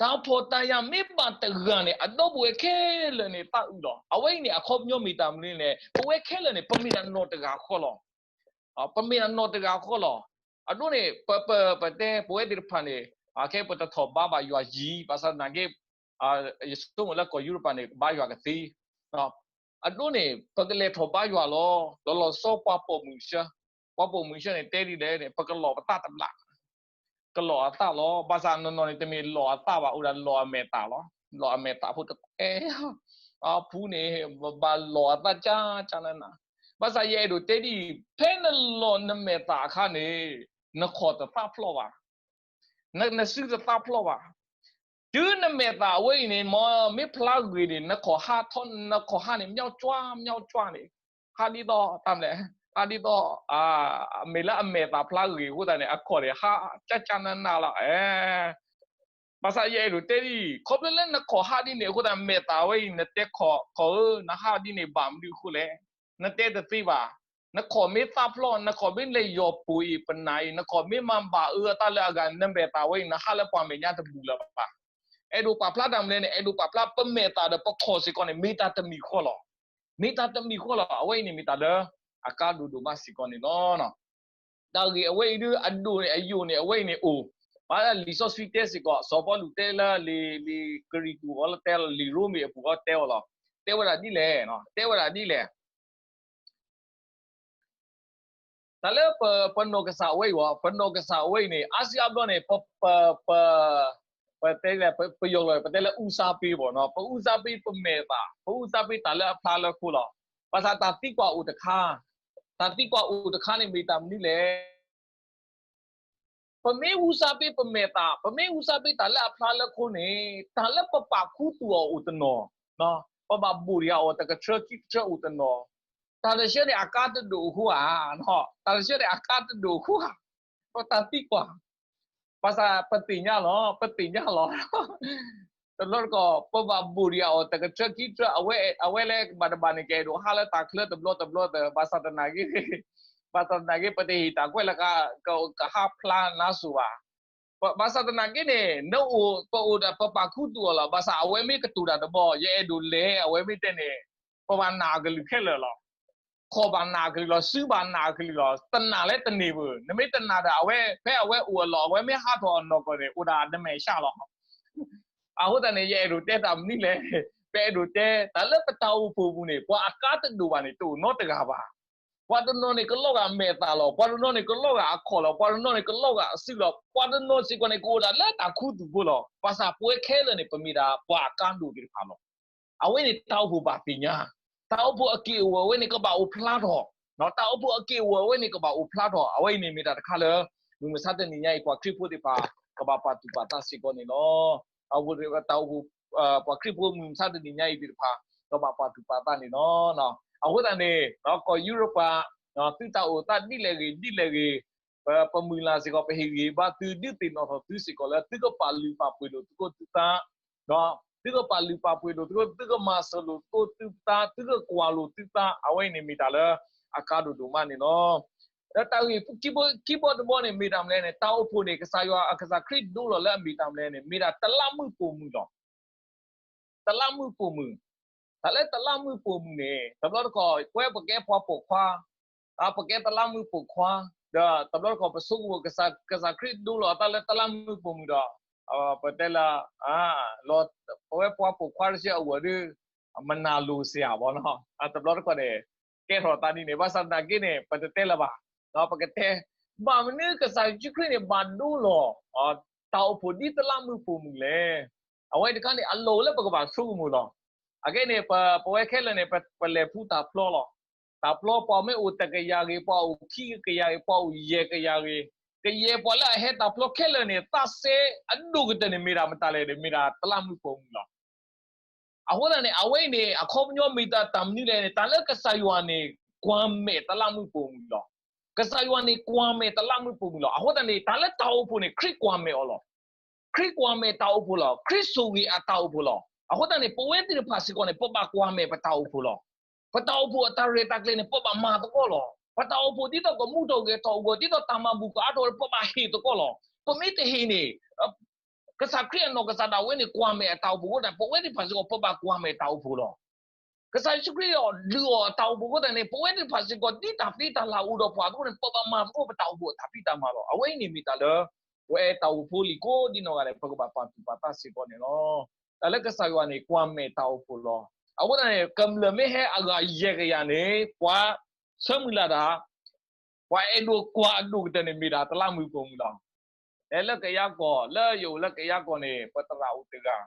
တၢ်ဖှီၣ်တၢ်ယာ်မ့ၢ်ဘၣ်တဂၤန့ၣ် အဒီပုၢ်ဝဲၢ်ခဲလၢာ်န့ၣ်သးအုးလီၤ. အဝဲအံၤန့ၣ် အခီပညီမ့ၢ်တၢ်မနုၤလဲၣ်, ပဝဲခဲလၢာ်န့ၣ် ပမ့ၢ်ဒၣ်နီၢ်တဂၤဃီလီၤ. ပမ့ၢ်ဒၣ်နီၢ်တဂၤဃီလီၤ. အဒိန့ၣ် ပ, ပ, ပတဲ ပဝဲသ့ၣ်တဖၣ်န့ၣ် ခဲပတထီၣ်ဘါဘၣ်ယွၤယံၤ ဘၣ်ဆၣ်သနာ်က့ ယဆိကမိၣ်လၢကီၢ်ယူရပၤန့ၣ် ဘါယွၤကသ့. အဒိန့ၣ် ပကလဲၤထီၣ်ဘါယွၤလီၤ. လီၤလီၤဆီဆီ ပှၤပိာ်မုၣ်ဆၢ, ပှၤပိာ်မုၣ်ဆၢန့ၣ် တဲဒ်လဲၣ်န့ၣ် ပကလီၢ်ပသးတဘျီ, ကလီၢ်အသးလီၤ. ဘၣ်ဆၣ်နီၢ်နီၢ်န့ၣ် တမ့ၢ်လီၢ်အသးဘၣ်, အိၣ်ဒၣ်လီၢ်အမဲာ်သၣ်လီၤ. လီၢ်အမဲာ်သၣ်ဖိတကဲ, အပူၤန့ၣ် ဘၣ်လီၢ်အသးကၢ်ကၢ်နးနး. ဘၣ်ဆၣ်ယအဲၣ်ဒိးတဲဒ်အံၤ, ဖဲနလီၢ်နမဲာ်သၣ်အခါန့ၣ် နခီၣ်တသၣ်ဖျီၣ်ဘၣ်, နစုတသၣ်ဖျီၣ်ဘၣ်. တုၤနမဲာ်သၣ်အဝဲအံၤန့ၣ် မ့ၢ်ဖျါဂ့ၤန့ၣ် နခီၣ်ဟးထီၣ် နခီၣ်ဟးန့ၣ် မျောက်ကျွားမျောက်ကျွားန့ၣ်, ဟးဒ်သိးတၢ်မလဲၣ်, ဟးဒ်သိး မ့ၢ်လၢအမဲာ်သၣ်ဖျါဂ့ၤအဃိသတးန့ၣ် အခီၣ်န့ၣ် ဟးကၠၢ်ကၠၢ်နးနးလီၤ. ဘၣ်ဆၣ်ယအဲၣ်ဒိးတဲဒ်အံၤ, ခီဖျိလၢနခီၣ်ဟးဒ်န့ၣ်အဃိသတး မဲာ်သၣ်ဝဲအံၤ နတဲခီၣ် ခီၣ်ဧၢ နဟးဒ်န့ၣ်ဘၣ်မနုၤအဃိလဲၣ်, နတဲတသ့ဘၣ်. နခီၣ်မ့ၢ်သၣ်ဖျီၣ်, နခီၣ်မ့ၢ်လဲၤယီၢ်ပူၤအံၤပနၢ်အံၤ, နခီၣ်မ့ၢ်မၤဘၣ်အၢအသးလၢအဂၤ နမဲာ်သၣ်ဝဲအံၤ နဟးလၢပှၤမဲာ်ညါတဘူၣ်လၢၤဘၣ်. အဲၣ်ဒိးပာ်ဖျါတၢ်မနုၤလဲၣ်န့ၣ် အဲၣ်ဒိးပာ်ဖျါပမဲာ်သၣ်ဒီးပခီၣ်စ့ၢ်ကီးန့ၣ် မ့ၢ်တၢ်တမံၤဃီလီၤ. မ့ၢ်တၢ်တမံၤဃီလီၤ. အဝဲအံၤန့ၣ်မ့ၢ်တၢ်လၢ အကါဒိၣ်ဒိၣ်မးစ့ၢ်ကီးန့ၣ်လီၤ. တၢ်ဂ့ၢ်အဝဲအံၤဒုး အဒိၣ်န့ၣ် အယိာ်န့ၣ် အဝဲအံၤန့ၣ်အိၣ်, ဘၣ်လၢလံာ်စီဆှံတဲစ့ၢ်ကီး စီၤပီလူးတဲလၢလံာ် လံာ်ကရံၣ်သူးအီၤလၢတဲလီၤ လံာ်ရိမ့ၤအပူၤအီၤတဲအီၤလီၤ. တဲဝဲဒၣ်ဒ်လဲၣ်, တဲဝဲဒၣ်ဒ်လဲၣ်. တၢ်လၢပနီၢ်ကစၢ်အဝဲအံၤ, ပနီၢ်ကစၢ်အဝဲအံၤန့ၣ် အါစုအါဘျီန့ၣ် ပ ပ ပတဲလၢ ပယီၤလီၤ ပတဲလၢ ဦးစားပေး ပေါ့နော်, ပ ဦးစားပေး ပမဲာ်သၣ်, ပ ဦးစားပေး တၢ်လၢအဖျါလၢခိလီၤ. ဘၣ်ဆၣ်တၢ်သံကွၢ်အိၣ်တခါ, တၢ်သံကွၢ်အိၣ်တခါန့ၣ်မ့ၢ်တၢ်မနုၤလဲၣ်. ပမ့ၢ် ဦးစားပေး ပမဲာ်သၣ်, ပမ့ၢ် ဦးစားပေး တၢ်လၢအဖျါလၢခိန့ၣ် တၢ်လၢပပာ်ခူသူၣ်အီၤအိၣ်တနီၤ, ပဘၣ်ဘိၣ်ဒံးအီၤတကထြၢခံကထြၢအိၣ်တနီၤ, တၢ်တဆၢန့ၣ်အကါတဒိၣ်အဃိဧါ, တၢ်တဆၢန့ၣ်အကါတဒိၣ်အဃိဧါ, ပတၢ်သံကွၢ် ဘၣ်ဆၣ်ပသ့ၣ်ညါလီၤ, ပသ့ၣ်ညါလီၤ. တဘျီတခီၣ် ပဘၣ်ဘိၣ်ဒံးအီၤတကထြၢခံကထြၢ, အဝဲလၢကဘၣ်တဘၣ်န့ၣ် ကအဲၣ်ဒိးဟးလၢတၢ်ချၢတဘျီတဘျီသၢ, ဘၣ်ဆၣ်သနာ်က့, ဘၣ်ဆၣ်သနာ်က့ ပတဟ့ၣ်တၢ်ကွဲးလၢကဟးဖျါနါစိၤဘၣ်. ဘၣ်ဆၣ်သနာ်က့န့ၣ် နအိၣ် ပအိၣ်ဒီးပပာ်ခူသူၣ်အီၤလီၤ. ဘၣ်ဆၣ်အဝဲမ့ၢ်ကတိၤတၢ်တဘျီ ယအဲၣ်ဒိးလဲၤ အဝဲမ့ၢ်တဲန့ၣ် ပဘၣ်နာ်အကလုၢ်ခဲလၢာ်လီၤ. ခီၣ်ဘၣ်နာ်အကလုၢ်လီၤ, စုဘၣ်နာ်အကလုၢ်လီၤ, တနာ်လၢတန့ၢ်ဘၣ်. နမ့ၢ်တနာ်ဒီး အဝဲ ဖဲအဝဲအိၣ်အလီၢ် အဝဲမ့ၢ်ဟးထီၣ်အနီၢ်ကီၢ်န့ၣ် အိၣ်ဒၣ်နမဲာ်ဆှးလီၤ. အဃိသတးန့ၣ် ယအဲၣ်ဒိးတဲတၢ်မနုၤလဲၣ်, ပအဲၣ်ဒိးတဲ တၢ်လၢပတၢ်အိၣ်ဖှိၣ်ပူၤန့ၣ် ပှၤအကါတဒိၣ်ဘၣ်န့ၣ် တအိၣ်နီတဂၤဘၣ်. ပှၤတနီၤန့ၣ်ကလီၤဂာ်မဲာ်သၣ်လီၤ, ပှၤတနီၤန့ၣ်ကလီၤဂာ်အခီၣ်လီၤ, ပှၤတနီၤန့ၣ်ကလီၤဂာ်အစုလီၤ, ပှၤတနီၤစ့ၢ်ကီးန့ၣ် ကအိၣ်ဒၣ်လၢတၢ်ခူသူၣ်ဖိလီၤ. ဘၣ်ဆၣ်ပဝဲခဲလၢာ်န့ၣ် ပမ့ၢ်ဒၣ်ပှၤအကါဒိၣ်သ့ၣ်တဖၣ်လီၤ. အဝဲန့ၣ်တၢ်အိၣ်ဖှိၣ်ဘၣ်သ့ၣ်ညါ, တၢ်အိၣ်ဖှိၣ်အက့ၢ်အဂီၤအဝဲန့ၣ်ကဘၣ်အိၣ်ဖျါထီၣ်, တၢ်အိၣ်ဖှိၣ်အက့ၢ်အဂီၤအဝဲန့ၣ်ကဘၣ်အိၣ်ဖျါထီၣ်. အဝဲအံၤန့ၣ်မ့ၢ်တၢ်တခါလၢ မုၢ်မဆါတနံၤညါအံၤ ပှၤခရံာ်ဖိသ့ၣ်တဖၣ် ကဘၣ်ပာ်သူၣ်ပာ်သးစ့ၢ်ကီးန့ၣ်လီၤ. တၢ်အိၣ်ဖှိၣ် ပှၤခရံာ်ဖိမုၢ်မဆါတနံၤညါအံၤသ့ၣ်တဖၣ် ကဘၣ်ပာ်သူၣ်ပာ်သးန့ၣ်လီၤ. အဃိသတးန့ၣ် ကီၢ်ယူရပၤ သုတၢ်အိၣ်သးဒ်လဲၣ်ဂ့ၤ ဒ်လဲၣ်ဂ့ၤ, ပ ပမုၢ်လၢ်စ့ၢ်ကီး ပဟ့ၣ်ဂံၢ်ဘါသု ဒုးသ့ၣ်နီၣ်ထီၣ်သုစ့ၢ်ကီးလၢ သုကပာ်လုၢ်ပာ်ပှ့ၤလိာ်သုခိၣ်သုသး, သုကပာ်လုၢ်ပာ်ပှ့ၤလိာ်သုခိၣ်, သုကမၤစၢၤလိာ်သုခိၣ်သုသး, သုကကွၢ်လိာ်သုသး, အဝဲအံၤန့ၣ်မ့ၢ်တၢ်လၢအကါဒိၣ်ဒိၣ်မးန့ၣ်လီၤ. ဒီးတၢ်ဂ့ၢ်ခံဘီတဘီန့ၣ် မ့ၢ်တၢ်မနုၤလဲၣ်န့ၣ် တၢ်အိၣ်ဖှိၣ်န့ၣ် ကစၢ်ယွၤ ကစၢ်ခရံာ်ဒိလီၤလၢအမ့ၢ်တၢ်မနုၤလဲၣ်န့ၣ် မ့ၢ်ဒၣ်တလးမုၣ်ပိာ်မုၣ်လီၤ. တလးမုၣ်ပိာ်မုၣ်, တၢ်လၢတလးမုၣ်ပိာ်မုၣ်န့ၣ် တဘျီတခီၣ် ပဝဲပကဲပှၤပိာ်ခွါ, ပကဲတလးမုၣ်ပိာ်ခွါ, ဒီးတဘျီတခီၣ် ပဆိကမိၣ် ကစၢ်ခရံာ်ဒိလီၤအသးလၢတလးမုၣ်ပိာ်မုၣ်ဒီး ပတဲလၢ ပဝဲပှၤပိာ်ခွါတဆၢအဂီၢ်ဒီး မနာလိုစရာပေါ့နော်, တဘျီတခီၣ်န့ၣ် ကဲထီၣ်သးဒ်န့ၣ် ဘၣ်ဆၣ်သနာ်က့န့ၣ် ပတတဲလၢၤဘၣ်, ပကတဲ ဘၣ်မနုၤကစၢ်ယ့ၣ်ၡူးခရံာ်န့ၣ် ဘၣ်ဒိလီၤ တၢ်အိၣ်ဖှိၣ်ဒ်တလးမုၣ်ပိာ်မုၣ်လဲၣ်. အဝဲတခါန့ၣ် အလီၢ်လၢပကဘၣ်ဆိကမိၣ်လီၤ. အခဲအံၤန့ၣ် ပဝဲခဲလၢာ်န့ၣ် ပလဲၤဖှူတၢ်ဖျီလီၤ. တၢ်ဖျီ ပှၤမ့ၢ်အိၣ်တကယၤဂ့ၤ, ပှၤအိၣ်ခံကယၤဂ့ၤ, ပှၤအိၣ်ယဲၢ်ကယၤဂ့ၤ, ကယဲၢ်ပှၤလၢအဟဲတၢ်ဖျီခဲလၢာ်န့ၣ် သးစဲအဒိၣ်ကတၢၢ်န့ၣ် မ့ၢ်ဒၣ်မတၤလဲၣ်န့ၣ် မ့ၢ်ဒၣ်တလးမုၣ်ပိာ်မုၣ်လီၤ. အဃိသတးန့ၣ် အဝဲအံၤန့ၣ် အခီပညီမ့ၢ်တၢ်တၢ်မနုၤလဲၣ်န့ၣ် တၢ်လၢကစၢ်ယွၤန့ၣ် ကွၢ်မဲာ်တလးမုၣ်ပိာ်မုၣ်လီၤ. ကစၢ်ယွၤန့ၣ် ကွၢ်မဲာ်တလးမုၣ်ပိာ်မုၣ်လီၤ. အဃိသတးန့ၣ် တၢ်လၢတၢ်အိၣ်ဖှိၣ်န့ၣ် ခရံာ်ကွၢ်မဲာ်အီၤလီၤ. ခရံာ်ကွၢ်မဲာ်တၢ်အိၣ်ဖှိၣ်လီၤ. ခရံာ်ဆိၣ်ဂ့ၤအတၢ်အိၣ်ဖှိၣ်လီၤ. အဃိသတးန့ၣ် ပဝဲသ့ၣ်တဖၣ်စ့ၢ်ကီးန့ၣ် ပဘၣ်ကွၢ်မဲာ်ပတၢ်အိၣ်ဖှိၣ်လီၤ. ပတၢ်အိၣ်ဖှိၣ်အတၢ်ရဲၣ်တၢ်ကျဲၤန့ၣ် ပဘၣ်မၤသကိးလီၤ. ပတၢ်အိၣ်ဖှိၣ်ဒ်သိးကမူထီၣ်ဂဲၤထီၣ်အဂီၢ် ဒ်သိးတၢ်မၤဘူၣ်ကအါထီၣ် ပဘၣ်ဟ့ၣ်သကိးလီၤ. ပမ့ၢ်တဟ့ၣ်န့ၣ် ကစၢ်ခရံာ်အနီၢ်ကစၢ်ဒၣ်ဝဲန့ၣ် ကွၢ်မဲာ်အတၢ်အိၣ်ဖှိၣ်အဃိသတး ပဝဲသ့ၣ်တဖၣ်စ့ၢ်ကီး ပဘၣ်ကွၢ်မဲာ်တၢ်အိၣ်ဖှိၣ်လီၤ. ကစၢ်ယ့ၣ်ၡူးခရံာ်အီၤ လုၢ်အီၣ်အတၢ်အိၣ်ဖှိၣ်အဃိသတးန့ၣ် ပဝဲသ့ၣ်တဖၣ်စ့ၢ်ကီး ဒ်တၢ်သ့တၢ်လၢ်အိၣ်ဒီးပှၤအသိးန့ၣ် ပဘၣ်မၤသကိးပတၢ်အိၣ်ဖှိၣ်အတၢ်ဖံးတၢ်မၤလီၤ. အဝဲအံၤန့ၣ်မ့ၢ်တၢ်လၢ ပဝဲတၢ်အိၣ်ဖှိၣ်ဖိလံၤကိးဒ်နီၢ်ဂၤဒဲး ပကဘၣ်ပာ်သူၣ်ပာ်သးစ့ၢ်ကီးန့ၣ်လီၤ. တၢ်လၢကစၢ်ယွၤန့ၣ် ကွၢ်မဲာ်တၢ်အိၣ်ဖှိၣ်လီၤ. အဃိသတးန့ၣ် ကမျၢၢ်မ့ၢ်ဟဲအဂၤယဲၢ်ကယၤန့ၣ် ပှၤဆၢမုၢ်လၢ်တၢ် ပှၤအဲၣ်ဒိးကွၢ်အဒိၣ်ကတၢၢ်န့ၣ် မ့ၢ်ဒၣ်တလးမုၣ်ပိာ်မုၣ်လီၤ. လၢကယၤကီၢ် လၢယအိၣ်လၢကယၤကီၢ်န့ၣ် ပသရၣ်အိၣ်တဂၤ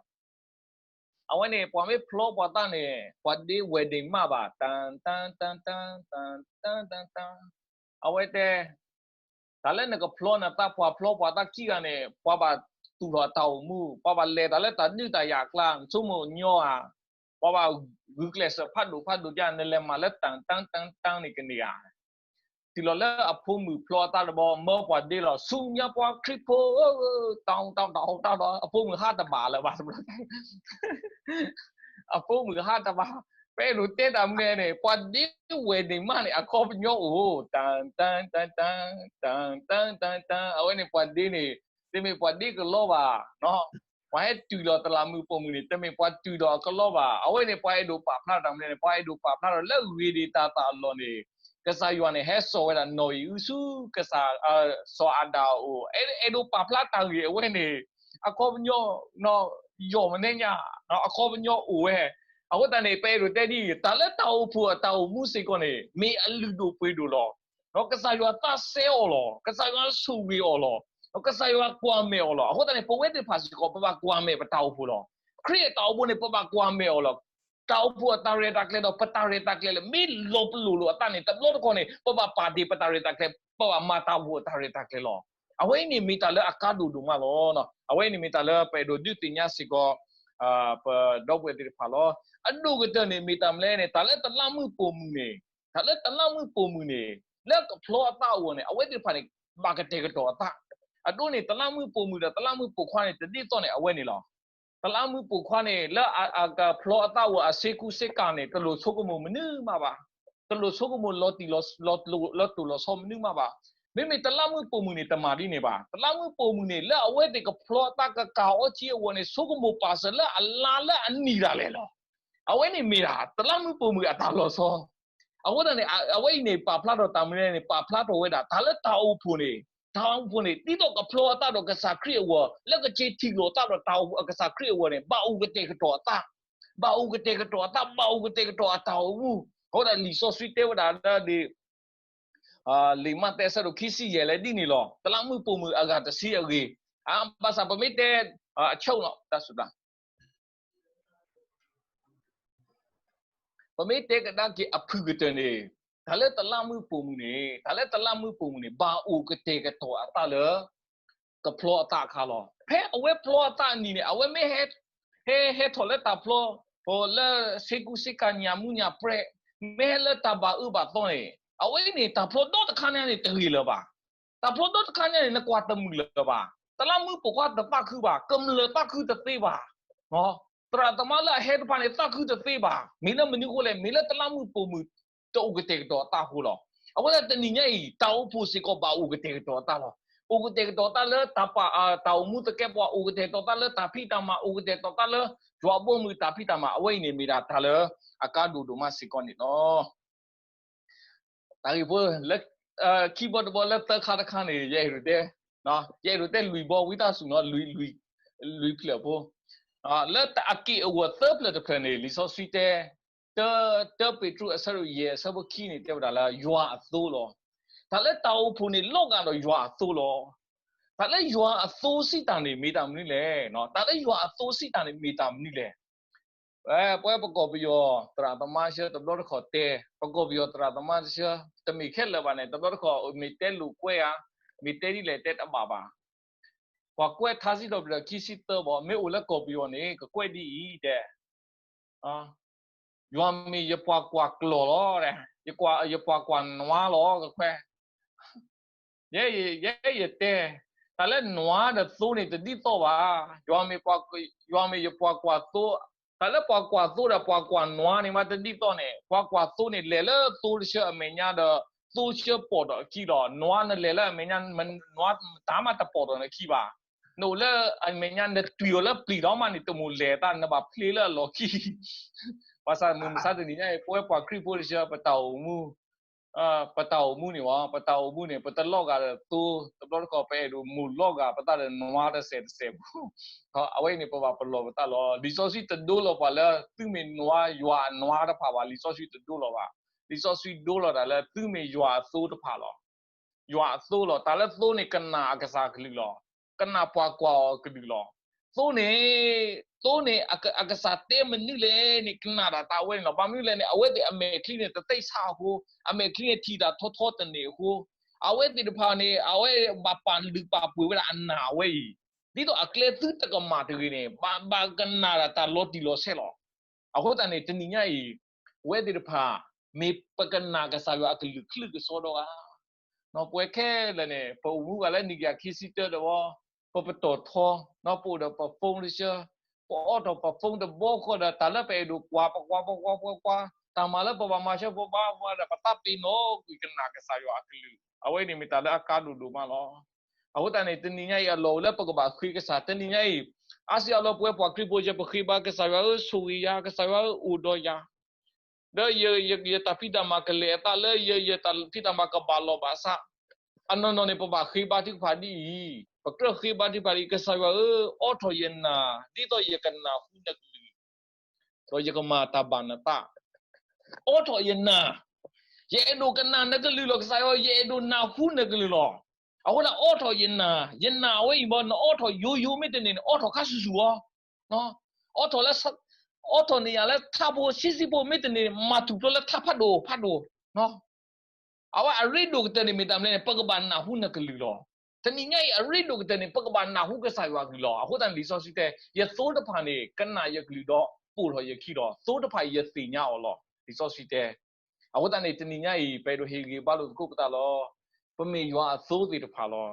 အဝဲန့ၣ် ပှၤမ့ၢ်ဖျီပှၤသးန့ၣ် ပှၤဒ့ wedding မးဘၣ် တၢ်တၢ်တၢ်တၢ် တၢ်တၢ်တၢ်တၢ် အဝဲတဲ တၢ်လၢနကဖျီနသး ပှၤဖျီပှၤသးခံဂၤန့ၣ် ပှၤဘၣ်သူၣ်ထီၣ်အတၢ်အိၣ်မူ, ပှၤဘၣ်လဲၤတၢ်လၢတၢ်ဒုးတၢ်ယၤအကျါ, နဆိကမိၣ်ညီဧါ, ပှၤဘၣ်ဂုာ်ကျဲးစၢးဖးဒိၣ်ဖးဒိၣ်ဒ် နလဲၤမၤလၢတၢ်တၢ်တၢ်တၢ်န့ၣ်ကန့ၢ်ဧါ. တုၤလီၤလၢအဖိမုၣ်ဖျီအသးတဘျီ မၢပှၤဒ့လီၤ, ဆူညါပှၤခရံာ်ဖိဧၢ, တၢ်တၢ်တၢ်တၢ်, အဖိမုၣ်ဟးတဘၣ်လၢၤဘၣ် အဖိမုၣ်ဟးတဘၣ်. ပအဲၣ်ဒိးတဲတၢ်မနုၤန့ၣ် ပှၤဒ့ဝဲၢ်န့ၣ်မးန့ၣ် အခီပညီအိၣ်, တၢ်တၢ်တၢ်တၢ်, တၢ်တၢ်တၢ်တၢ်, အဝဲန့ၣ်ပှၤဒ့န့ၣ် တမ့ၢ်ပှၤဒ့ကလီဘၣ်. ပှၤဟဲတုၤလီၤတလးမုၢ်ပိာ်မုၣ်န့ၣ် တမ့ၢ်ပှၤတုၤလီၤအကလီဘၣ်. အဝဲန့ၣ်ပှၤအဲၣ်ဒိးပာ်ဖျါတၢ်မနုၤန့ၣ် ပှၤအဲၣ်ဒိးပာ်ဖျါထီၣ်လၢဂ့ၤဒံးတၢ်သးအလီၢ်န့ၣ် ကစၢ်ယွၤန့ၣ် ဟဲစိာ်ဝဲဒၣ်နီၢ်အံၤအုဆူ ကစၢ် စီၤအၤဒၣ်အအိၣ်, အဲၣ်ဒိးပာ်ဖျါတၢ်ဂ့ၢ်အဝဲန့ၣ် အခီပညီ ယီၢ်မနုၤညါ အခီပညီအိၣ်ဝဲ. အဃိသတးန့ၣ် ပအဲၣ်ဒိးတဲဒ်အံၤ, တၢ်လၢတၢ်အိၣ်ဖှိၣ်အတၢ်အိၣ်မူစ့ၢ်ကီးန့ၣ် မ့ၢ်အလုၢ်ဒိၣ်ပှ့ၤဒိၣ်လီၤ. ဒီးကစၢ်ယွၤသးစဲအီၤလီၤ. ကစၢ်ယွၤဆိၣ်ဂ့ၤအီၤလီၤ. ဒီးကစၢ်ယွၤကွၢ်မဲာ်အီၤလီၤ. အဃိသတးန့ၣ် ပဝဲသ့ၣ်တဖၣ်စ့ၢ်ကီး ပဘၣ်ကွၢ်မဲာ်ပတၢ်အိၣ်ဖှိၣ်လီၤ. ခရံာ်အတၢ်အိၣ်ဖှိၣ်န့ၣ် ပဘၣ်ကွၢ်မဲာ်အီၤလီၤ. တၢ်အိၣ်ဖှိၣ်အတၢ်ရဲၣ်တၢ်ကျဲၤဒီး ပတၢ်ရဲၣ်တၢ်ကျဲၤလၢ မ့ၢ်လီၤပလိာ်လိာ်အသးန့ၣ် တဘျီတခီၣ်န့ၣ် ပဘၣ်ပာ်တ့ၢ်ပတၢ်ရဲၣ်တၢ်ကျဲၤ, ပဘၣ်မၤတၢ်အိၣ်ဖှိၣ်အတၢ်ရဲၣ်တၢ်ကျဲၤလီၤ. အဝဲအံၤန့ၣ်မ့ၢ်တၢ်လၢအကါဒိၣ်ဒိၣ်မးလီၤ. အဝဲအံၤန့ၣ်မ့ၢ်တၢ်လၢပအဲၣ်ဒိးဒုးသ့ၣ်ညါစ့ၢ်ကီး ပဒီပုၢ်ဝဲၢ်သ့ၣ်တဖၣ်လီၤ. အဒိၣ်ကတၢၢ်န့ၣ်မ့ၢ်တၢ်မနုၤလဲၣ်န့ၣ် တၢ်လၢတလးမူးပိာ်မုၣ်န့ၣ်, တၢ်လၢတလးမူးပိာ်မုၣ်န့ၣ် လၢကဖျီအသးအဂီၢ်န့ၣ် အဝဲသ့ၣ်တဖၣ်န့ၣ် ဘၣ်ကတဲာ်ကတီၤအသး. အဒိန့ၣ် တလးမူးပိာ်မုၣ်ဒီးတလးမူးပိာ်ခွါန့ၣ် တဒ်သိးန့ၣ် အဝဲန့ၣ်လီၤ. တလးမူးပိာ်ခွါန့ၣ် လၢအကဖျီအသးအဂီၢ် အဆ့ကူဆ့ကၤန့ၣ် တလိၣ်ဆိကမိၣ်မနုၤမးဘၣ်. တလိၣ်ဆိကမိၣ်လီၤတံၢ်လီၤ လီၤတိၢ်လီၤဆီမနုၤမးဘၣ်. မ့မ့ၢ်တလးမူးပိာ်မုၣ်န့ၣ် တမၤဒ်န့ၣ်ဘၣ်. တလးမူးပိာ်မုၣ်န့ၣ် လၢအဝဲသ့ၣ်ကဖျီအသးကကၤအီၤက့ၤအဂီၢ်န့ၣ် ဆိကမိၣ်ပာ်စၢၤလၢအလါလၢအနံၣ်ဒၣ်လဲာ်လီၤ. အဝဲန့ၣ်မ့ၢ်ဒၣ် တလးမူးပိာ်မုၣ်အတၢ်လီၤဆီ. အဃိသတးန့ၣ် အဝဲအံၤန့ၣ် ပာ်ဖျါထီၣ်တၢ်မနုၤလဲၣ်န့ၣ် ပာ်ဖျါထီၣ်ဝဲဒၣ် တၢ်လၢတၢ်အိၣ်ဖှိၣ်န့ၣ်, တၢ်အိၣ်ဖှိၣ်န့ၣ် ဒ်သိးကဖျီအသးဒီးကစၢ်ခရံာ်အဂီၢ် လၢကက့ၤထံၣ်လိာ်အသးဒီးတၢ်အိၣ်ဖှိၣ်အကစၢ်ခရံာ်အဂီၢ်န့ၣ် ဘၣ်အိၣ်ကတဲာ်ကတီၤအသး, ဘၣ်အိၣ်ကတဲာ်ကတီၤအသး, ဘၣ်အိၣ်ကတဲာ်ကတီၤအတၢ်အိၣ်မူ. အဃိသတးလံာ်စီဆှံတဲဝဲဒၣ်လၢ လံာ်မးသဲအဆၢဒိၣ်ခံဆံယဲၢ်လၢဒ်န့ၣ်လီၤ. တလးမူးပိာ်မုၣ်အဂၤတဆံအဂ့ၢ်, ဘၣ်ဆၣ်ပမ့ၢ်တဲ အဆိကတၢၢ် ပမ့ၢ်တဲကဒါက့ၤအဖုၣ်ကတၢၢ်န့ၣ်, တၢ်လၢတလးမူးပိာ်မုၣ်န့ၣ်, တၢ်လၢတလးမူးပိာ်မုၣ်န့ၣ် ဘၣ်အိၣ်ကတဲာ်ကတီၤအသးလၢ ကဖျီအသးအခါလီၤ. ဖဲအဝဲဖျီအသးအနံၤန့ၣ် အဝဲမ့ၢ်ဟဲ, ဟဲ, ဟဲထီၣ်လၢတၢ်ဖျီ, လၢဆ့ကူဆ့ကၤညၣ်မူညၣ်ပြဲ, မ့ၢ်ဟဲလၢတၢ်ဘၣ်အၢဘၣ်သီန့ၣ် အဝဲန့ၣ် တၢ်ဖျီဒီတခါညါန့ၣ် တဂ့ၤလၢၤဘၣ်. တၢ်ဖျီဒီတခါညါန့ၣ် နကွၢ်တမုာ်လၢၤဘၣ်. တလးမူးပိာ်ခွါတသးခုဘၣ်, ကမျၢၢ်သးခုတသ့ဘၣ်. သရၣ်သမါလၢအဟဲတဖၣ်န့ၣ် သးခုတသ့ဘၣ်. မ့ၢ်လၢမနုၤအဃိလဲၣ်, မ့ၢ်လၢတလးမူးပိာ်မုၣ် တအိၣ်ကတဲာ်ကတီၤအသးအဃိလီၤ. အဃိသတးတနံၤညါအံၤ တၢ်အိၣ်ဖှိၣ်စ့ၢ်ကီးဘၣ်အိၣ်ကတဲာ်ကတီၤအသးလီၤ. အိၣ်ကတဲာ်ကတီၤသးလၢတၢ်ပာ်, တၢ်အိၣ်မူသကဲးပဝး, အိၣ်ကတဲာ်ကတီၤသးလၢတၢ်ဖံးတၢ်မၤ, အိၣ်ကတဲာ်ကတီၤသးလၢ ယွၤအဘီအမုၢ်တၢ်ဖံးတၢ်မၤ, အဝဲအံၤန့ၣ်မ့ၢ်ဒၣ်တၢ်လၢအကါဒိၣ်ဒိၣ်မးစ့ၢ်ကီးန့ၣ်လီၤ. တၢ်ဂ့ၢ်ဖိလၢ ခံဘီတဘီလၢသၢခါတခါန့ၣ် ယအဲၣ်ဒိးတဲ, ယအဲၣ်ဒိးတဲလွံၢ်ဘီဝံသးစူၤနီၤ, လွံၢ်, လွံၢ်ဖျၢၣ်ဖိ, လၢအက့ၢ်အဂီၤသၢဖျၢၣ်တဖျၢၣ်န့ၣ် လံာ်စီဆှံတဲ, တၢ, တၢပ့းတရူးအဆၢဒိၣ်ယဲၢ်အဆၢဖိခံန့ၣ် တဲဝဲဒၣ်လၢယွၤအသိလီၤ. တၢ်လၢတၢ်အိၣ်ဖှိၣ်န့ၣ် လီၤဂာ်ဒီးယွၤအသိလီၤ. တၢ်လၢယွၤအသိစံးတၢ်န့ၣ် မ့ၢ်တၢ်မနုၤလဲၣ်. တၢ်လၢယွၤအသိစံးတၢ်န့ၣ် မ့ၢ်တၢ်မနုၤလဲၣ်. ပဝဲပကီၢ်ပယီၤ သရၣ်သမါဆှၢတဘျီတခီၣ်တဲ, ပကီၢ်ပယီၤသရၣ်သမါဆှၢ တမ့ၢ်ခဲလၢာ်ဘၣ်န့ၣ် တဘျီတခီၣ်မ့ၢ်တဲလိာ်ကွဲဧါ, မ့ၢ်တဲဒ်လဲၣ်တဲတဘၣ်ဘၣ်. ပှၤကွဲးထါစံးထီၣ်ပတြၢၤခံဆံသၢဘၣ်, မ့ၢ်အိၣ်လၢကီၢ်ပယီၤန့ၣ် ကကွဲးဒ်အံၤတဲ, ယွၤမ့ၢ်ယပှၤကွၢ်ကျီၢ်လီၤ, ယပှၤကွၢ်နွါလီၤ ကကွဲး ယဲယတဲ, တၢ်လၢနွါဒီးသိန့ၣ်တဒ်သိးဘၣ်. ယွၤမ့ၢ်ယပှၤကွၢ်သိ, တၢ်လၢပှၤကွၢ်သိဒီးပှၤကွၢ်နွါန့ၣ်မးတဒ်သိးန့ၣ်, ပှၤကွၢ်သိန့ၣ် လဲၤလၢသိတဆၢအမဲာ်ညါဒီး သိဆၢပိာ်ထီၣ်အခံလီၤ. နွါနလဲၤလၢအမဲာ်ညါ နွါတၢ်မးတပိာ်ထီၣ်နခံဘၣ်. နအိၣ်လၢအမဲာ်ညါ နတွံၢ်အီၤလၢပျံၤဒီးမးန့ၣ် တမိၣ်လဲၤတၢ် နဘၣ်ဖျ့လၢအလီၢ်ခံ ဘၣ်ဆၣ်မုၢ်မဆါတနံၤညါအံၤ ပဝဲပှၤခရံာ်ဖိတဆၢ ပတၢ်အိၣ်မူ ပတၢ်အိၣ်မူန့ၣ်, ပတၢ်အိၣ်မူန့ၣ် ပတလီၤဂာ်ဒီးသိ, တဘျီတခီၣ်ပအဲၣ်ဒိးမိၣ်လီၤဂာ်ပသးဒီးနွါတစဲးတစဲးဖိ, အဝဲအံၤန့ၣ် ပဘၣ်ပလီၢ်ပသးလီၤ. လံာ်စီဆှံတဒိလီၤပှၤလၢ သုမ့ၢ်နွါယွၤအနွါတဖၣ်ဘၣ်. လံာ်စီဆှံတဒိလီၤဘၣ်. လံာ်စီဆှံဒိလီၤတၢ်လၢ သုမ့ၢ်ယွၤအသိတဖၣ်လီၤ. ယွၤအသိလီၤ. တၢ်လၢသိန့ၣ် ကနၣ်အကစၢ်ကလုၢ်လီၤ. ကနၣ်ပှၤကွၢ်အီၤကလုၢ်လီၤ. သိန့ၣ်, သိန့ၣ် အကစၢ်တဲမနုၤလဲၣ်န့ၣ် ကနၣ်ဒၣ်တၢ်အဝဲန့ၣ်လီၤ. ဘၣ်မနုၤလဲၣ်န့ၣ် အဝဲသ့ၣ်အမဲာ်ချံန့ၣ် တသ့ၣ်ဆါအဃိ, အမဲာ်ချံန့ၣ်ထံၣ်တၢ်ထီထီတန့ၢ်အဃိ, အဝဲသ့ၣ်တဖၣ်န့ၣ် အဝဲဘၣ်ပာ်လုၢ်ပာ်ပှ့ၤဝဲဒၣ်အနၢ်အဝဲအံၤ, ဒ်သိးအကျဲသုတကမၣ်တဂ့ၤန့ၣ် ဘၣ် ဘၣ်ကနၣ်ဒၣ်တၢ်လီၤတံၢ်လီၤဆဲးလီၤ. အဃိသတးန့ၣ် တနံၤညါအံၤ အဝဲသ့ၣ်တဖၣ် မ့ၢ်ပကနၣ်ကစၢ်ယွၤအကလုၢ်ကလုၢ်ကစီဒီဂၤ ပဝဲခဲလၢာ်န့ၣ် ပအိၣ်မူဘၣ်လၢနံၣ်ကယၤခံဆံတၢဒီး ပပတီၢ်ထီ, ပအိၣ်ဒီးပ phone တဆၢ, ပအိးထီၣ်ပ phone တဘျီဃီဒီး တၢ်လၢပအဲၣ်ဒိးကွၢ် ပကွၢ် ပကွၢ် ပကွၢ်, တၢ်မၤလၢပဘၣ်မၤဆၢ ပဘၣ်မၤဒီး ပသးပ့ၤနီၣ်ကွံာ်ကနၣ်ကစၢ်ယွၤအကလုၢ်, အဝဲန့ၣ်မ့ၢ်တၢ်လၢအကါဒိၣ်ဒိၣ်မးလီၤ. အဃိသတးန့ၣ် တနံၤညါအံၤအလီၢ်အိၣ်လၢပကဘၣ်ဃ့ကစၢ်, တနံၤညါအံၤ အါစုအါဘျီပဝဲပှၤခရံာ်ဖိစၢၤ ပဃ့ဘါကစၢ်ယွၤဧၢ ဆိၣ်ဂ့ၤယၤ, ကစၢ်ယွၤဧၢ အိၣ်ဒီးယၤ ဒီးယတၢ်ဖံးတၢ်မၤကလဲၤအသးလၢ ယတၢ်ဖံးတၢ်မၤကဘၣ်လီၢ်ဘၣ်စး, အနီၢ်နီၢ်န့ၣ် ပဘၣ်ဃ့ဘါထုကဖၣ်ဒ်အံၤ, ပကြၢးဃ့ဘါထုကဖၣ်ဒ်အံၤ, ကစၢ်ယွၤဧၢ, အိးထီၣ်ယနၢ် ဒ်သိးယကနၢ်ဟူနကလုၢ်, ဒီးယကမၤတၢ်ဘၣ်နသး, အိးထီၣ်ယနၢ်, ယအဲၣ်ဒိးကနၣ်နကလုၢ်လီၤ ကစၢ်ယွၤ, ယအဲၣ်ဒိးနၢ်ဟူနကလုၢ်လီၤ. အဃိန့ၣ် အိးထီၣ်ယနၢ်, ယနၢ်အဝဲအံၤဘၣ် နအိးထီၣ်ယိယိမ့ၢ်တန့ၢ်န့ၣ် အိးထီၣ်ခါဆူၣ်ဆူၣ်အီၤ အိးထီၣ်လၢ အိးထီၣ်န့ၢ်ယၤလၢထးဖိဆံးဆံးဖိမ့ၢ်တန့ၢ်န့ၣ် မၤထူၣ်ဖျိလၢထးဖးဒိၣ်ဖးဒိၣ်. အဝဲအရ့ဒိၣ်ကတၢၢ်န့ၣ်မ့ၢ်တၢ်မနုၤလဲၣ်န့ၣ် ပကဘၣ်နၢ်ဟူနကလုၢ်လီၤ. တနံၤညါအံၤအရ့ဒိၣ်ကတၢၢ်န့ၣ် ပကဘၣ်နၢ်ဟူကစၢ်ယွၤအကလုၢ်လီၤ. အဃိသတးန့ၣ် လံာ်စီဆှံတဲ ယသိတဖၣ်န့ၣ် ကနၣ်ယကလုၢ်ဒီးပိာ်ထီၣ်ယခံလီၤ. သိတဖၣ်အံၤယသ့ၣ်ညါအီၤလီၤ. လံာ်စီဆှံတဲ အဃိသတးန့ၣ် တနံၤညါအံၤ ပအဲၣ်ဒိးဟ့ၣ်ဂံၢ်ဘါလိာ်သကိးပသးလီၤ. ပမ့ၢ်ယွၤအသိသ့ၣ်တဖၣ်လီၤ.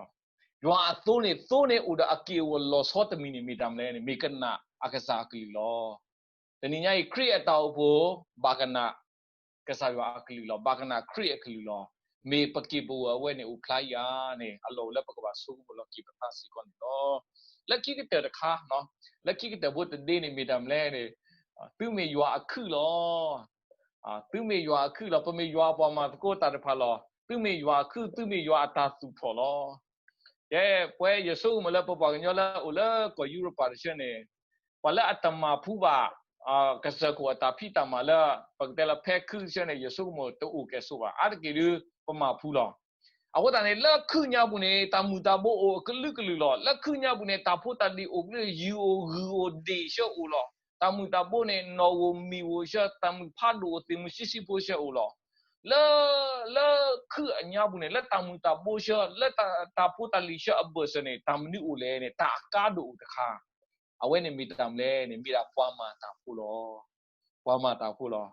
ယွၤအသိန့ၣ် သိန့ၣ်အိၣ်ဒီးအက့ၢ်အဂီၤလီၤဆီတမံၤန့ၣ် မ့ၢ်တၢ်မနုၤလဲၣ်န့ၣ် မ့ၢ်ကနၣ်အကစၢ်အကလုၢ်လီၤ. တနံၤညါအံၤ ခရံာ်အတၢ်အိၣ်ဖှိၣ် ဘၣ်ကနၣ်ကစၢ်ယွၤအကလုၢ်လီၤ. ဘၣ်ကနၣ်ခရံာ်အကလုၢ်လီၤ. မ့ၢ်ပက့ၢ်ပဂီၤအဝဲန့ၣ်အိၣ်ဖျါယၤန့ၣ် အလီၢ်အိၣ်လၢပကဘၣ်ဆိကမိၣ်လီၤက့ၤပသးစ့ၢ်ကီးန့ၣ်လီၤ. လၢခံကတၢၢ်တခါ, လၢခံကတၢၢ်ဖိတဒ့န့ၣ် မ့ၢ်တၢ်မနုၤလဲၣ်န့ၣ် သုမ့ၢ်ယွၤအခုၣ်လီၤ. သုမ့ၢ်ယွၤအခုၣ်လီၤ. ပမ့ၢ်ယွၤအပှၤမၤသကိးတၢ်တဖၣ်လီၤ. သုမ့ၢ်ယွၤအခုၣ်, သုမ့ၢ်ယွၤအတၢ်သူၣ်ထီၣ်လီၤ. ကဲ, ပဝဲယဆိကမိၣ်လၢပပှၤကညီလၢအိၣ်လၢကီၢ်ယူရပၤတဆၢန့ၣ်, ပှၤလၢအတမၤဖှူဘၣ် ကစၢၢ်ခိၣ်အတၢ်ဖံးတၢ်မၤလၢ ပကတဲလၢဖဲခုတဆၢန့ၣ် ယဆိကမိၣ်တအိၣ်ကဲၣ်ဆိးဘၣ်. အါတက့ၢ်ဒုး ပမၤဖှူလီၤ. အဃိသတးန့ၣ် လၢခုၣ်ညါပူၤန့ၣ် တၢ်မုၢ်တၢ်ဘိအိၣ်အကလုာ်ကလုာ်လီၤ. လၢခုၣ်ညါပူၤန့ၣ် တၢ်ဖိတၢ်လံၤအိၣ်ကလုာ် ယုၢ်အိၣ်ဂုၢ်အိၣ်ဒ့ၣ်ဆၢအိၣ်လီၤ. တၢ်မုၢ်တၢ်ဘိန့ၣ် နီၣ်ဧိၤမံၤဧိၤဆၢ တၢ်မုၢ်ဖးဒိၣ်အိၣ်သ့ၣ်မုၢ်ဆံးဆံးဖိဆၢအိၣ်လီၤ. လၢ လၢခုၣ်အညါပူၤန့ၣ် လၢတၢ်မုၢ်တၢ်ဘိဆၢ လၢတၢ်ဖိတၢ်လံၤဆၢအဘၢၣ်စၢၤန့ၣ် တၢ်မနုၤအိၣ်လဲၣ်န့ၣ် တၢ်အကါဒိၣ်အိၣ်တခါ, အဝဲန့ၣ်မ့ၢ်တၢ်မနုၤလဲၣ်န့ၣ် မ့ၢ်ဒၣ်ပှၤမၤတၢ်ဖိလီၤ. ပှၤမၤတၢ်ဖိလီၤ.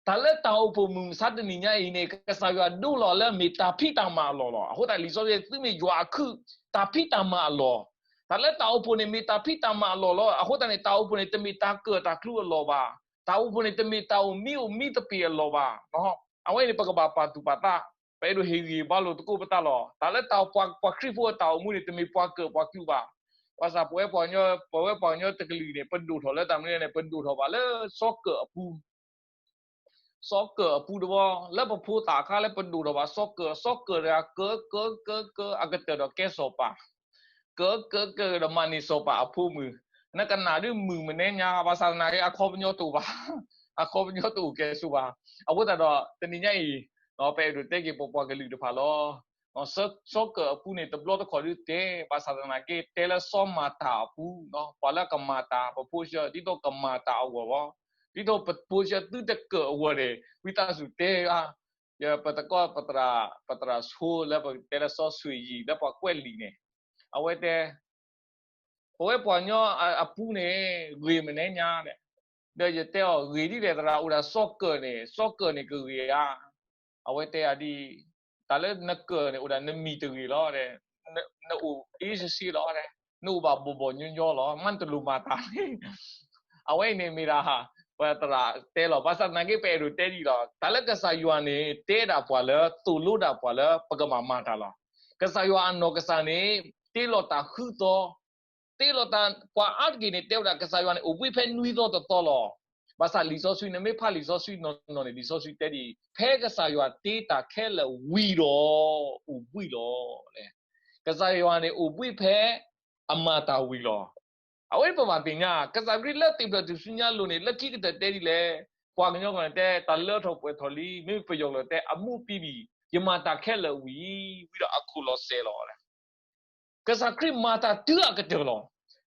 တၢ်လၢတၢ်အိၣ်ဖှိၣ်မုၢ်မဆါတနံၤညါအံၤန့ၣ် ကစၢ်ယွၤဒိလီၤလၢမ့ၢ်တၢ်ဖံးတၢ်မၤအလီၢ်လီၤ. အဃိသတးလံာ်စီဆှံ သုမ့ၢ်ယွၤအခုၣ်, တၢ်ဖံးတၢ်မၤအလီၢ်, တၢ်လၢတၢ်အိၣ်ဖှိၣ်န့ၣ်မ့ၢ်တၢ်ဖံးတၢ်မၤအလီၢ်လီၤ. အဃိသတးန့ၣ် တၢ်အိၣ်ဖှိၣ်န့ၣ် တမ့ၢ်တၢ်ကၢၣ်တၢ်ကျူအလီၢ်ဘၣ်. တၢ်အိၣ်ဖှိၣ်န့ၣ် တမ့ၢ်တၢ်အိၣ်မံအိၣ်မံသပ့ၤအလီၢ်ဘၣ်. အဝဲန့ၣ် ပကဘၣ်ပာ်သူၣ်ပာ်သး, ပအဲၣ်ဒိးဟ့ၣ်ဂံၢ်ဘါလိာ်သကိးပသးလီၤ. တၢ်လၢတၢ်ပှၤခရံာ်ဖိအတၢ်အိၣ်မူန့ၣ် တမ့ၢ်ပှၤကၢၣ်ပှၤကျူဘၣ်. ဘၣ်ဆၣ်ပဝဲပှၤကညီ, ပဝဲပှၤကညီတကလုာ်န့ၣ် ပဒိၣ်ထီၣ်လၢတၢ်မနုၤလဲၣ်န့ၣ် ပဒိၣ်ထီၣ်ဘၣ်လၢစီၤကၢၣ်အပူၤ စီၤကၢၣ်အပူၤတဘျီ, လၢပဖိသၣ်အခါလၢပဒိၣ်ထီၣ်ဘၣ်စီၤကၢၣ်, စီၤကၢၣ်တဂၤ ကၢၤကၢၤကၢၤကၢၤ အကတၢၢ်ဒီးကဲစီၤပၤ, ကၢၤကၢၤကၢၤဒီးမၤန့ၢ်စီၤပၤအဖိမုၣ်, နကနၣ်ဒုးမုာ်မနဲညါ, ဘၣ်ဆၣ်သနာ်က့ အခီပညီတအိၣ်ဘၣ်, အခီပညီတအိၣ်ကဲၣ်ဆိးဘၣ်. အဃိသတးဒီး တနံၤညါအံၤ ပအဲၣ်ဒိးတဲက့ၤပပှၤကလုာ်တဖၣ်လီၤ. စီၤကၢၣ်အပူၤန့ၣ် တဘျီတခီၣ်ဒုးတဲ, ဘၣ်ဆၣ်သနာ်က့ တဲလၢစီၤမၤတၢ်အပူၤ, ပှၤလၢကမၤတၢ် ပဖိဆၢ ဒ်သိးကမၤတၢ်အဂီၢ်လီၤ. ဒ်သိးပဖိဆၢသုတကၢၣ်အဂီၢ်န့ၣ် ဝံသးစူၤတဲ, ပသကိး ပသရၣ်ဆိလၢပတဲလၢစီၤဆွေယီၤ လၢပှၤကွဲးလံာ်န့ၣ်, အဝဲတဲ ပဝဲပှၤကညီအပူၤန့ၣ် ဂ့ၤမနဲညါ, ဒီးယတဲအီၤ ဂ့ၤဒ်လဲၣ်သရၣ်, အိၣ်ဒၣ်စီၤကၢၣ်န့ၣ်, စီၤကၢၣ်န့ၣ်ကဂ့ၤဧါ. အဝဲတဲယၤဒ်အံၤ, တၢ်လၢနကၢၣ်န့ၣ် အိၣ်ဒၣ်နမံၤတဂ့ၤလီၤ, နအိၣ်အ့စ့စ့လီၤ, နအိၣ်ဘၣ်ဘီၣ်ဘီၣ်ညီညီလီၤ, မ့ၢ်နတလိၣ်မၤတၢ်န့ၣ်. အဝဲအံၤန့ၣ်မ့ၢ်ဒၣ် ပသရၣ်တဲလီၤ. ဘၣ်ဆၣ်သနာ်က့ ပအဲၣ်ဒိးတဲဒ်အံၤလီၤ. တၢ်လၢကစၢ်ယွၤန့ၣ် တဲဒၣ်ပှၤလၢ သိၣ်လိဒၣ်ပှၤလၢ ပကဘၣ်မၤတၢ်လီၤ. ကစၢ်ယွၤအနီၢ်ကစၢ်န့ၣ် တ့လီၤတၢ်ဃုသီ, တ့လီၤတၢ် ပှၤအါတက့ၢ်န့ၣ် တဲဝဲဒၣ်ကစၢ်ယွၤန့ၣ် အိၣ်ဘှံးဖဲနွံသီတသီလီၤ. ဘၣ်ဆၣ်လံာ်စီဆှံ နမ့ၢ်ဖးလံာ်စီဆှံနီၢ်နီၢ်န့ၣ် လံာ်စီဆှံတဲဒ်အံၤ, ဖဲကစၢ်ယွၤတ့တၢ်ခဲလၢာ်ဝံၤဒီး အိၣ်ဘှံးလီၤ. ကစၢ်ယွၤန့ၣ် အိၣ်ဘှံးဖဲအမၤတၢ်ဝံၤလီၤ. အဝဲပဘၣ်သ့ၣ်ညါ ကစၢ်ခရံာ်လၢသ့ၣ်ဖျၢၣ်ထူၣ်စုညါအလိၤန့ၣ် လၢခံကတၢၢ်တဲဒ်လဲၣ်. ပှၤကညီကျိာ်န့ၣ်တဲ တၢ်လၢထီၣ်ပှဲၤထီၣ်လံ, မ့မ့ၢ်ပယီၤကျိာ်တဲ အမှုပြီးပြီ, ယမၤတၢ်ခဲလၢာ်ဝံၤ, ဝံၤဒီးအခိၣ်လီၤစဲၤလီၤ. ကစၢ်ခရံာ်မၤတၢ်တုၤအကတၢၢ်လီၤ.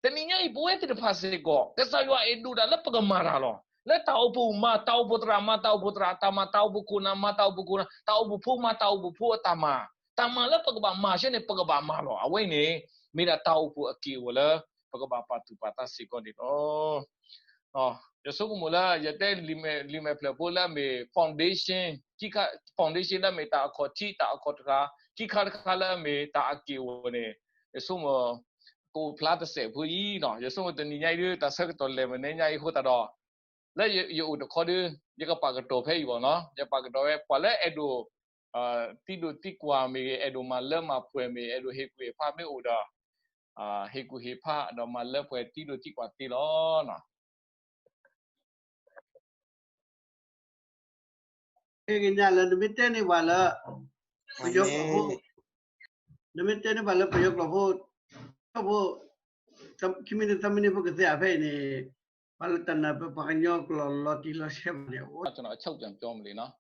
တနံၤညါအံၤ ပဝဲသ့ၣ်တဖၣ်စ့ၢ်ကီး ကစၢ်ယွၤအဲၣ်ဒိးဒၣ်လၢပကမၤတၢ်လီၤ. လၢတၢ်အိၣ်ဖှိၣ်မၤတၢ်အိၣ်ဖှိၣ်သရၣ် မၤတၢ်အိၣ်ဖှိၣ်သရၣ်အတၢ်မၤ, တၢ်အိၣ်ဖှိၣ်ခိၣ်နၢ် မၤတၢ်အိၣ်ဖှိၣ်ခိၣ်နၢ်, တၢ်အိၣ်ဖှိၣ်ဖိ မၤတၢ်အိၣ်ဖှိၣ်ဖိအတၢ်မၤ တၢ်မၤလၢပကဘၣ်မၤဆၢန့ၣ် ပကဘၣ်မၤလီၤ. အဝဲအံၤန့ၣ် မ့ၢ်ဒၣ်တၢ်အိၣ်ဖှိၣ်အက့ၢ်အဂီၤလၢ ပကဘၣ်ပာ်သူၣ်ပာ်သးစ့ၢ်ကီးန့ၣ်လီၤ. ယဆိကမိၣ်လၢ ယတဲလံာ်မဲာ်ဖျၢၣ်ဖိလၢအမ့ၢ် foundation, foundation လၢအမ့ၢ်တၢ်အခီၣ်ထံး တၢ်အခီၣ်တဃာ်, ခံခါတခါလၢအမ့ၢ်တၢ်အက့ၢ်အဂီၤန့ၣ် ယဆိကမိၣ် ကအိၣ်ဖျါတစဲးဖိအံၤနီၤ. ယဆိကမိၣ်တနံၤညါအံၤဒုး တၢ်ဆၢကတီၢ်လဲၤမနုၤညါအံၤအဃိသတးဒီး လၢယအိၣ်တခီဒီး ယကပာ်ကတီၢ်ဖဲအံၤဘၣ်နီၤ. ယပာ်ကတီၢ်ဝဲ ပှၤလၢအဲၣ်ဒိး သံဒိၣ်သံကွၢ်မ့ၢ်ဂ့ၤ, အဲၣ်ဒိးမၤလၢမၤပှဲၤမ့ၢ်ဂ့ၤ, အဲၣ်ဒိးဟ့ၣ်ကူၣ်ဟ့ၣ်ဖးမ့ၢ်အိၣ်ဒီး ဟ့ၣ်ကူၣ်ဟ့ၣ်ဖး ဒီးမၤလၢပှဲၤသံဒိၣ်သံကွၢ်သ့လီၤ. ကညးလၢနမ့ၢ်တဲန့ၢ်ပှၤလၢ ပယီၤကျိာ်ဖိ, နမ့ၢ်တဲန့ၢ်ပှၤလၢပယီၤကျိာ်ဖိ, ဖိ, ခံမံးနံးသၢမံးနံးဖိကသ့အဖဲအံၤန့ၣ်, ပှၤလၢတၢ်နၢ်ပၢၢ်ပှၤကညီကျိာ်လီၤတံၢ်လီၤဆဲးဘၣ်န့ၣ်, ကျွန်တော်အချုပ်ပြန်ပြောမယ်လေနော်.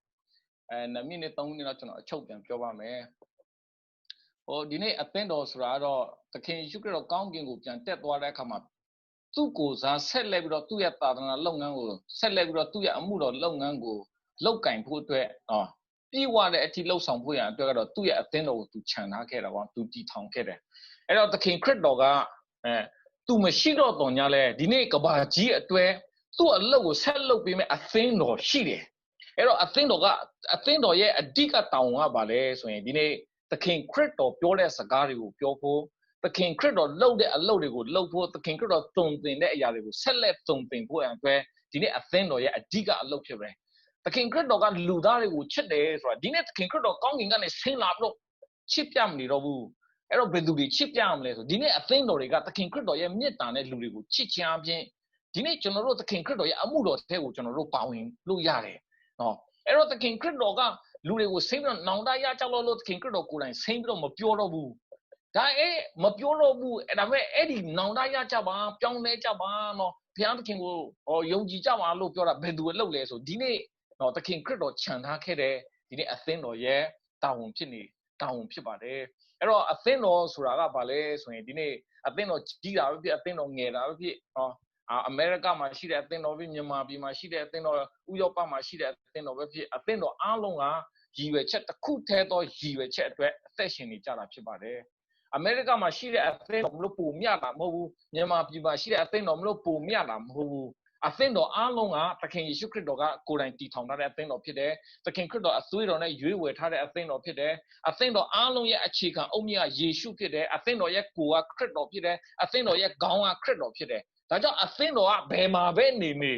အဲ, နှစ်မိနစ်သုံးမိနစ်လောက်ကျွန်တော်အချုပ်ပြန်ပြောပါမယ်. ဟို, ဒီနေ့အသင်းတော်ဆိုတာကတော့ သခင်ယေရှုခရစ်တော်ကောင်းကင်ကိုပြန်တက်သွားတဲ့အခါမှာ သူ့ကိုယ်စားဆက်လက်ပြီးတော့သူ့ရဲ့သာသနာလုပ်ငန်းကို ဆက်လက်ပြီးတော့သူ့ရဲ့အမှုတော်လုပ်ငန်းကိုလုပ်ကိုင်ဖို့အတွက် ပြည့်ဝတဲ့အထိလုပ်ဆောင်ဖို့ရန်အတွက်ကတော့ သူ့ရဲ့အသင်းတော်ကိုသူချန်ထားခဲ့တာပေါ့, သူတည်ထောင်ခဲ့တယ်. အဲ့တော့သခင်ခရစ်တော်က အဲ, သူမရှိတော့သော်ငြားလဲ, ဒီနေ့ကမ္ဘာကြီးအတွက် သူ့အလုပ်ကိုဆက်လုပ်ပေးမယ့်အသင်းတော်ရှိတယ်. အဲ့တော့အသင်းတော်က, အသင်းတော်ရဲ့အဓိကတာဝန်ကဘာလဲဆိုရင်, ဒီနေ့သခင်ခရစ်တော်ပြောတဲ့စကားတွေကိုပြောဖို့, သခင်ခရစ်တော်လုပ်တဲ့အလုပ်တွေကိုလုပ်ဖို့, သခင်ခရစ်တော်သွန်သင်တဲ့အရာတွေကိုဆက်လက်သွန်သင်ဖို့ရန်အတွက် ဒီနေ့အသင်းတော်ရဲ့အဓိကအလုပ်ဖြစ်တယ်. သခင်ခရစ်တော်ကလူသားတွေကိုချစ်တယ်ဆိုတာ, ဒီနေ့သခင်ခရစ်တော်ကောင်းကင်ကနေဆင်းလာလို့ချစ်ပြမနေတော့ဘူး. အဲ့တော့ဘယ်သူတွေချစ်ပြရမလဲဆို, ဒီနေ့အသင်းတော်တွေကသခင်ခရစ်တော်ရဲ့မေတ္တာနဲ့လူတွေကိုချစ်ခြင်းအပြင်, ဒီနေ့ကျွန်တော်တို့သခင်ခရစ်တော်ရဲ့အမှုတော်ထဲကိုကျွန်တော်တို့ပါဝင်လို့ရတယ်နော်. အဲ့တော့သခင်ခရစ်တော်ကလူတွေကိုဆင်းပြီးတော့နောင်တရကြလို့လို့ သခင်ခရစ်တော်ကိုယ်တိုင်ဆင်းပြီးတော့မပြောတော့ဘူး. ဒါအဲမပြောတော့ဘူး, အဲဒါပေမဲ့အဲ့ဒီနောင်တရကြပါ, ပြောင်းလဲကြပါနော်, ဘုရားသခင်ကိုယုံကြည်ကြပါလို့ပြောတာဘယ်သူအလုပ်လဲဆို, ဒီနေ့နော်, သခင်ခရစ်တော်ချန်ထားခဲ့တဲ့ဒီနေ့အသင်းတော်ရဲ့တာဝန်ဖြစ်နေ, တာဝန်ဖြစ်ပါတယ်. အဲ့တော့အသင်းတော်ဆိုတာကဘာလဲဆိုရင်, ဒီနေ့အသင်းတော်ကြီးတာပဲဖြစ်, အသင်းတော်ငယ်တာပဲဖြစ်နော်, အမေရိကမှာရှိတဲ့အသင်းတော်ဖြစ်, မြန်မာပြည်မှာရှိတဲ့အသင်းတော်, ဥရောပမှာရှိတဲ့အသင်းတော်ပဲဖြစ်, အသင်းတော်အားလုံးကရည်ရွယ်ချက်တစ်ခုတည်းသောရည်ရွယ်ချက်အတွက်အသက်ရှင်နေကြတာဖြစ်ပါတယ်. အမေရိကမှာရှိတဲ့အသင်းတော်မျိုးပိုမြတ်တာမဟုတ်ဘူး, မြန်မာပြည်မှာရှိတဲ့အသင်းတော်မျိုးပိုမြတ်တာမဟုတ်ဘူး. အသင်းတော်အားလုံးကသခင်ယေရှုခရစ်တော်ကကိုယ်တိုင်တည်ထောင်ထားတဲ့အသင်းတော်ဖြစ်တယ်. သခင်ခရစ်တော်အသွေးတော်နဲ့ရွေးဝယ်ထားတဲ့အသင်းတော်ဖြစ်တယ်. အသင်းတော်အားလုံးရဲ့အခြေခံအုတ်မြစ်ကယေရှုဖြစ်တယ်. အသင်းတော်ရဲ့ကိုယ်ကခရစ်တော်ဖြစ်တယ်. အသင်းတော်ရဲ့ခေါင်းကခရစ်တော်ဖြစ်တယ်. ဒါကြောင့်အသင်းတော်ကဘယ်မှာပဲနေနေ,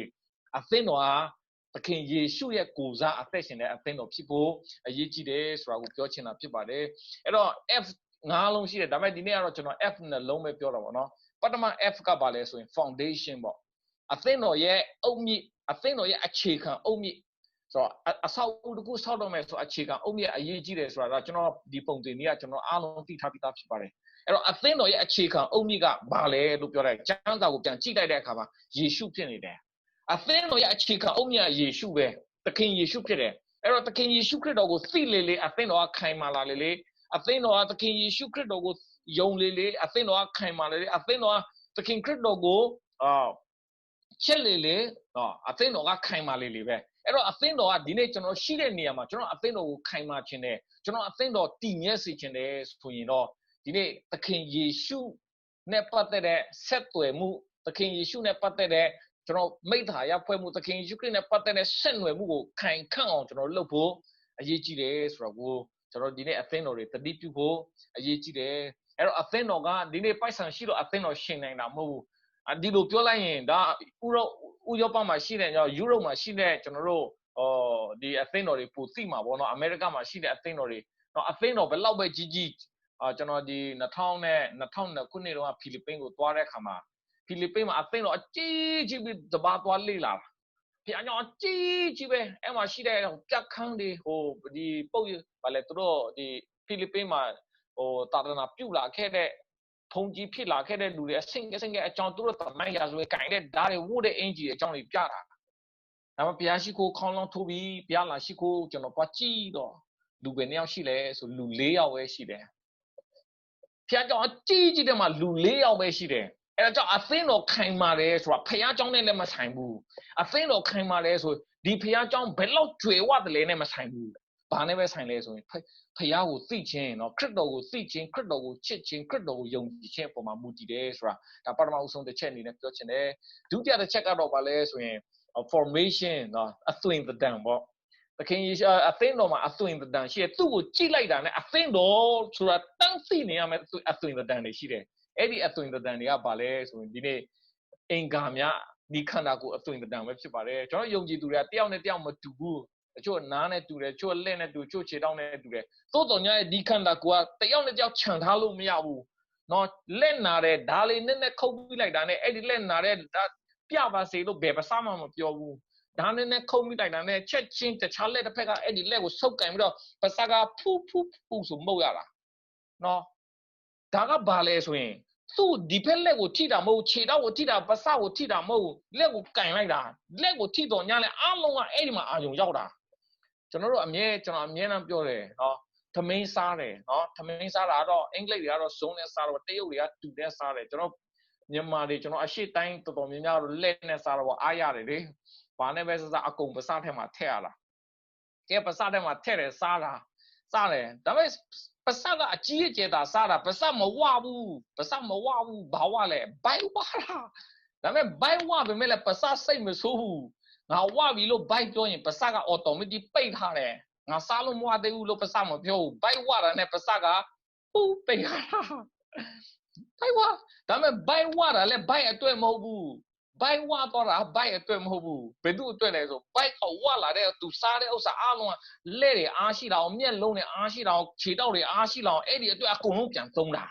အသင်းတော်ဟာသခင်ယေရှုရဲ့ကိုယ်စားအသက်ရှင်တဲ့အသင်းတော်ဖြစ်ဖို့အရေးကြီးတယ်ဆိုတာကိုပြောချင်တာဖြစ်ပါတယ်. အဲ့တော့ F ငါးလုံးရှိတယ်, ဒါပေမဲ့ဒီနေ့ကတော့ကျွန်တော် F နှစ်လုံးပဲပြောတာပေါ့နော်. ပထမ F ကဘာလဲဆိုရင် foundation ပေါ့, အသင်းတော်ရဲ့အုတ်မြစ်, အသင်းတော်ရဲ့အခြေခံအုတ်မြစ်ဆိုတော့ အ, အဆောက်အဦးတစ်ခုဆောက်တော့မယ်ဆိုအခြေခံအုတ်မြစ်အရေးကြီးတယ်ဆိုတာကကျွန်တော်ဒီပုံသဏ္ဍာန်ကကျွန်တော်အားလုံးသိထားပြီးသားဖြစ်ပါတယ်. အဲ့တော့အသင်းတော်ရဲ့အခြေခံအုတ်မြစ်ကဘာလဲလို့ပြောတဲ့ကျမ်းစာကိုပြန်ကြည့်လိုက်တဲ့အခါမှာယေရှုဖြစ်နေတယ်. အသင်းတော်ရဲ့အခြေခံအုတ်မြစ်ကယေရှုပဲ, သခင်ယေရှုဖြစ်တယ်. အဲ့တော့သခင်ယေရှုခရစ်တော်ကိုသိလေလေ အသင်းတော်ကခိုင်မာလာလေလေ, အသင်းတော်ကသခင်ယေရှုခရစ်တော်ကိုယုံလေလေ အသင်းတော်ကခိုင်မာလေလေ, အသင်းတော်ကသခင်ခရစ်တော်ကိုချစ်လေလေ အသင်းတော်ကခိုင်မာလေလေပဲ. အဲ့တော့အသင်းတော်ကဒီနေ့ကျွန်တော်ရှိတဲ့နေရာမှာကျွန်တော်အသင်းတော်ကိုခိုင်မာချင်တယ်, ကျွန်တော်အသင်းတော်တည်မြဲစေချင်တယ်ဆိုရင်တော့ ဒီနေ့သခင်ယေရှုနဲ့ပတ်သက်တဲ့ဆက်သွယ်မှု, သခင်ယေရှုနဲ့ပတ်သက်တဲ့ကျွန်တော်မိတ်္တာရပ်ဖွဲ့မှု, သခင်ယေရှုခရစ်နဲ့ပတ်သက်တဲ့ဆက်နွယ်မှုကိုခိုင်ခန့်အောင်ကျွန်တော်လုပ်ဖို့အရေးကြီးတယ်ဆိုတာကိုကျွန်တော်ဒီနေ့အသင်းတော်တွေသတိပြုဖို့အရေးကြီးတယ်. အဲ့တော့အသင်းတော်ကဒီနေ့ပိုက်ဆံရှိလို့အသင်းတော်ရှင်နိုင်တာမဟုတ်ဘူး. ဒီလိုပြောလိုက်ရင်ဒါဥရောပမှာရှိတဲ့, ယူရိုပ်မှာရှိတဲ့ကျွန်တော်တို့ဒီအသင်းတော်တွေပိုသိမှာပေါ့နော်. အမေရိကမှာရှိတဲ့အသင်းတော်တွေ, အသင်းတော်ဘယ်လောက်ပဲကြီးကြီး, ကျွန်တော်ဒီနှစ်ထောင်နဲ့, နှစ်ထောင်နှစ်ခုနှစ်တုန်းက ဖီလစ်ပင်းကိုသွားတဲ့အခါမှာ, ဖီလစ်ပင်းမှာအသင်းတော်အကြီးကြီးပြီးတပါသွားလေ့လာတာ. ဘုရားကျောင်းအကြီးကြီးပဲ, အဲ့မှာရှိတဲ့ပြခန်းတွေ, ဟိုဒီပုပ်ရ, ဘာလဲ, သူတို့ဒီဖီလစ်ပင်းမှာဟိုသာသနာပြုလာခဲ့တဲ့, ဘုန်းကြီးဖြစ်လာခဲ့တဲ့လူတွေအဆင့်ကဲဆင့်ကဲအကြောင်း, သူတို့သမိုင်းရာဇဝင်ကိုင်တဲ့ဓာတ်တွေဝတ်တဲ့အင်္ကျီအကြောင်းတွေပြတာ. ဒါပေမဲ့ဘုရားရှိခိုးခေါင်းလောင်းထိုးပြီး, ဘုရားလာရှိခိုးကျွန်တော်သွားကြည့်တော့လူဘယ်နှစ်ယောက်ရှိလဲဆိုလူလေးယောက်ပဲရှိတယ်. ဘုရားကျောင်းအကြီးကြီးထဲမှာလူလေးယောက်ပဲရှိတယ်. အဲ့ဒါကြောင့်အသင်းတော်ခိုင်မာတယ်ဆိုတာဘုရားကျောင်းနဲ့လည်းမဆိုင်ဘူး. အသင်းတော်ခိုင်မာတယ်ဆိုဒီဘုရားကျောင်းဘယ်လောက်ကြွယ်ဝသလဲနဲ့မဆိုင်ဘူး. ဘာနဲ့ပဲဆိုင်လဲဆိုရင် ဘုရားကိုသိခြင်းနော်, ခရစ်တော်ကိုသိခြင်း, ခရစ်တော်ကိုချစ်ခြင်း, ခရစ်တော်ကိုယုံကြည်ခြင်းအပေါ်မှာမူတည်တယ်ဆိုတာ ဒါပထမဦးဆုံးတစ်ချက်အနေနဲ့ပြောချင်တယ်. ဒုတိယတစ်ချက်ကတော့ဘာလဲဆိုရင် formation နော်, အသွင်သဏ္ဍာန်ပေါ့. သခင်ယေရှုအသင်းတော်မှာအသွင်သဏ္ဍာန်ရှိတယ်. သူ့ကိုကြည့်လိုက်တာနဲ့ အသင်းတော်ဆိုတာတန်းသိနေရမယ် အသွင်သဏ္ဍာန်တွေရှိတယ်. အဲ့ဒီအသွင်သဏ္ဍာန်တွေကဘာလဲဆိုရင် ဒီနေ့ အင်္ဂါများ ဒီခန္ဓာကိုယ်အသွင်သဏ္ဍာန်ပဲဖြစ်ပါတယ်. ကျွန်တော်ယုံကြည်သူတွေကတယောက်နဲ့တယောက်မတူဘူး. တချို့နားနဲ့တူတယ်, တချို့လက်နဲ့တူ, တချို့ခြေထောက်နဲ့တူတယ်. သို့သော်ငြားဒီခန္ဓာကိုယ်ကတယောက်နဲ့တယောက်ခြံထားလို့မရဘူးနော်. လက်နာတယ်, ဒါလေးနည်းနည်းခုတ်ပြီးလိုက်တာနဲ့ အဲ့ဒီလက်နာတဲ့ ပြပါစေလို့ဘယ်ပစမှမပြောဘူး. ဒါနည်းနည်းခုတ်မိလိုက်တာနဲ့ ချက်ချင်းတခြားလက်တစ်ဖက်ကအဲ့ဒီလက်ကိုဆုပ်ကိုင်ပြီးတော့ ပစကဖူဖူဖူဆိုမှုတ်ရတာနော်. ဒါကဘာလဲဆိုရင် သူ့ဒီဖက်လက်ကိုထိတာမဟုတ်ဘူး, ခြေထောက်ကိုထိတာ, ပစကိုထိတာမဟုတ်ဘူး, လက်ကိုကိုင်လိုက်တာ, လက်ကိုထိသော်ငြားလဲအားလုံးကအဲ့ဒီမှာအာရုံရောက်တာ. ကျွန်တော်တို့အမြဲ, ကျွန်တော်အမြဲတမ်းပြောတယ်နော်, ထမင်းစားတယ်နော်, ထမင်းစားတာကတော့ အင်္ဂလိပ်တွေကတော့ ဇွန်းနဲ့စားတယ်, တရုတ်တွေကတူနဲ့စားတယ်, ကျွန်တော်မြန်မာတွေ ကျွန်တော်အရှေ့တိုင်းတော်တော်များများကတော့လက်နဲ့စားတော့အားရတယ်လေ. ဘာနဲ့ပဲစားစား အကုန်ပစထဲမှာထည့်ရတာ. ကဲ ပစထဲမှာထည့်တယ်, စားတာ, စားတယ်, ဒါပေမဲ့ ပစကအကြီးအကျယ်သာစားတာ, ပစမဝဘူး, ပစမဝဘူး, ဘာဝလဲ, ဘိုက်ဝတာ. ဒါပေမဲ့ ဘိုက်ဝပေမဲ့လည်း ပစစိတ်မဆိုးဘူး. ငါဝပြီလို့ ဘိုက်ပြောရင် ပစက automatic ပိတ်ထားတယ်. ငါစားလို့မဝသေးဘူးလို့ ပစမပြောဘူး. ဘိုက်ဝတာနဲ့ ပစက ပူပိတ်ထားတာ. ဘိုက်ဝ, ဒါပေမဲ့ ဘိုက်ဝတာလည်း ဘိုက်အတွက်မဟုတ်ဘူး. ဘိုက်ဝသွားတာ ဘိုက်အတွက်မဟုတ်ဘူး. ဘယ်သူ့အတွက်လဲဆို ဘိုက်ကဝလာတဲ့ သူစားတဲ့ဥစ္စာအားလုံးက လက်တွေအားရှိလာအောင်, မျက်လုံးတွေအားရှိလာအောင်, ခြေထောက်တွေအားရှိလာအောင်, အဲ့ဒီအတွက်အကုန်လုံးပြန်သုံးတာ.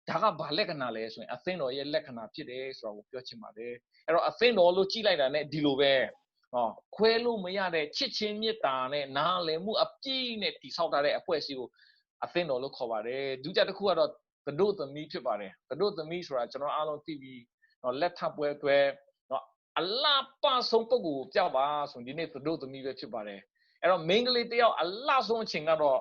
ဒါကဘာလက္ခဏာလဲဆိုရင် အသင်းတော်ရဲ့လက္ခဏာဖြစ်တယ်ဆိုတာကိုပြောချင်ပါတယ်. အဲ့တော့ အသင်းတော်လို့ကြည့်လိုက်တာနဲ့ ဒီလိုပဲနော်, ခွဲလို့မရတဲ့ချစ်ခြင်းမေတ္တာနဲ့နားလည်မှုအပြည့်နဲ့တည်ဆောက်ထားတဲ့အဖွဲ့အစည်းကို အသင်းတော်လို့ခေါ်ပါတယ်. ဒုတိယတစ်ခုကတော့ သတို့သမီးဖြစ်ပါတယ်. သတို့သမီးဆိုတာ ကျွန်တော်အားလုံးသိပြီးနော်, လက်ထပ်ပွဲအတွက်နော်, အလှပဆုံးပုဂ္ဂိုလ်ကိုပြပါဆိုရင် ဒီနေ့သတို့သမီးပဲဖြစ်ပါတယ်. အဲ့တော့ မိန်းကလေးတစ်ယောက်အလှဆုံးအချိန်ကတော့